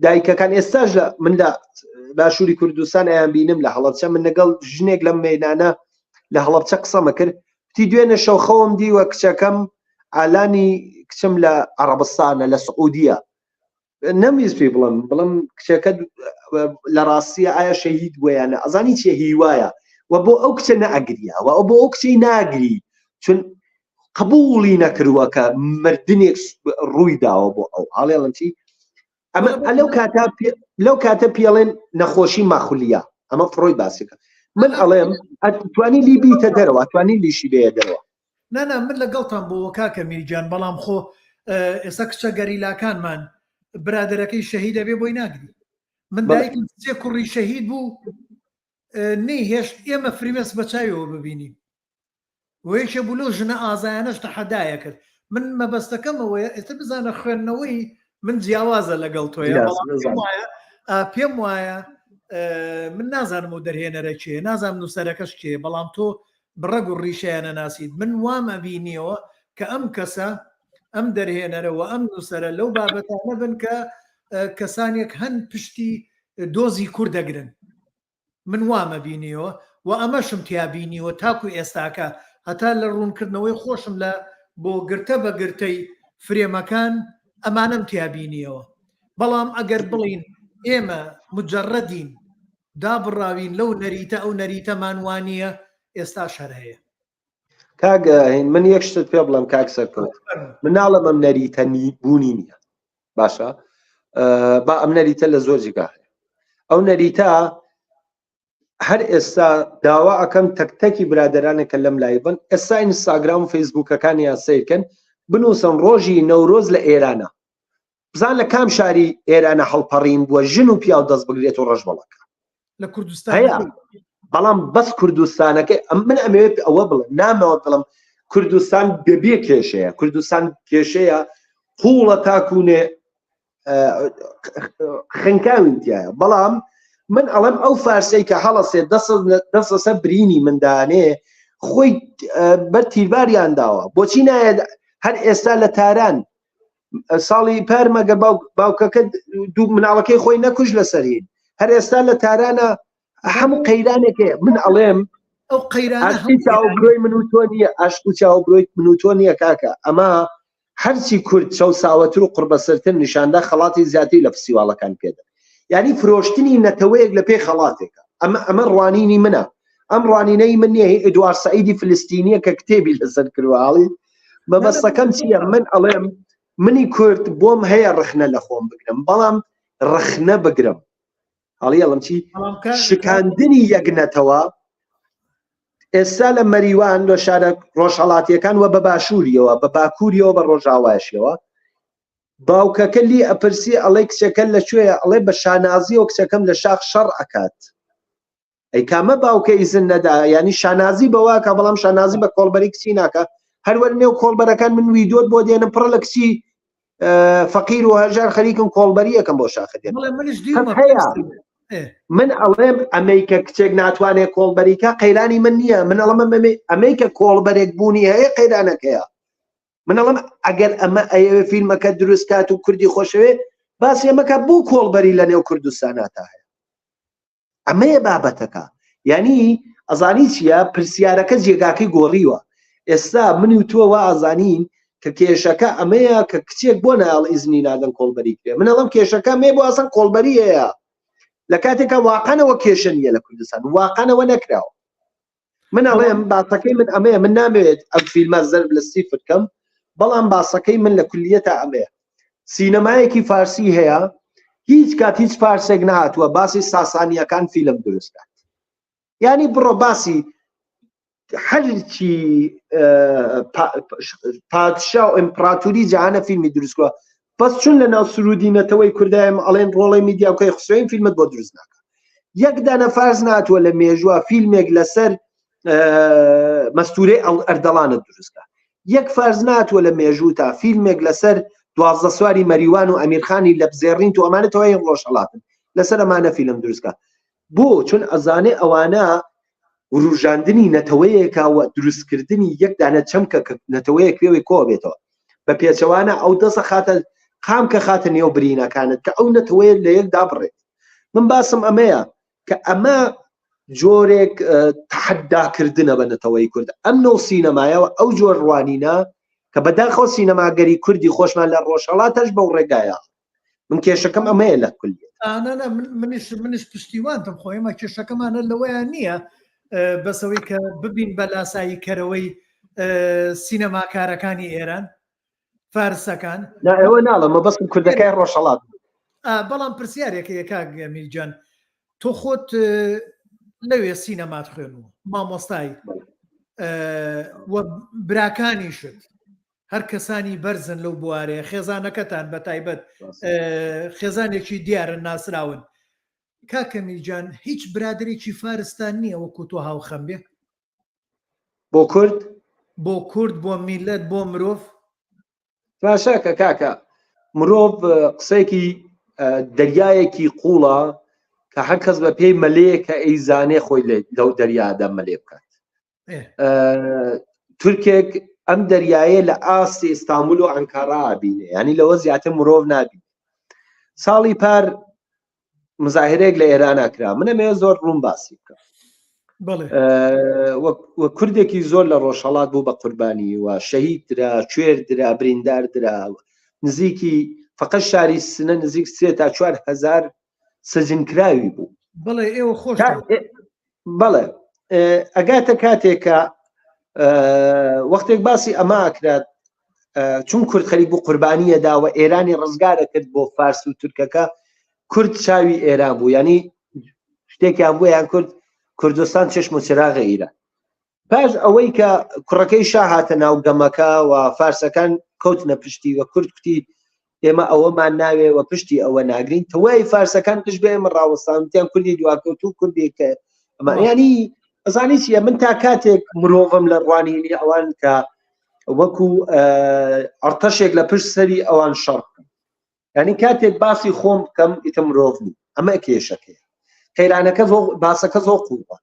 دایکەکان ئێستاش لە من لە باشووری کوردستان ئەیان بینم لە هەڵەبچە من لەگەڵ ژنێک لەم مەدانە لە هەڵەبچە قسەمە کرد تی دوێنێ شەو خەوم دیوە کچەکەم ئالانی کچم لە عەڕەبستانە لە سعودیە نەمویست پێی بڵم بڵم کچەکە لە ڕاستیە ئایا شەهید بووە یان نە ئەزانی چیە هیوایە و بۆ ئەو کچە نەئەگریا و ئەو بۆ ئەو کچەی ناگری چون قبوڵی نەکردووە کە مردنێک ڕووی داوە بۆ ئەو ئاڵێڵم چی ئەمە لەو کاتە لەو کاتە پێڵێن نەخۆشی ماخولیا ئەمە فرۆی باسەکە من ئەڵێم توانی لی بیتە دەرەوە توانی لیشی بێ دەرەوە نانا من لەگەڵتان بۆ کاکە میرجان بەڵام خۆ ئێستا کچە گەریلاکانمان برادەرەکەی شەهیدە بێ بۆی ناگری من دایکم سێ کوڕی شەهید بوو نەیهێشت ئێمە فریمێس بە چاویەوە ببینین و یەکێ بوو لەو ژنە ئازایانەش تەحەدایە کرد من مەبەستەکەم ئەوەیە ئێستا بزانە خوێندنەوەی من جیاوازە لەگەڵ تۆیە پێم وایە پێم وایە من نازانم و دەرهێنەرە کێ نازانم نووسەرەکەش کێ بەڵام تۆ بڕەگ و ڕیشەیانە ناسیت من وام ئەبینیەوە کە ئەم کەسە ئەم دەرهێنەرە و ئەم نووسەرە لەو بابەتانە بن کە کەسانێک هەن پشتی دۆزی کورد دەگرن من وامە بینیەوە و ئەمەشم تیا بینیوە تاکو ئێستاکە هەتا لە ڕوونکردنەوەی خۆشم لە بۆ گرتە بە گرتەی فرێمەکان ئەمانەم تیا بینیەوە بەڵام ئەگەر بڵین ئێمە مجرڕەدین دابڕاوین لەو نەریتە ئەو نەریتەمان وانە ئێستاش هەر هەیە. کاک هین من یەک شتت پێ بڵێم کاک سەرکەوت من ناڵێم ئەم نەریتە بوونی نییە باشە با ئەم نەریتە لە زۆر جێگا هەیە ئەو نەریتە هەر ئێستا داوا ئەەکەم تەک تەکی برادرانێک کە لەم live ن ئێستا ئینستاگرام و فەیسبوکەکانیان سیرکەن بنووسن ڕۆژی نەورۆز لە ئێرانە بزان لە کام شاری ئێرانە هەڵپەڕین بووە ژن و پیاو دەست بگرێت و ڕەش بەڵەکە لە کوردستان هەیە بەڵام بەس کوردستانەکەی ئەم من ئەمەوێت ئەوە بڵێم نامەوە بڵم کوردستان بەبێ کێشەیە کوردستان کێشەیە قوڵە تاکوونێ خنکاوین تایە بەڵام من ئەڵێم ئەو فارسەی کە هەڵەسێ دەست لەسەر برینی مندانێ خۆی بەر تیرباریان داوە بۆچی نایەت هەر ئێستا لە تاران ساڵی پار مەگە باوکەکە دوو مناڵەکەی خۆی نەکوش لەسەرین هەر ئێستا لە تارانە هەموو قەیرانێک هەیە من ئەڵێم ئەو قەیرانە چاو برۆی من و تۆ نییە ئاشت و چاو برۆی من و تۆ نییە کاکە ئەمە هەرچی کورد چەوساوەتر و قوڕبەسەرتر نیشاندا خەڵاتی زیاتری لە فستیواڵەکان پێدە یعنی فرۆشتنی نەتەوەیەک لە پێی خەڵاتێکە ئەمە ئەمە ڕوانینی منە ئەم ڕوانینەی من نییە هی ئەدوار سەعیدی فلستینیە کە کتێبی لەسەر کردوە مەبەستەکەم چییە من ئەڵێم منی کورد بۆم هەیە ڕخنە لە خۆم بگرم بەڵام ڕخنە بگرم هەڵی ئەڵم چی شکاندنی یەک نەتەوە ئێستا لە مەریوان لە شارە ڕۆژهڵاتیەکان وە بە باشووریەوە بە باکووریەوە بە ڕۆژاواشیەوە باوکەکە لی ئەپرسی ئەڵێ کچەکە لە کوێیە ئەڵێ بە شانازیەوە کچەکەم لە شاخ شەڕ ئەکات ئەی کامە باوکە ئیزن نەدا ینی شانازی بەواکە بەڵام شانازی بە کۆڵبەری کچی ناکە هەروەر نێو کۆڵبەرەکان من ویدۆت بۆ دێنم پڕ لە کچی فەقیر و هەژار خەریکم کۆڵبەری یەکەم بۆ شاخە دێن هەیە من ئەڵێم ئەمەی کە کچێک ناتوانێت کۆڵبەریکە قەیرانی من نییە من ئەڵم ئەمەی کە کۆڵبەرێک بوونی هەیە قەیرانەکەیە من ئەڵم ئەگەر ئەمە ئەیەوێ فیلمەکە دروست کات و کوردی خۆشەوێ باسی ئەمەکە بۆ کۆڵبەری لە نێو کوردستاناتا هەیە ئەمەیە بابەتەکە یعنی ئەزانی چییە پرسیارەکە جێگاکەی گۆڕیوە ئێستا من و تۆ وا ئازانین کە کێشەکە ئەمەیە کە کچێک بۆ ناڵ ئیزنی نادەن کۆڵبەری کرێ من ئەڵم کێشەکە مێ بۆ ئەسەن کۆڵبەری هەیە لە کاتێکە واقعەوە کێشە نییە لە کوردستان واقعەوە نەکراوە من ئەڵێم باسەکەی من ئەمەیە من نامەوێت ئەم فیلمە زەرب لە سیفر کەم بەڵام باسەکەی من لە کولیەتە ئەمەیە سینەمایەکی فارسی هەیە هیچ کات هیچ فارسێک نهاتووە باسی ساسانیەکان فیلم دروست کات ینی بڕۆ باسی هەرچی پادشا و ئیمپراتوری جیهانە فیلمی دروستکوە بەس چون لە ناو سرودی نەتەوەی کوردایم ئەڵێن ڕۆڵەی میدیا و کەیخوسرەوین فیلمت بۆ دروست ناکە یەک دانە فارس ناتوە لە مێژوە فیلمێک لەسەر مەستورەی ئەردەڵانت دروستکە یەک فارس ناتوە لە مێژوو تا فیلمێک لەسەر دوازدە سواری مەریوان و ئەمیرخانی لەبزێڕین تو ئەمانە تەوای ڕۆژهەڵاتن لەسەر ئەمانە فیلم دروستکە بۆ چون ئەزانێ ئەوانە وروژاندنی نەتەوەیەکە و دروستکردنی یەک دانە چەمکە کە نەتەوەیەک پێوەی کۆ بێتەوە بە پێچەوانە ئەو دەسە خاتە قامکە خاتە نێو برینەکانت کە ئەو نەتەوەیە لە یەک دابڕێت من باسم ئەمەیە کە ئەمە جۆرێک تەحەداکردنە بە نەتەوەی کورد ئەم نەو سینەمایەوە ئەو جۆر ڕوانینە کە بەداخەوە سینەماگەری کوردی خۆشمان لە ڕۆژهەڵاتەش بەو ڕێگایە من کێشەکەم ئەمەیە لە کولیت ئانەنا منیش منیش پشتیوانتم خۆ ئێمە کێشەکەمانە لەوەیان نییە بەسەوەی کە ببین بە لاسایی کەرەوەی سینەماکارەکانی ئێران فارسەکان ئێوە ناڵم مەبەستم کوردەکای ڕۆژهەڵات بەڵام پرسیارێک هەیە کاک میرجان تۆ خۆت لەوێ سینەمات خوێن و مامۆستای و براکانیشت هەر کەسانی بەرزن لەو بوارەیە خێزانەکەتان بە تایبەت خێزانێکی دیارن ناسراون کاکە میرجان هیچ برادێکی فارستان نییە وەکو تۆ هاوخەم بێ بۆ کورد بۆ کورد بۆ میلەت بۆ مرۆڤ باشە کە کاکە مرۆڤ قسەیەکی دەریایەکی قوڵە کە هەر کەس بە پێی مەلەیە کە ئەیزانێ خۆی لەو دەریادا مەلێ بکات تورکێک ئەم دەریایە لە ئاستی ئیستانبول و ئەنکارا بینێ ینی لەوە زیاتر مرۆڤ نابی ساڵی پار مزاهرەیەک لە ئێرانە کرا منەمێ زۆر ڕوون باسی بکەم کوردێکی زۆر لە ڕۆژهڵات بوو بە قوربانی و شەهید درا کوێر درا بریندار درا نزیکی فقط شاری سنە نزیک سێ تا 4هزار سجنکراوی بوو بڵێ ئێوە خۆش بەڵێ ئەگاتە کاتێکە وەختێک باسی ئەمە ئەکرات چون کورد خەریک بوو قوربانیە داوە ئێرانی ڕزگارە کرد بۆ فارس و تورکەکە کورد چاوی ئێران بوو ینی شتێکیان بوو یان کورد کوردستان چشم و چراغ ئیران پاش ئەوەی کە کوڕەکەی شا هاتە ناو گەمەکە و فارسەکان کەوتنە پشتی و کورد کوتی ئێمە ئەوەمان ناوێ و پشتی ئەوە ناگرین تەوای فارسەکان دژ بە ئێمە ڕاوەستان وتیان کوردی دواکەوتوو کوردێک کە ئەمە ینی ئەزانی چیە من تا کاتێک مرۆڤم لە ڕوانینی ئەوان کە وەکو ئەرتەشێک لە پشت سەری ئەوان شەڕ بکەم ینی کاتێک باسی خۆم بکەم ئیتە مرۆڤ نیم ئەمە کێشەکەیە قەیرانەکە زۆر باسەکە زۆر قووڵە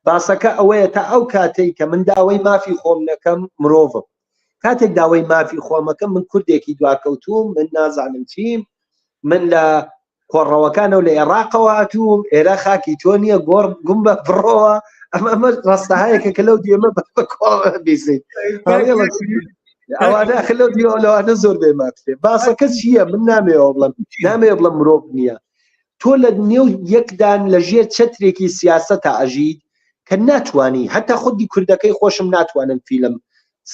باسەکە ئەوەیە تا ئەو کاتەی کە من داوای مافی خۆم نەکەم مرۆڤم کاتێک داوای مافی خۆمەکەم من کوردێکی دواکەوتوم من نازانم چیم من لە کۆڕەوەکانەوە لە عێراقەوە هاتووم ئێرە خاکی تۆ نییە گۆڕ گوم بە بڕۆوە ئەمە ئەمە ڕاستەهایەکە کە لەو دیێمە بە کۆڕ بیزیت. ئەوانە ئەخر لەو دیوە لەوانە زۆر بێ ماکسێ باسەکە چییە من نامەوە بڵم نامەوێ بڵم مرۆڤ نییە تۆ لە نێو یەکدان لە ژێر چەترێکی سیاسەتا ئەژیت کە ناتوانی هەتا خودی کوردەکەی خۆشم ناتوانم فیلم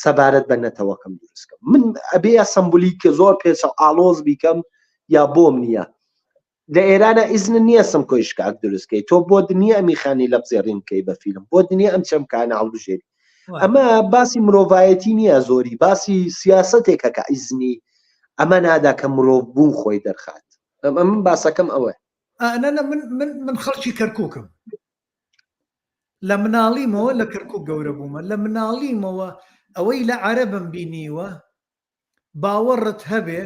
سەبارەت بە نەتەوەکەم دروستکەم من ئەبێ یا سەمبولیک زۆر پێچە ئاڵۆز بیکەم یا بۆم نییە لە ئێرانە ئیزن نییە سمکۆی شکاک دروستکەی تۆ بۆ دنیە ئەمیخانی لە بزێڕین بکەی بە فیلم بۆ دنیە ئەم چەمکانە هەڵبژێری ئەمە باسی مرۆڤایەتی نییە زۆری باسی سیاستێکە کە ئیزنی ئەمە نادا کە مرۆڤ بوون خۆی دەرخات ئەمە من باسەکەم ئەوە نە من من من خەڵکی کەرکووکم لە مناڵیمەوە لە کەرکک گەورە بوومە لە مناڵیمەوە ئەوەی لە عەرەبم بینیوە باوەڕت هەبێ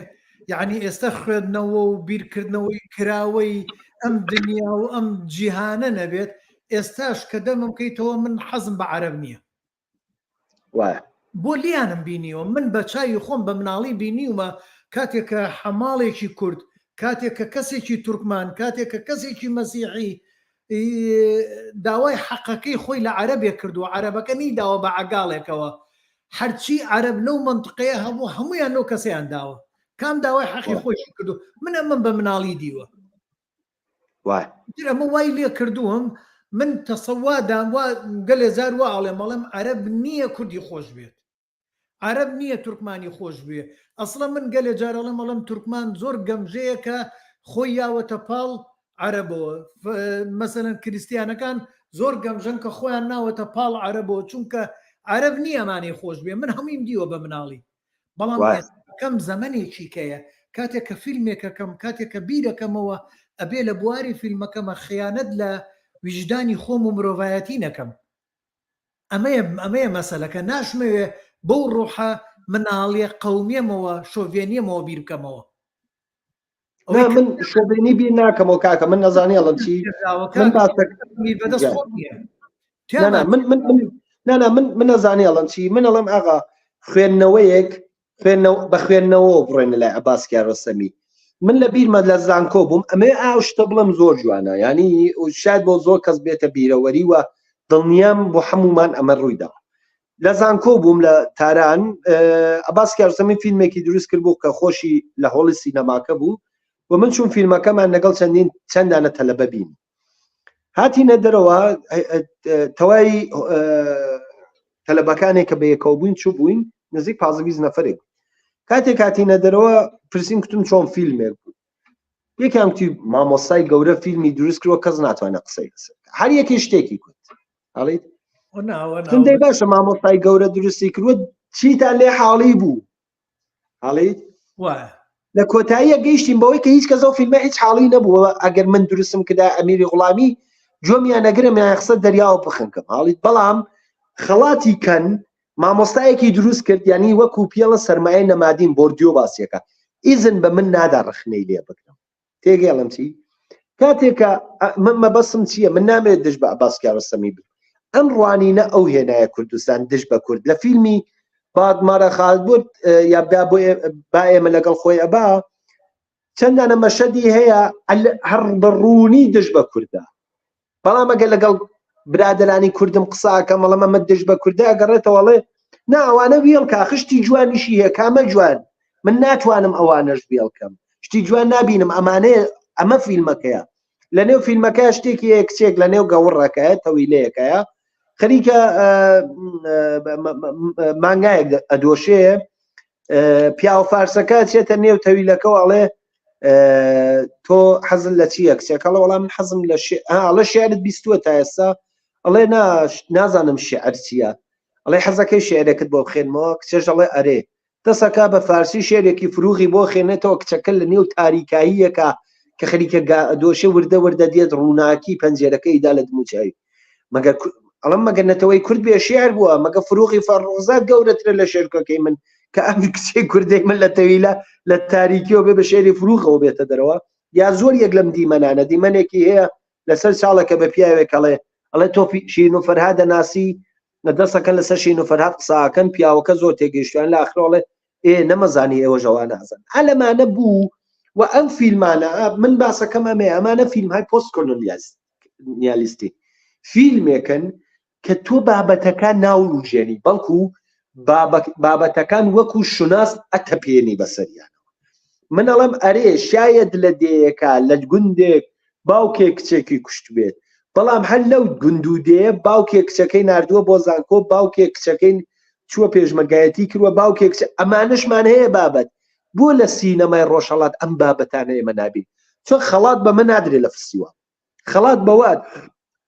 یعنی ئێستا خوێندنەوە و بیرکردنەوەی کراوەی ئەم دنیا و ئەم جیهانە نەبێت ئێستاش کە دەمم کەیتەوە من حەزم بە عەرەب نییە وایە بۆ لیانم بینیوە من بە چاوی خۆم بە مناڵی بینیومە کاتێک کە حەماڵێکی کورد کاتێک کە کەسێکی تورکمان کاتێک کە کەسێکی مەسیحی داوای حەقەکەی خۆی لە عەرەبێک کردووە عەرەبەکە نیداوە بە عەگاڵێکەوە هەرچی عەرەب لەو منطقەیە هەبوو هەمویان لەو کەسیان داوە کام داوای حەقی خۆشی کردو من ئەمەم بە مناڵی دیوە ئەمە وای لێ کردووم من تەسەوادام وا گەلێ زار وا ئەڵێم ئەڵێم عەرەب نییە کوردی خۆش بێت عەرەب نییە تورکمانی خۆش بوێ ئەسڵە من گەلێ جار ئەڵێم ئەڵێم تورکمان زۆر گەمژەیە کە خۆی یاوەتە پاڵ عەرەبەوە مەسەلەن کریستیانەکان زۆر گەمژەن کە خۆیان ناوەتە پاڵ عەرەبەوە چونکە عەرەب نییە ئەمانەی خۆش بێ من هەموویم دیوە بە مناڵی بەڵام کەم زەمنێکی کەیە کاتێک کە فیلمێکەکەم کاتێک کە بیرەکەمەوە ئەبێ لە بواری فیلمەکەمە خیانەت لە ویژدانی خۆم و مرۆڤایەتی نەکەم ئەمەیە ئەمەیە مەسەلەکە ناشمەوێ بەو ڕۆحە مناڵیە قەومیەمەوە شۆڤێنیەمەوە بیر بکەمەوە من شۆڤێنی بیر ناکەمەوە کاکە من نەزانی ئەڵم چی من من من من من من نەزانی ئەڵم چی من ئەڵم ئاغا خوێندنەوەیەک خوێندنەوە بە خوێندنەوەوە بڕۆینە لای عەباس کیارۆستەمی من لە بیرمە لە زانکۆ بووم ئەمێ ئاو شتە بڵێم زۆر جوانە ینی شاید بۆ زۆر کەس بێتە بیرەوەری و دڵنیام بۆ هەمومان ئەمە ڕوویداوە لە زانکۆ بووم لە تاران عەباس کیارۆستەمی فیلمێکی دروست کرد بوو کە خۆشی لە هۆڵی سینەماکە بوو و من چون فیلمەکەمان لەگەڵ چەندین چەندانە تەلەبە بین هاتینە دەرەوە تەوای تەلەبەکانێک کە بە یەکەوە بووین چوو بووین نزیک پازە نەفرێک کاتێک هاتینە دەرەوە پرسییم کوتم چۆن فیلمێک بوو یەکیان کوتی مامۆستای گەورە فیلمی دروست کردوە کەس ناتوانێت قسەی لەسەر هەر یەکی شتێکی کوت ئەڵیت دەی باشە مامۆستای گەورە دروستی کردوە چیتان لێ حاڵی بوو ئەڵیت لە کۆتاییە گەیشتین بەوەی کە هیچ کەس ئەو فیلمە هیچ حاڵی نەبووە ئەگەر من دروستم کدا ئەمیری غوڵامی جۆمیان نەگرم یان خسە دەریاوە بخنکم حاڵیت بەڵام خەڵاتی کەن مامۆستایەکی دروست کرد یعنی وەکو پیێڵە سەرمایە نەمادین بۆردیۆ باسیەکە ئیزن بە من نادا ڕخنەی لێ بگرم تێگەڵم چی کاتێکە من مەبەسم چییە من نامێت دژ بە عباس کیارۆستەمی بم ئەم ڕوانینە ئەو هێنایە کوردستان دژ بە کورد لە فیلمی باد مارە خالد برد یا با بۆ با ئێمە لەگەڵ خۆی ئەبا چەندانە مەشەدی هەیە هەر بە ڕوونی دژ بە کوردە بەڵام ئەگەر لەگەڵ برادەرانی کوردم قساکەم ئەڵێم ئەمە دژ بە کوردە ئەگەڕێتەوە ئەڵێ نا ئەوانە وێڵکە خشتی جوانیشی هەیە کامە جوان من ناتوانم ئەوانەش وێڵکەم شتی جوان نابینم ئەمانەیە ئەمە فیلمەکەیە لە نێو فیلمەکە شتێکی هەیە کچێک لە نێو گەوڕەکەیە تەویلەیەکەیە خەریکە مانگایەک ئەدۆشێ پیاوە فارسەکە چێتە نێو تەویلەکەەوە ئەڵێ تۆ حەزل لە چییە کچەکەڵە وەڵام من حەزم لە ئەڵێ شعرت بیستووە تا ئێستا ئەڵێ نازانم شعر چییە ئەڵێ حەزەکەی شعرێکت بۆ بخێنمەوە کچەش ئەڵێ ئەرێ دەسەکە بە فارسی شعرێکی فروغی بۆ خوێنێتەوە کچەکە لە نێو تاریکاییەکە کە خەریکە دۆشێ وردە وردە دێت ڕووناکی پەنجێرەکەیدا لە دموچوی مەگەر ئەڵم مەگەر نەتەوەی کورد بێ شعر بووە مەگە فروغی فەڕۆزاد گەورەترە لە شێرکەکەی من کە ئەم کچەی کوردەی من لە تەویلە لە تاریکیەوە بێ بە شعری فروغەوە بێتە دەرەوە یا زۆر یەک لەم دیمەنانە دیمەنێکی هەیە لەسەر چاڵەکە بە پیاوێک ئەڵێ ئەڵێ تۆ شیرین و فەرهاد دەناسی دەسەکەن لەسەر شیرین و فەرهاد قساکەن پیاوەکە زۆر تێگەیشتوان لە ئاخرۆڵێ ئێ نەمەزانی ئێوە ژەوانە ئەزان ئەلەمانە بوو و ئەم فیلمانە من باسەکەم ئەمەیە ئەمانە فیلم های پۆست کۆلۆنیالیست نیالیستی فیلمێکن کە تۆ بابەتەکان ناوروژێنی بەڵکو بابەتەکان وەکو شوناس ئەتەپێنی بەسەریانەوە. من ئەڵێم ئەرێ شایەد لە دێیەکا لە گوندێک باوکێک کچێکی کوشتبێت بەڵام هەر لەو گوند و دێیە باوکێک کچەکەی ناردووە بۆ زانکۆ باوکێک کچەکەی چووە پێشمەرگایەتی کردووە باوکێک کچ ئەمانەشمان هەیە بابەت بۆ لە سینەمای ڕۆژهەڵات ئەم بابەتانە ئێمە نابین چۆن خەڵات بەمە نادرێ لە فستیواڵ خەڵات بەوە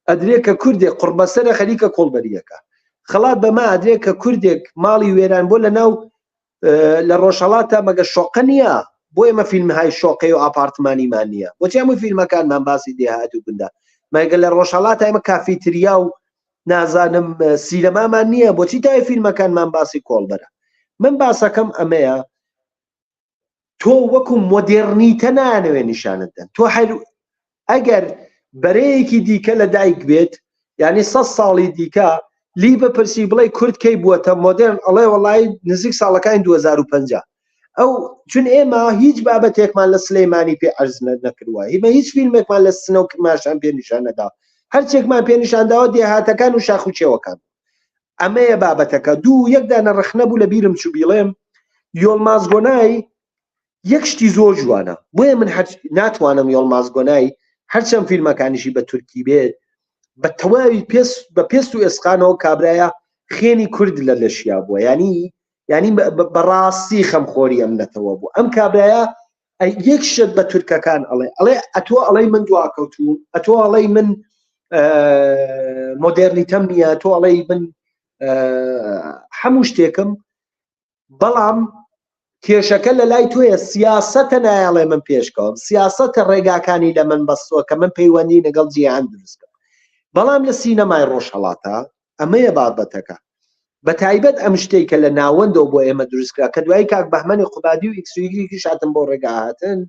ئەدرێ کە کوردێک قوڕبەسەرە خەریکە کۆڵبەریەکە خەڵات بەمە ئەدرێ کە کوردێک ماڵی وێران بۆ لە ناو لە ڕۆژهەڵاتە مەگە شۆقە نییە بۆ ئێمە فیلم های شۆقەی و ئاپارتمانیمان نییە بۆچی هەموو فیلمەکانمان باسی دێهات و گوندا مەگە لە ڕۆژهەڵات ئێمە کافیتریا و نازانم سینەمامان نییە بۆچی تای فیلمەکانمان باسی کۆڵبەرە من باسەکەم ئەمەیە تۆ وەکو مۆدێرنیتە نانەوێ نیشانت دەن تۆ هەر ئەگەر بەرەیەکی دیکە لە دایک بێت یعنی سە ساڵی دیکە لی بپرسی بڵێ کورد کەی بووەتە مۆدێرن ئەڵێ وەڵی نزیک ساڵەکانی 2050 ئەو چون ئێمە هیچ بابەتێکمان لە سلەیمانی پێ ئەرز نەکردووە هیمە هیچ فیلمێکمان لە سنە و کرماشان پێ نیشان نەدا هەرچێکمان پێ نیشانداوە دێهاتەکان و شاخ و چێوەکان ئەمەیە بابەتەکە دوو یەک دانە ڕەخنە بوو لە بیرم چوو بیڵێم یۆڵماز گۆنای یەک شتی زۆر جوانە بۆیە من هەر ناتوانم یۆڵماز گۆنای هەرچەند فیلمەکانیشی بە تورکی بێت بە تەواوی پێست بە پێست و ئێسقانەوە کابرایە خێنی کورد لە لەشیا بووە ینی ینی بەڕاستی خەمخۆری ئەم نەتەوە بوو ئەم کابرایە یەک شت بە تورکەکان ئەڵێ ئەڵێ ئەتۆ ئەڵێ من دواکەوتوم ئەتۆ ئەڵێ من مۆدێرنیتەم نییە تۆ ئەڵێ من هەموو شتێکم بەڵام کێشەکە لە لای تۆیە سیاسەتە نایەڵێ من پێشکەوم سیاسەتە ڕێگاکانی لە من بەستووە کە من پەیوەندی لەگەڵ جیهان دروستکەم بەڵام لە سینەمای ڕۆژهەڵاتە ئەمەیە بابەتەکە بە تایبەت ئەم شتەی کە لە ناوەندەوە بۆ ئێمە دروستکرا کە دوایی کاک بەهمەنی قوبادی و ئیکس و یگرێکیش هاتن بۆ ڕێگا هاتن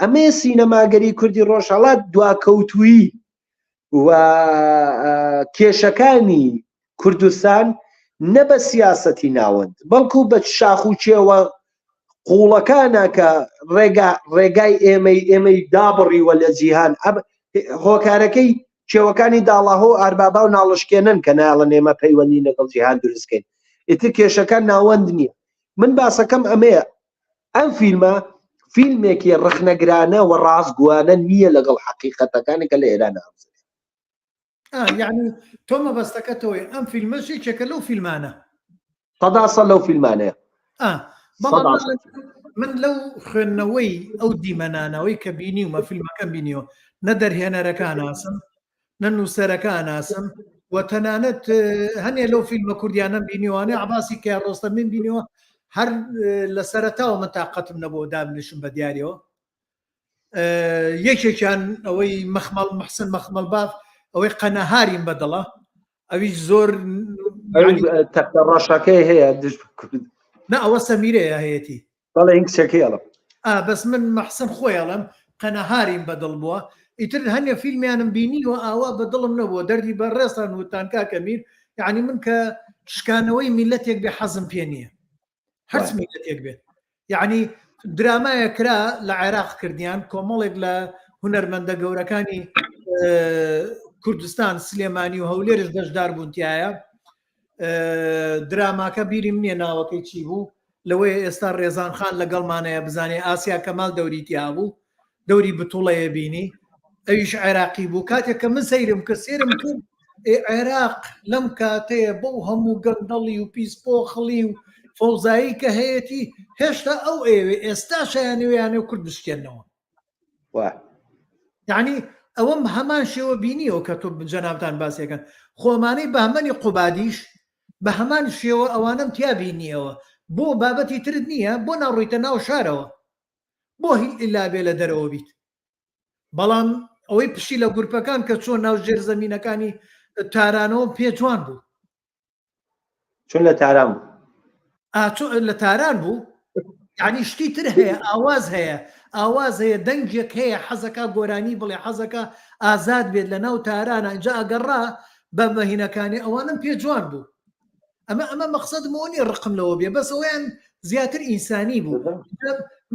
ئەمەیە سینەماگەری کوردی ڕۆژهەڵات دواکەوتوویی و کێشەکانی کوردستان نە بە سیاسەتی ناوەند بەڵکو بە شاخ و چێوە قوڵەکانە کە ڕێگا ڕێگای ئێمەی ئێمەی دابڕیوە لە جیهان هۆکارەکەی کێوەکانی داڵاهۆ و ئاربابا و ناڵشکێنن کە نایڵن ئێمە پەیوەندی لەگەڵ جیهان دروستکەین ئیتر کێشەکان ناوەند نییە من باسەکەم ئەمەیە ئەم فیلمە فیلمێکی ڕخنەگرانە و ڕاستگوانە نییە لەگەڵ حەقیقەتەکانی کە لە ئێران ئەوزێت یعنی تۆ مەبەستەکە تۆی ئەم فیلمەش یەکێکە لەو فیلمانە سەدا سەد لەو فیلمانەیە بەڵام من لەو خوێندنەوەی ئەو دیمەنانەوەی کە بینیومە فیلمەکەم بینیوە نە دەرهێنەرەکان ناسم نە نووسەرەکە ناسم و تەنانەت هەنێ لەو فیلمە کوردیانم بینیوانێ عباسی کە ڕۆستەمین بینیوە هەر لە سەرەتاوە من تاقەتم نەبوو دابنیشم بە دیاریەوە یەکێکیان ئەوەی مەخمەڵ محسن مەخمەڵ باف ئەوەی قەنەهاریم بەدڵە ئەویش زۆر تەختە ڕەشەکەی هەیە دژ کورد نا ئەوە سەمیرەیە هەیەتی بەڵێ این کچەکەی ئەڵم بەس من مەحسن خۆی ئەڵم قەنەهاریم بەدڵ بووە ئیتر هەنێ فیلمیانم بینیوە ئاوا بە دڵم نەبووە دەردی بە ڕێستان وتان کاکە میر یعنی من کە شکانەوەی میلەتێک بێ حەزم پێ نییە هەرچ میلەتێک بێت یعنی درامایە کرا لە عێراق کردیان کۆمەڵێک لە هونەرمەندە گەورەکانی کوردستان سلێمانی و هەولێرش بەشدار بوونتایە دراماکە بیریم نییە ناوەکەی چی بوو لەوەیە ئێستا ڕێزان خان لەگەڵمانەیە بزانێ ئاسیا کەمال دەوری تیا بوو دەوری بتوڵەیە بینی ئەویش عێراقی بوو کاتێک کە من سەیرم کرد سێرم کرد عێراق لەم کاتەیە بەو هەموو گەندەڵی و پیس پۆخڵی و فەوزایی کە هەیەتی هێشتا ئەو ئەوێ ئێستا شایانەوەیانە و کورد بشکێنەوە یعنی ئەوەم هەمان شێوە بینیەوە کە تۆ جەنابتان باسیەکەن خۆمانەی بەهمەنی قوبادیش بە هەمان شێوە ئەوانەم تیا بینیەوە بۆ بابەتی ترت نییە بۆ ناڕۆیتە ناو شارەوە بۆ هیل ئیلا بێ لە دەرەوە بیت بەڵام ئەوەی پشی لە گورپەکان کە چۆن ناو ژێر زەمینەکانی تارانەوە پێ جوان بوو چون لە تاران بوو لە تاران بوو یعنی شتی تر هەیە ئاواز هەیە ئاواز هەیە دەنگێک هەیە حەزەکە گۆرانی بڵێ حەزەکە ئازاد بێت لە ناو تارانە اینجا ئەگەڕا بە مەهینەکانی ئەوانم پێ جوان بوو ئەمە ئەمە مەقسەدم ئەوە نییە ڕقم لەوە بێ بەس ئەویان زیاتر ئینسانی بوو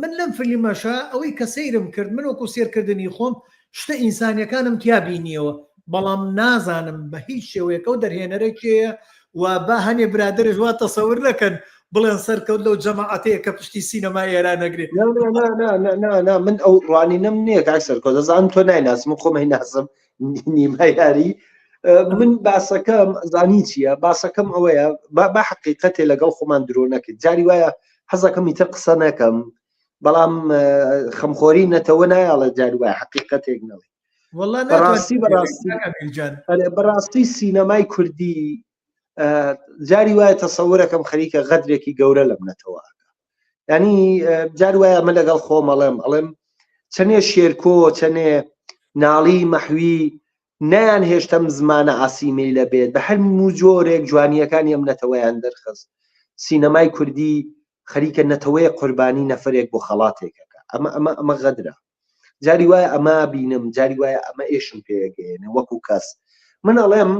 من لەم فلیمەشە ئەوەی کە سەیرم کرد من وەکو سێرکردنی خۆم شتە ئینسانیەکانم تیا بینیەوە بەڵام نازانم بە هیچ شێوەیەکە و دەرهێنەرە کێیە و با هەنێ برادەرش وا تەسەور نەکەن بڵێن سەرکەوت لەو جەماعەتەیە کە پشتی سینەمای ئێران ئەگرێ. نا نا نا نا نا نا من ئەو ڕوانینەم نییە کاک سەرکەوت دەزانم تۆ نایناسم من خۆم هەیناسم نیمە یاری من باسەکەم زانی چییە باسەکەم ئەوەیە با حقیقەتێ لەگەڵ خۆمان درۆ نەکەین جاری وایە حەزەکەم ئیتر قسە نەکەم بەڵام خەمخۆری نەتەوە نایاڵێت جاری وایە حقیقەتێک نەڵێ بەڕاستی بەڕاستی بەڕاستی سینەمای کوردی جاری وایە تەسەورەکەم خەریکە غەدرێکی گەورە لەم نەتەوە ینی جار وایە ئەمە لەگەڵ خۆم ئەڵێم ئەڵێم چەنێ شێرکۆ چەنێ ناڵی مەحوی نیان هێشتەم زمانە ئاسیمەی لە بێت بە هەر موجۆرێک جوانیەکانی ئەم نەتەوەیان دەرخست سینەمای کوردی خەریکە نەتەوەیە قوربانی نەفرێک بۆ خەڵاتێکەکە ئەمە ئەمە ئەمە غەدرە جاری وایە ئەمە بینم جاری وایە ئەمە ئێشم پێگەێنێ وەکو کەس من ئەڵێم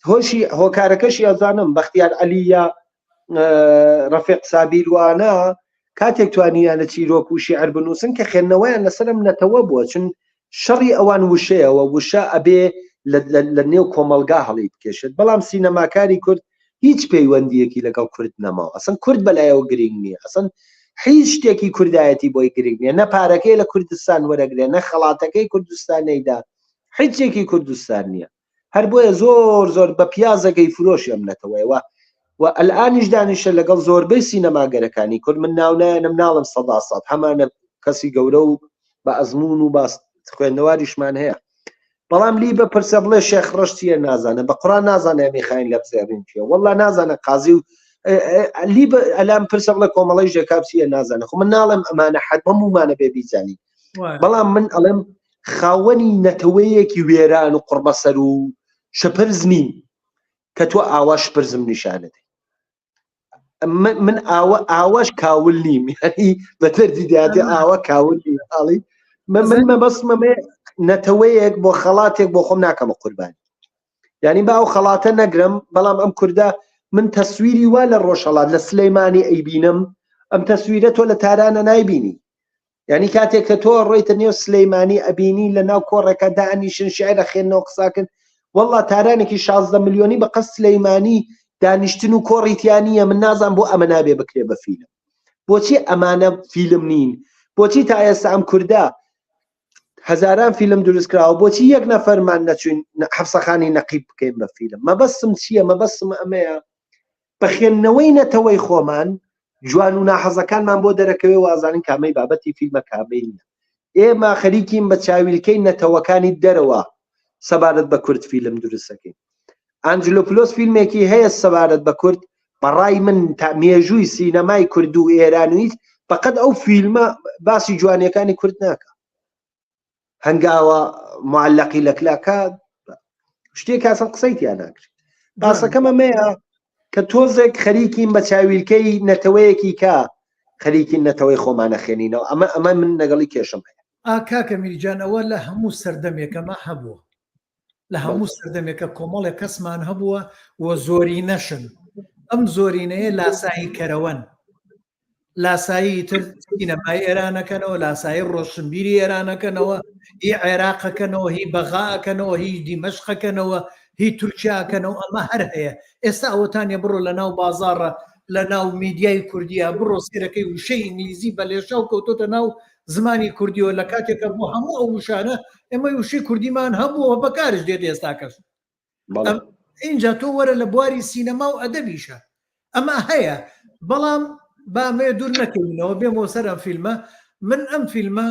هۆشی هۆکارەکەشی ئەزانم بەختیار عەلیە ڕەفێق سابیروانە کاتێک توانیانە چیرۆک و شیعر بنووسن کە خوێندنەوەیان لەسەرم نەتەوە بووە چون شەڕی ئەوان وشەیەوە وشە ئەبێ لە نێو کۆمەلگا هەڵی بکێشێت بەڵام سینەماکاری کورد هیچ پەیوەندیەکی لەگەڵ کورد نەماوە ئەسن کورد بەلایەوە گرنگ نییە ئەسن هیچ شتێکی کوردایەتی بۆی گرنگ نییە نە پارەکەی لە کوردستان وەرەگرێ نە خەڵاتەکەی کوردستان نەیدا هیچێکی کوردستان نییە هەر بۆیە زۆر زۆر بە پیازەکەی فرۆشی ئەم نەتەوەیەوە و ئەلئانیش دانیشە لەگەڵ زۆربەی سینەماگەرەکانی کورد من ناونایەنم ناڵم سەدا سەد هەمانە کەسی گەورە و بە ئەزمون و باس خوێندەواریشمان هەیە بەڵام لی بە پرسە بڵێ شێخ ڕەش چییە نازانە بە قڕان نازانێ میخاین لە بزێڕین چیە والله نازانە قازی و لی ئەلام پرسە بڵێ کۆمەڵی ژێکاب چییە نازانە خۆ من ناڵێم ئەمانە حەد هەموومانە بێ بیزانین بەڵام من ئەڵێم خاوەنی نەتەوەیەکی وێران و قڕبەسەر و شپرز نین کە تۆ ئاوا شپرزم نیشانەدەی من ئاوە ئاواش کاول نیم ینی بە دەردی دیاتی ئاوا کاول نیم ئاڵی من من مەبەستمەمێ نەتەوەیەک بۆ خەڵاتێک بۆ خۆم ناکەمە قوربانی یعنی با ئەو خەڵاتە نەگرم بەڵام ئەم کوردە من تەسویری وا لە ڕۆژهەڵات لە سلەیمانی ئەیبینم ئەم تەسویرە تۆ لە تارانە نایبینی یعنی کاتێک کە تۆ ڕۆیتە نێو سلەیمانی ئەبینی لە ناو کۆڕێکە دانیشن شعر ئەخێنەوە قساکن والله تارانێکی 16 ملیۆنی بە قەست سلەیمانی دانیشتن و کۆڕی تیا نییە من نازان بۆ ئەمە نابێ بکرێ بە فیلم بۆچی ئەمانە فیلم نین بۆچی تا ئێستا ئەم کوردە هەزاران فیلم دروست کراوە بۆچی یەک نەفەرمان نەچوین حەفسەخانی نەقیب بکەین بە فیلم مەبەستم چییە مەبەستم ئەمەیە بە خوێندنەوەی نەتەوەی خۆمان جوان و ناحەزەکانمان بۆ دەرەکەوێ وازانین کامەی بابەتی فیلمە کامەی نییە ئێمە خەریکین بە چاویلکەی نەتەوەکانی دەرەوە سەبارەت بە کورد فیلم دروستەکەین ئەنجلۆپلۆس فیلمێکی هەیە سەبارەت بە کورد بەڕای من تا مێژووی سینەمای کورد و ئێران و هیچ بەقەد ئەو فیلمە باسی جوانیەکانی کورد ناکە هەنگاوە معلقی لە کلاکە شتێک کاسم قسەی تیا ناکرێت باسەکەم ئەمەیە کە تۆزێک خەریکین بە چاویلکەی نەتەوەیەکی کە خەریکین نەتەوەی خۆمانە خوێنینەوە ئەمە ئەمە من لەگەڵی کێشم هەیە ئا کاکە میرجان ئەوە لە هەموو سەردەمێکەمە هەبووە لە هەموو سەردەمێکە کۆمەڵێک کەسمان هەبووە و زۆری نەشن ئەم زۆرینەیە لاسایی کەرەوەن لاسایی تر سینەمای ئێرانەکەنەوە لاسایی ڕۆشنبیری ئێرانەکەنەوە هی عێراقەکەنەوە هی بەغاکەنەوە هی دیمەشقەکەنەوە هی تورکیاکەنەوە ئەمە هەر هەیە ئێستا ئەوەتانە بڕۆ لە ناو بازاڕە لە ناو میدیای کوردیە بڕۆ سێرەکەی وشەی ئینگلیزی بە لێشاو کەوتۆتە ناو زمانی کوردیەوە لە کاتێکە بۆ هەموو ئەو وشانە ئێمە وشەی کوردیمان هەبووە بەکارش دێت ئێستاکەش اینجا تۆ وەرە لە بواری سینەما و ئەدەبیشە ئەمە هەیە بەڵام با مێ دوور نەکەوینەوە بێمەوە سەر ئەم فیلمە من ئەم فیلمە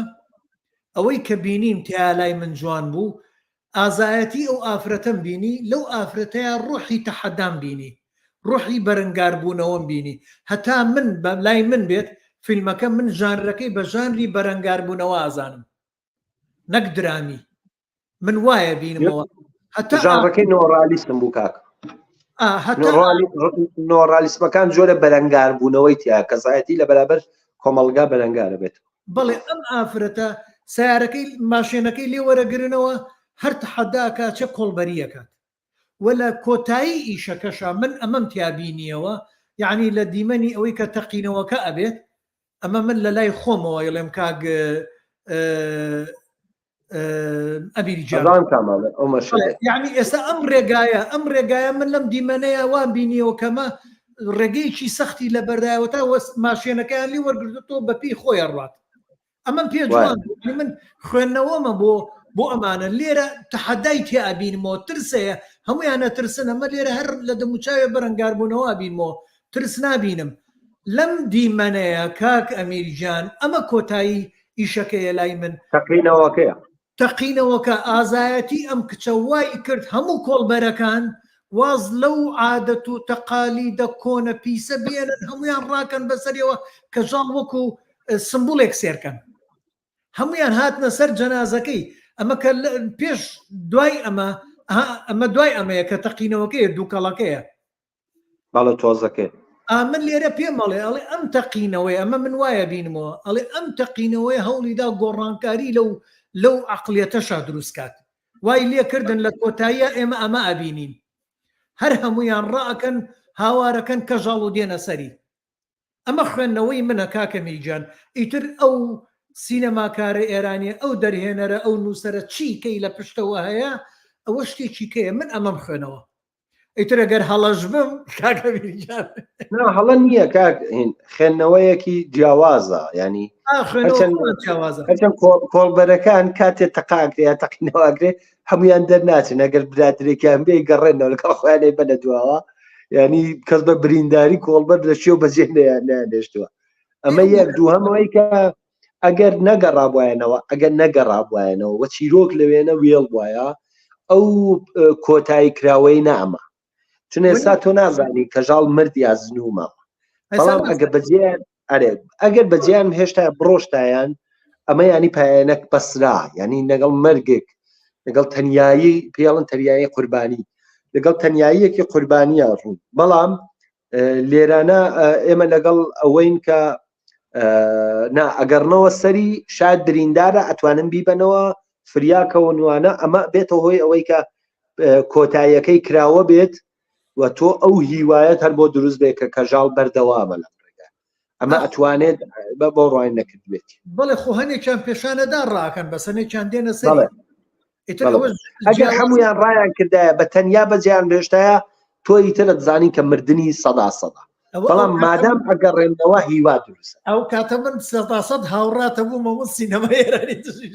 ئەوەی کە بینیم تیا لای من جوان بوو ئازایەتی ئەو ئافرەتەم بینی لەو ئافرەتەیا ڕۆحی تەحەدام بینی ڕۆحی بەرەنگاربوونەوەم بینی هەتا من بە لای من بێت فیلمەکە من ژانرەکەی بە ژانری بەرەنگاربوونەوە ئازانم نەک درامی من وایە بینمەوە هەتا ژانرەکەی نۆڕالیسم بوو کاک نۆڕالیسمەکان جۆرە بەرەنگاربوونەوەی تیا کەسایەتی لە بەرابەر کۆمەڵگا بەرەنگارە بێت بەڵێ ئەم ئافرەتە سیارەکەی ماشێنەکەی لێ وەرەگرنەوە هەر تەحەداکە چە کۆڵبەریەکات و لە کۆتایی ئیشەکەشا من ئەمەم تیا بینیەوە یعنی لە دیمەنی ئەوەی کە تەقینەوەکە ئەبێت ئەمە من لە لای خۆمەوە یڵێم کاک. ئەمیر گیان. ئەزانم کامانە ئەو مەشهەدە. یعنی ئێستا ئەم ڕێگایە ئەم ڕێگایە من لەم دیمەنەیە وام بینیەوە کەمە ڕێگەیەکی سەختی لە بەردایەوە تا وەست ماشێنەکەیان لی وەرگرتووە بە پێی خۆی ئەڕوات ئەمەم پێ جوان بوو. من خوێندنەوەمە بۆ بۆ ئەمانە لێرە تەحەدای تیا ئەبینمەوە ترسەیە هەمویان ئەترسن ئەمە لێرە هەر لە دەموچاوێ بەرەنگاربوونەوە ئەبینمەوە ترس نابینم لەم دیمەنەیە کاک ئەمیر گیان ئەمە کۆتایی ئیشەکەیە لای من تەقینەوەکەیە تەقینەوەکە ئازایەتی ئەم کچە وای کرد هەموو کۆڵبەرەکان واز لەو عادەت و تەقالیدە کۆنە پیسە بێنن هەمویان ڕاکەن بەسەریەوە کەژاڵ وەکو سمبولێک سێرکەن هەمویان هاتنە سەر جەنازەکەی ئەمە کە پێش دوای ئەمە ئەمە دوای ئەمەیە کە تەقینەوەکەیە دووکەڵەکەیە بەڵێ تۆزەکەی. ئا من لێرە پێم ئەڵێ ئەڵێ ئەم تەقینەوەی ئەمە من وایە بینمەوە ئەڵێ ئەم تەقینەوەی هەوڵیدا گۆڕانکاری لەو لەو عقلیەتەشا دروست کات وای لێکردن لە کۆتاییە ئێمە ئەمە ئەبینین هەر هەمویان ڕائەکەن هاوارەکەن کەژاڵ و دێنە سەری ئەمە خوێندنەوەی منە کاکە میرجان ئیتر ئەو سینەماکارە ئێرانیە ئەو دەرهێنەرە ئەو نووسەرە چی کەی لە پشتەوە هەیە ئەوە شتێکی کەیە من ئەمەم خوێنەوە ئیتر ئەگەر هەڵەش بم کاکە میرجان نا هەڵە نییە کاک هین خوێندنەوەیەکی جیاوازە ینی جیاوازە هەرچەند کۆڵبەرەکان کاتێ تەقاکرێ یا تەقینەوەگرێ هەمویان دەرناچن ئەگەر برادرێکیان بێ گەڕێنەوە لەگەڵ خۆیان بەنە دواوە ینی کەس بە برینداری کۆڵبەر لە شێو بەجێ نێشتووە ئەمە یەک دووهەمەوەی کە ئەگەر نەگەڕابایەنەوە ئەگەر نەگەڕابایەنەوە وە چیرۆک لەوێنە وێڵ وایە ئەو کۆتایی کراوەی نامە چون ئێستا تۆ نازانی کەژاڵ مرد یا زنوو ماوە بەڵام ئەگە بەجێیان ئەرێ ئەگەر بەجیان هێشتا بڕۆشتایان ئەمە ینی پایەنەک بەسرا ینی لەگەڵ مەرگێک لەگەڵ تەنایی پێڵن تەریایی قوربانی لەگەڵ تەنیاییەکی قوربانیە ڕوون بەڵام لێرانە ئێمە لەگەڵ ئەوەین کە نا ئەگەڕنەوە سەری شاید بریندارە ئەتوانن بیبەنەوە فریاکەوە نوانە ئەمە بێتە هۆی ئەوەی کە کۆتاییەکەی کراوە بێت و تۆ ئەو هیوایەت هەر بۆ دروست بێت کە کەژاڵ بەردەوامە لەم ڕێگا ئەمە ئەتوانێت بە بۆ ڕای نەکرد بێت بەڵێ خۆ هەنێکیان پێشانەدا ڕاکەن بەس هەنێکیان دێنە سەر ئەگەر هەمویان ڕایان کردایە بە تەنیا بەجیان بێشتایە تۆ ئیتر دەزانی کە مردنی سەدا سەدا بەڵام مادام ئەگەڕێنەوە هیوا دروستە ئەو کاتە من سەدا سەد هاوڕاتە بوومە من سینەما ئێرانی دژی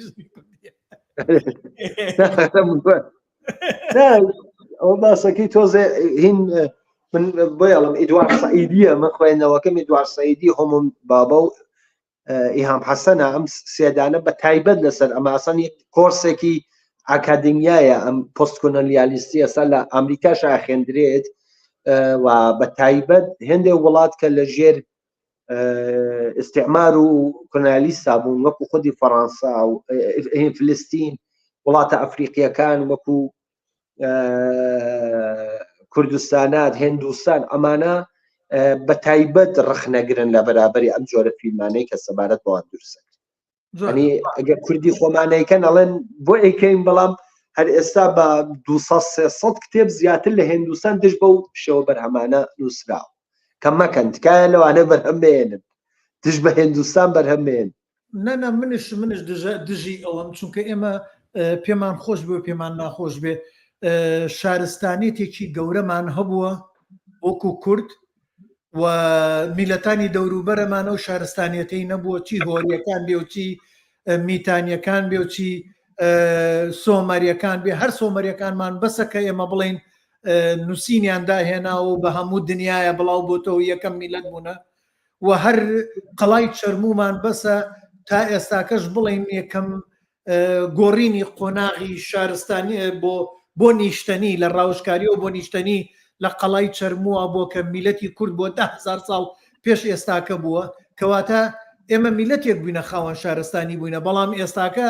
ئەوە باسەکەی تۆزێ هین من بۆیڵم ئیدوار سعیدیە من خوێندنەوەکەم ئیدوار سعیدی هۆمم بابا و ئیهام حەسەنە ئەم سێدانە بە تایبەت لەسەر ئەمە ئەسەن کۆرسێکی ئاکادمیایە ئەم پۆستکۆنەلیالیستی ئەسا لە ئەمریکاش ئاخێندرێت و بە تایبەت هێندێک وڵات کە لە ژێر استعمار و کۆنالیستا بوون وەکو خودی فەڕەنسا و فلستین وڵاتە ئەفریقیەکان وەکو کوردستانات هندوستان ئەمانە بە تایبەت ڕخنەگرن لە بەرابەری ئەم جۆرە فیلمانەی کە سەبارەت بەوان دروستە ینی ئەگەر کوردی خۆمانەیکەن ئەڵێن بۆ ئەیکەین بەڵام هەر ئێستا بە 200 کتێب زیاتر لە هندوستان دژ بەو شێوە بەرهەمانە نووسراوە کە مەکەن تکایە لەوانە بەرهەم بێنن دژ بە هندوستان بەرهەم بێن نەنا منش منش دژی ئەوەم چونکە ئێمە پێمان خۆش بێ پێمان ناخۆش بێ شارستانێتێکی گەورەمان هەبووە وەکو کورد و میلەتانی دەوروبەرەمان ئەو شارستانیەتەی نەبووە چی هۆریەکان بێ و چی میتانیەکان بێ و چی سۆمەریەکان بێ هەر سۆمەریەکانمان بەسە کە ئێمە بڵین نووسینیان داهێناوە و بە هەموو دنیاە بڵاو بۆتەوە یەکەم میلەت بوونە و هەر قەڵای چەرمومان بەسە تا ئێستاکەش بڵین یەکەم گۆڕینی قۆناغی شارستانی بۆ بۆ نیشتەنی لە ڕاوشکاریەوە بۆ نیشتەنی لە قەڵای چەرمووە بۆ کە میلەتی کورد بۆ 10هزار ساڵ پێش ئێستاکە بووە کەواتە ئێمە میلەتێک بووینە خاوەن شارستانی بووینە بەڵام ئێستاکە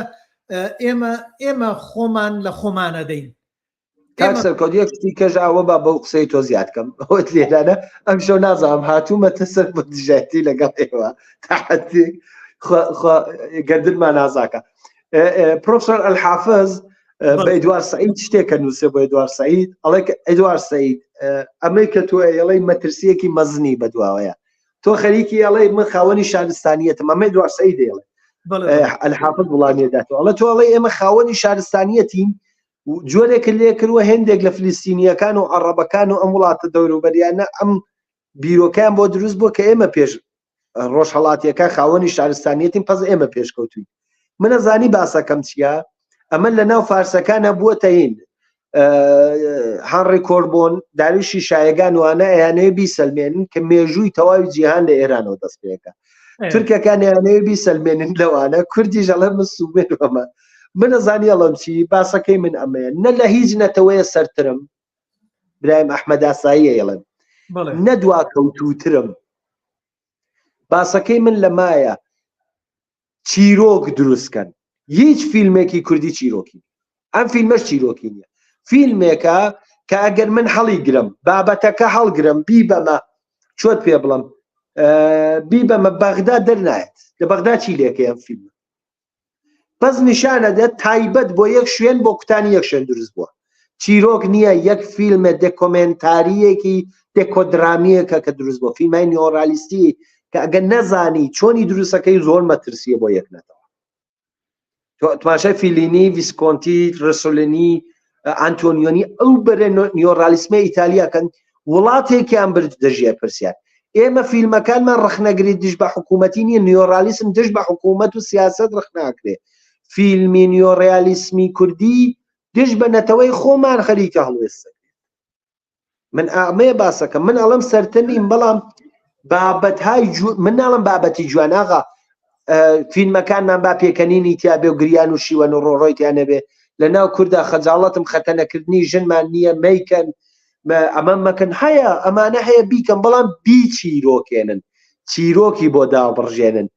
ئێمە ئێمە خۆمان لە خۆمانە دەین کاک سەرکەوت یەک شتی کەش ئەوە با بەو قسەی تۆ زیاد کەم ئەوەت لێرانە ئەم شەو نازانم هاتوومەتە سەر بۆ دژایەتی لەگەڵ ئێوە تەحەدی گردنمان نازاکە پرۆفسۆر ئەلحافز بە ئیدوار سعید شتێکە نووسێ بۆ ئیدوار سعید ئەڵێ ئیدوار سعید ئەمەی کە تۆ ئەڵێ مەترسیەکی مەزنی بەدواوەیە تۆ خەریکی ئەڵێ من خاوەنی شارستانیەتم ئەمە ئیدوار سعید ئەڵێ. الحافظ وڵامیداتەوە ئەڵێ تۆ ئەڵێ ئێمە خاوەنی شارستانیەتین جۆرێک لێ کردووە هێندێک لە فلیستینیەکان و عەڕەبەکان و ئەم وڵاتە دەوروبەریانە ئەم بیرۆکەیان بۆ دروست بووە کە ئێمە پێش ڕۆژهەڵاتیەکان خاوەنی شارستانیەتین پس ئێمە پێشکەوتوین منە زانی باسەکەم چییە ئەمە لە ناو فارسەکانە بووە تەین هانڕی کۆربۆن داویشی شایگان وانە ئەیانەوێ بیسەلمێنن کە مێژووی تەواوی جیهان لە ئێرانەوە دەست پێەکە تورکەکان یانەوێ بیسەلمێنن لەوانە کوردیش ئەڵێ من سومێرمە من ئەزانی ئەڵم چی باسەکەی من ئەمەیە نە لە هیچ نەتەوەیە سەرترم برایم ئەحمەد ئاساییە ئەڵێم نە دواکەوتووترم باسەکەی من لەمایە چیرۆک دروستکەن هیچ فیلمێکی کوردی چیرۆکی ئەم فیلمەش چیرۆکی نییە فیلمێکە کە ئەگەر من هەڵی گرم بابەتەکە هەڵگرم بیبەمە چۆت پێ بڵم بیبەمە بەغدا دەرنایەت لە بەغدا چی لێکەی ئەم فیلمە بەس نیشانە دەت تایبەت بۆ یەک شوێن بۆ کوتانی یەک شوێن دروست بووە چیرۆک نییە یەک فیلمە دێکۆمێنتاریەکی دێکۆدرامیەکە کە دروست بۆ فیلمای نیۆرالیستی کە ئەگەر نەزانی چۆنی دروستەکەی زۆر مەترسیە بۆ یەک نەتەوە تماشای فیلینی ڤیسکۆنتی ڕسولنی ئەنتۆنیۆنی ئەو بەرە نیۆرالیسمە ئیتالیاکەن وڵاتێکیان برد دەژێ پرسیار ئێمە فیلمەکانمان ڕخنەگری دژ بە حکوومەتی نییە نیۆرالیسم دژ بە حکوومەت و سیاست ڕخناکرێ فیلمی نیۆڕیالیسمی کوردی دژ بە نەتەوەی خۆمان خەریکە هەڵوێستە من ئەمەیە باسەکە من ئەڵم سەرتر نیم بەڵام بابەت های من ناڵم بابەتی جواناغا فیلمەکانمان با پێکەنینی تیا بێ و گریان و شیوەن و ڕۆڕۆی تیا نەبێ لە ناو کووردا خەجاڵەتم خەتەنەکردنی ژنمان نییە مەیکەن ئەمە مەکەن هەیە ئەمانە هەیە بیکەم بەڵام بی چیرۆکێنن چیرۆکی بۆ دابڕژێنن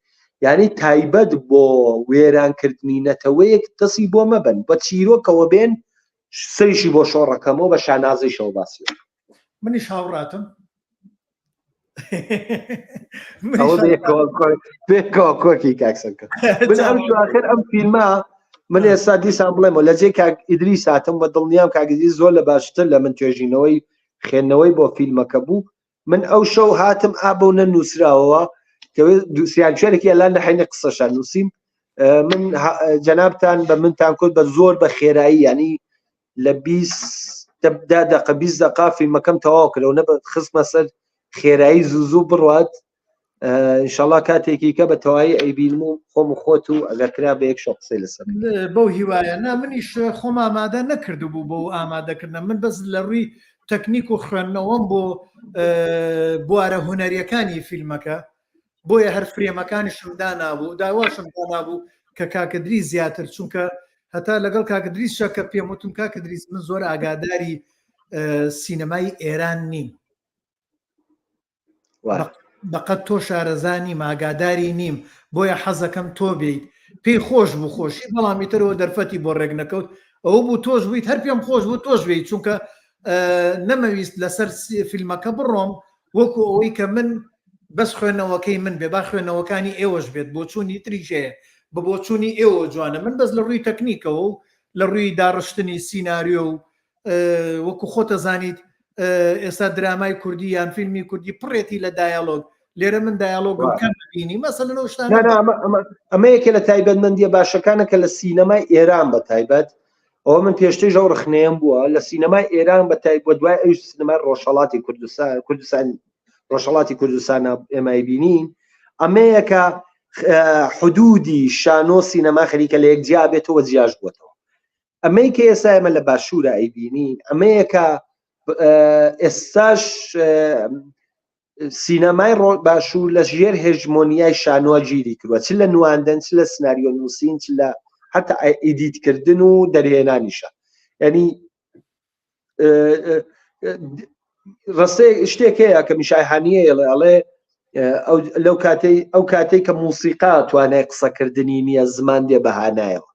یعنی تایبەت بۆ وێرانکردنی نەتەوەیەک دەسی بۆ مەبن بە چیرۆکەوە بێن سەریشی بۆ شۆڕەکەمەوە بە شانازیشەوە باسی منیش هاوڕاتم پێکەوە کۆکی کاکسەکە من ئەم آخر ئەم فیلمە من ئێستا دیسان بڵێمەوە لە جێ کاک ئیدریس هاتم بە دڵنیام کاک ئیدریس زۆر لە باشتر لە من توێژینەوەی خوێندنەوەی بۆ فیلمەکە بوو من ئەو شەو هاتم ئا بەو نەنووسراوەوە کە دوسیانچێرێکی ئەلان لە حینی قسەشان نووسیم من جەنابتان بە منتان کرد بە زۆر بە خێرایی ینی لە دا دقە 20 دقا فیلمەکەم تەواو کرد و نە خستمە سەر خێرایی زوو زوو بڕات ئینشەڵا کاتێکی کە بە تەواوی ئەیبینم و خۆم و خۆت و ئەگەر کرا بە یەک شەو قسەی لەسەر بەو هیوایە نا منیش خۆم ئامادە نەکردبوو بۆ ئامادەکردنە من بەس لە ڕووی تەکنیک و خوێندنەوەم بۆ بوارە هونەریەکانی فیلمەکە بۆیە هەر فرێمەکانیشم دانابوو داواشم دانابوو کە کاکەدری زیاتر چونکە هەتا لەگەڵ کاکدریسشە کە پێم وتم کاکدریس من زۆر ئاگاداری سینەمای ئێران نیم بەقەت تۆ شارەزا نیم ئاگاداری نیم بۆیە حەزەکەم تۆ بیت پێی خۆش بوو خۆشی بەڵام ئیترەوە دەرفەتی بۆ ڕێک نەکەوت ئەوە بوو تۆش بوویت هەر پێم خۆش بوو تۆش بیت چونکە نەمەویست لەسەر فیلمەکە بڕۆم وەکو ئەوەی کە من بەس خوێندنەوەکەی من بێ با خوێندنەوەکانی ئێوەش بێت بۆچوونی تریش هەیە بە بۆچوونی ئێوە جوانە من بەس لە ڕووی تەکنیکەوە و لە ڕووی داڕشتنی سیناریۆ و وەکو خۆتە زانیت ئێستا درامای کوردی یان فیلمی کوردی پڕێتی لە دایالۆگ لێرە من دایالۆگم کەم بینی مەسەلەن ئەو شتانە ئەمە یەکێ لە تایبەتمەندیە باشەکانە کە لە سینەمای ئێران بە تایبەت ئەوە من پێشتریش ئەو ڕخنەیەم بووە لە سینەمای ئێران بە تایبەت دوای ئەویش سینەمای ڕۆژهەڵاتی کوردستان کوردستان ڕۆژهەڵاتی کوردستان ئێمای بینین ئەمەیە کە حدودی شانۆ سینەما خەریکە لە یەک جیا بێتەوە جیاش بووەتەوە ئەمەی کە ئێستا ئێمە لە باشوورە ئەیبینین ئەمەیە کە ئێستاش سینەمای باشوور لە ژێر هێژمۆنیای شانۆ گیری کردوە چ لە نواندن چ لە سناریۆ نووسین چ لە حتا ئیدیتکردن و دەرهێنانیشە ینی ڕستەیە شتێک هەیە کە میشای هەنیە ئەڵێ ئەڵێ لەو کاتەی ئەو کاتێک کە موسیقا توانای قسەکردنی نییە زمان دێ بەهانایەوە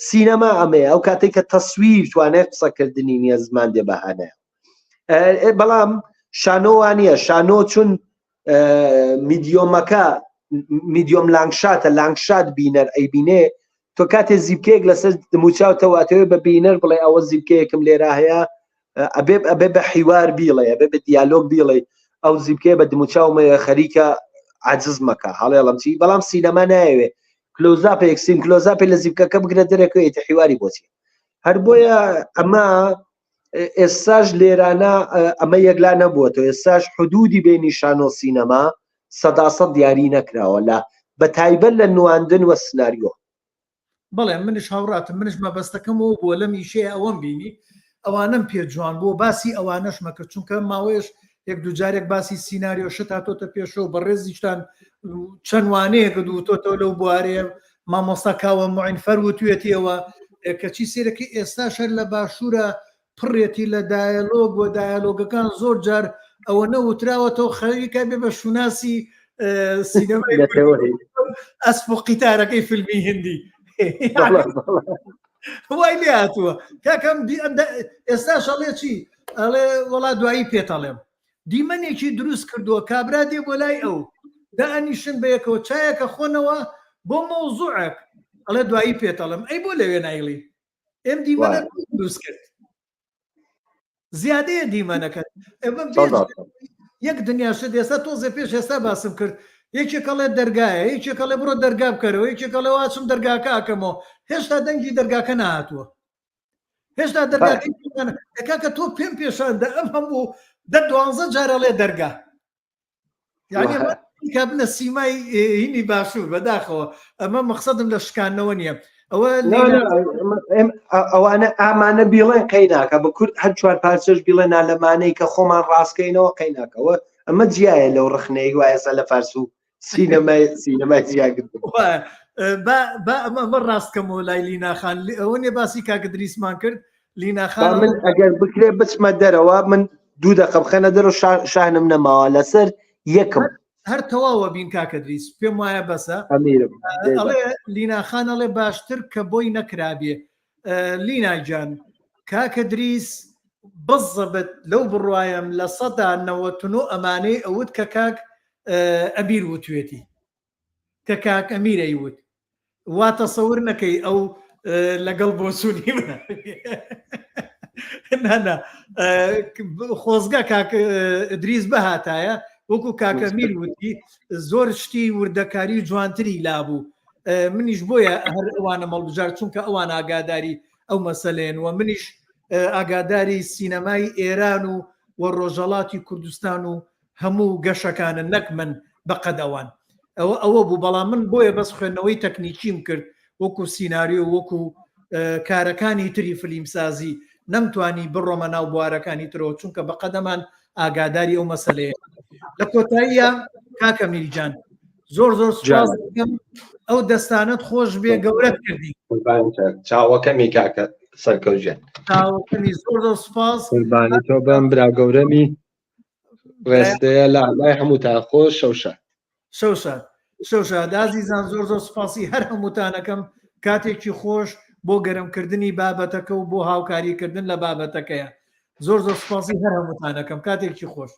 سینەما ئەمەیە ئەو کاتێک کە تەسویر توانای قسەکردنی نییە زمان دێ بەهانایەوە بەڵام شانۆ وانە شانۆ چون میدیۆمەکە میدیۆم لانگشاتە لانگشات بینەر ئەیبینێ تۆ کاتێ زیپکەیەک لەسەر دموچاوتەوە ئەتەوێ بە بینەر بڵێ ئەوە زیپکەیەکم لێرا هەیە ئەبێ ئەبێ بە حیوار بیڵێ ئەبێ بە دیالۆگ بیڵێ ئەو زیپکەیە بە دموچاومەیە خەریکە عجز مەکە هەڵێڵم چی بەڵام سینەما نایەوێ close-up extreme close-up ێ لە زیپکەکە بگرە دەرەکەوێتی حیواری بۆچی هەر بۆیە ئەمە ئێستاش لێرانە ئەمە یەکلا نەبووەتەوە ئێستاش حدودی بینی شانۆ سینەما سەداسەد دیاری نەکراوە لە بە تایبەت لە نواندن وە سناریۆ. بەڵێ منش هاوڕاتم منش مەبەستەکەم ئەوە بووە لەم ئیشەیە ئەوەم بینی ئەوانەم پێ جوان بووە باسی ئەوانەش مەکە چونکە ماوەیەش یەک دوو جارێک باسی سیناریۆ شت هاتۆتە پێشەوە بەڕێزیشتان چەند وانەیەک دووتۆتەوە لەو بوارەیە مامۆستا کاوە معین فەر وتوێتیەوە کەچی سێرەکەی ئێستا شەر لە باشوورە پڕێتی لە دایەلۆگ و دایەلۆگەکان زۆر جار ئەوە نەوتراوەتەوە خەریکە بێ بە شوناسی سینەمای ئەسپ و قیتارەکەی فیلمی هندی وای لێ هاتووە کاکەم ئێستا شەڵێ چی ئەڵێ وەڵا دوایی پێتەڵێم دیمەنێکی دروست کردووە کابرا دێ بۆ لای ئەو دائەنیشن بە یەکەوە چایەکە خۆنەوە بۆ مەوزوعێک ئەڵێ دوایی پێتەڵم ئەی بۆ لەوێ نایڵی ئێم دیمەنە دروست کرد زیادەیە دیمەنەکە یەک دنیا شت ئێستا تۆزێ پێش ئێستا باسم کرد یەکێکەڵێ دەرگایە یەکێکەڵێ بڕۆ دەرگا بکەرەوە یەکێکەڵێ واچم دەرگاکە ئەکەمەوە هێشتا دەنگی دەرگاکە نهاتووە هێشتا دەرگاکەی کاکە تۆ پێم پێشاندا ئەم هەموو دە دوانزە جارەڵێ دەرگا یعنی کە بنە سیمای هینی باشوور بەداخەوە ئەمە مەقصدم لە شکانەوە نییە ئەوە ئەوانە ئامانە بیڵێن قەیناکە بە کورد هەر چوار پارچەش بیڵێ نالەمانەی کە خۆمان ڕاستکەینەوە قەیناکەەوە ئەمە جیایە لەو ڕخنەی وایە لە فارس و سینەمای سینەمای جیاگرت با ئەمە ئەمە ڕاستکەمەوە لای لیناخان ئەوە نیە باسی کاکە دریسمان کرد لیناخان من ئەگەر بکرێ بچمە دەرەوە من دوو دەقە بخەنە دەرەوە شانم نەماوە لەسەر یەکم هەر تەواوە بین کاکە دریس پێم وایە بەسە ئەڵێ لیناخان ئەڵێ باشتر کە بۆی نەکرابێ لینا گیان کاکە دریس بزەبت لەو بڕوایم لە سەدا نەوەتنۆ ئەمانەی ئەوت کە کاک ئەمیر وتوێتی کە کاک ئەمیر ئەیوت وا تەسەور نەکەی ئەو لەگەڵ بۆچوونی نا خۆزگە کاک دریس بهاتایە وەکو کاکە میر وتی زۆر شتی وردەکاری جوانتری لابوو منیش بۆیە هەر ئەوانە مەڵبژار چونکە ئەوان ئاگاداری ئەو مەسەلەیەن و منیش ئاگاداری سینەمای ئێران و و ڕۆژەڵاتی کوردستان و هەموو گەشەکانن نەک من بەقەد ئەوان ئەوە ئەوە بوو بەڵام من بۆیە بەس خوێندنەوەی تەکنیکیم کرد وەکو سیناریۆ وەکو کارەکانی تری فلیمسازی نەمتوانی بڕۆمە ناو بوارەکانی ترەوە چونکە بە قەدەمان ئاگاداری ئەو مەسلەیە لە کۆتاییە کاکە میرجان زۆر زۆر سوپاس دەکەم ئەو دەستانت خۆش بێ گەورەت کردی چاوەکەمی کاکە سەرکەوجێن چاوەکەمی زۆر زۆر سوپاس قوربانی تۆ بم برا گەورەمی ڕێستەیە لا لای هەمووتان خۆش شەوشاد شەوشاد شەوشاد ئازیزان زۆر زۆر سوپاسی هەر هەمووتانەکەم کاتێکی خۆش بۆ گەرمکردنی بابەتەکە و بۆ هاوکاریکردن لە بابەتەکەیە زۆر زۆر سوپاسی هەر هەمووتانەکەم کاتێکی خۆش.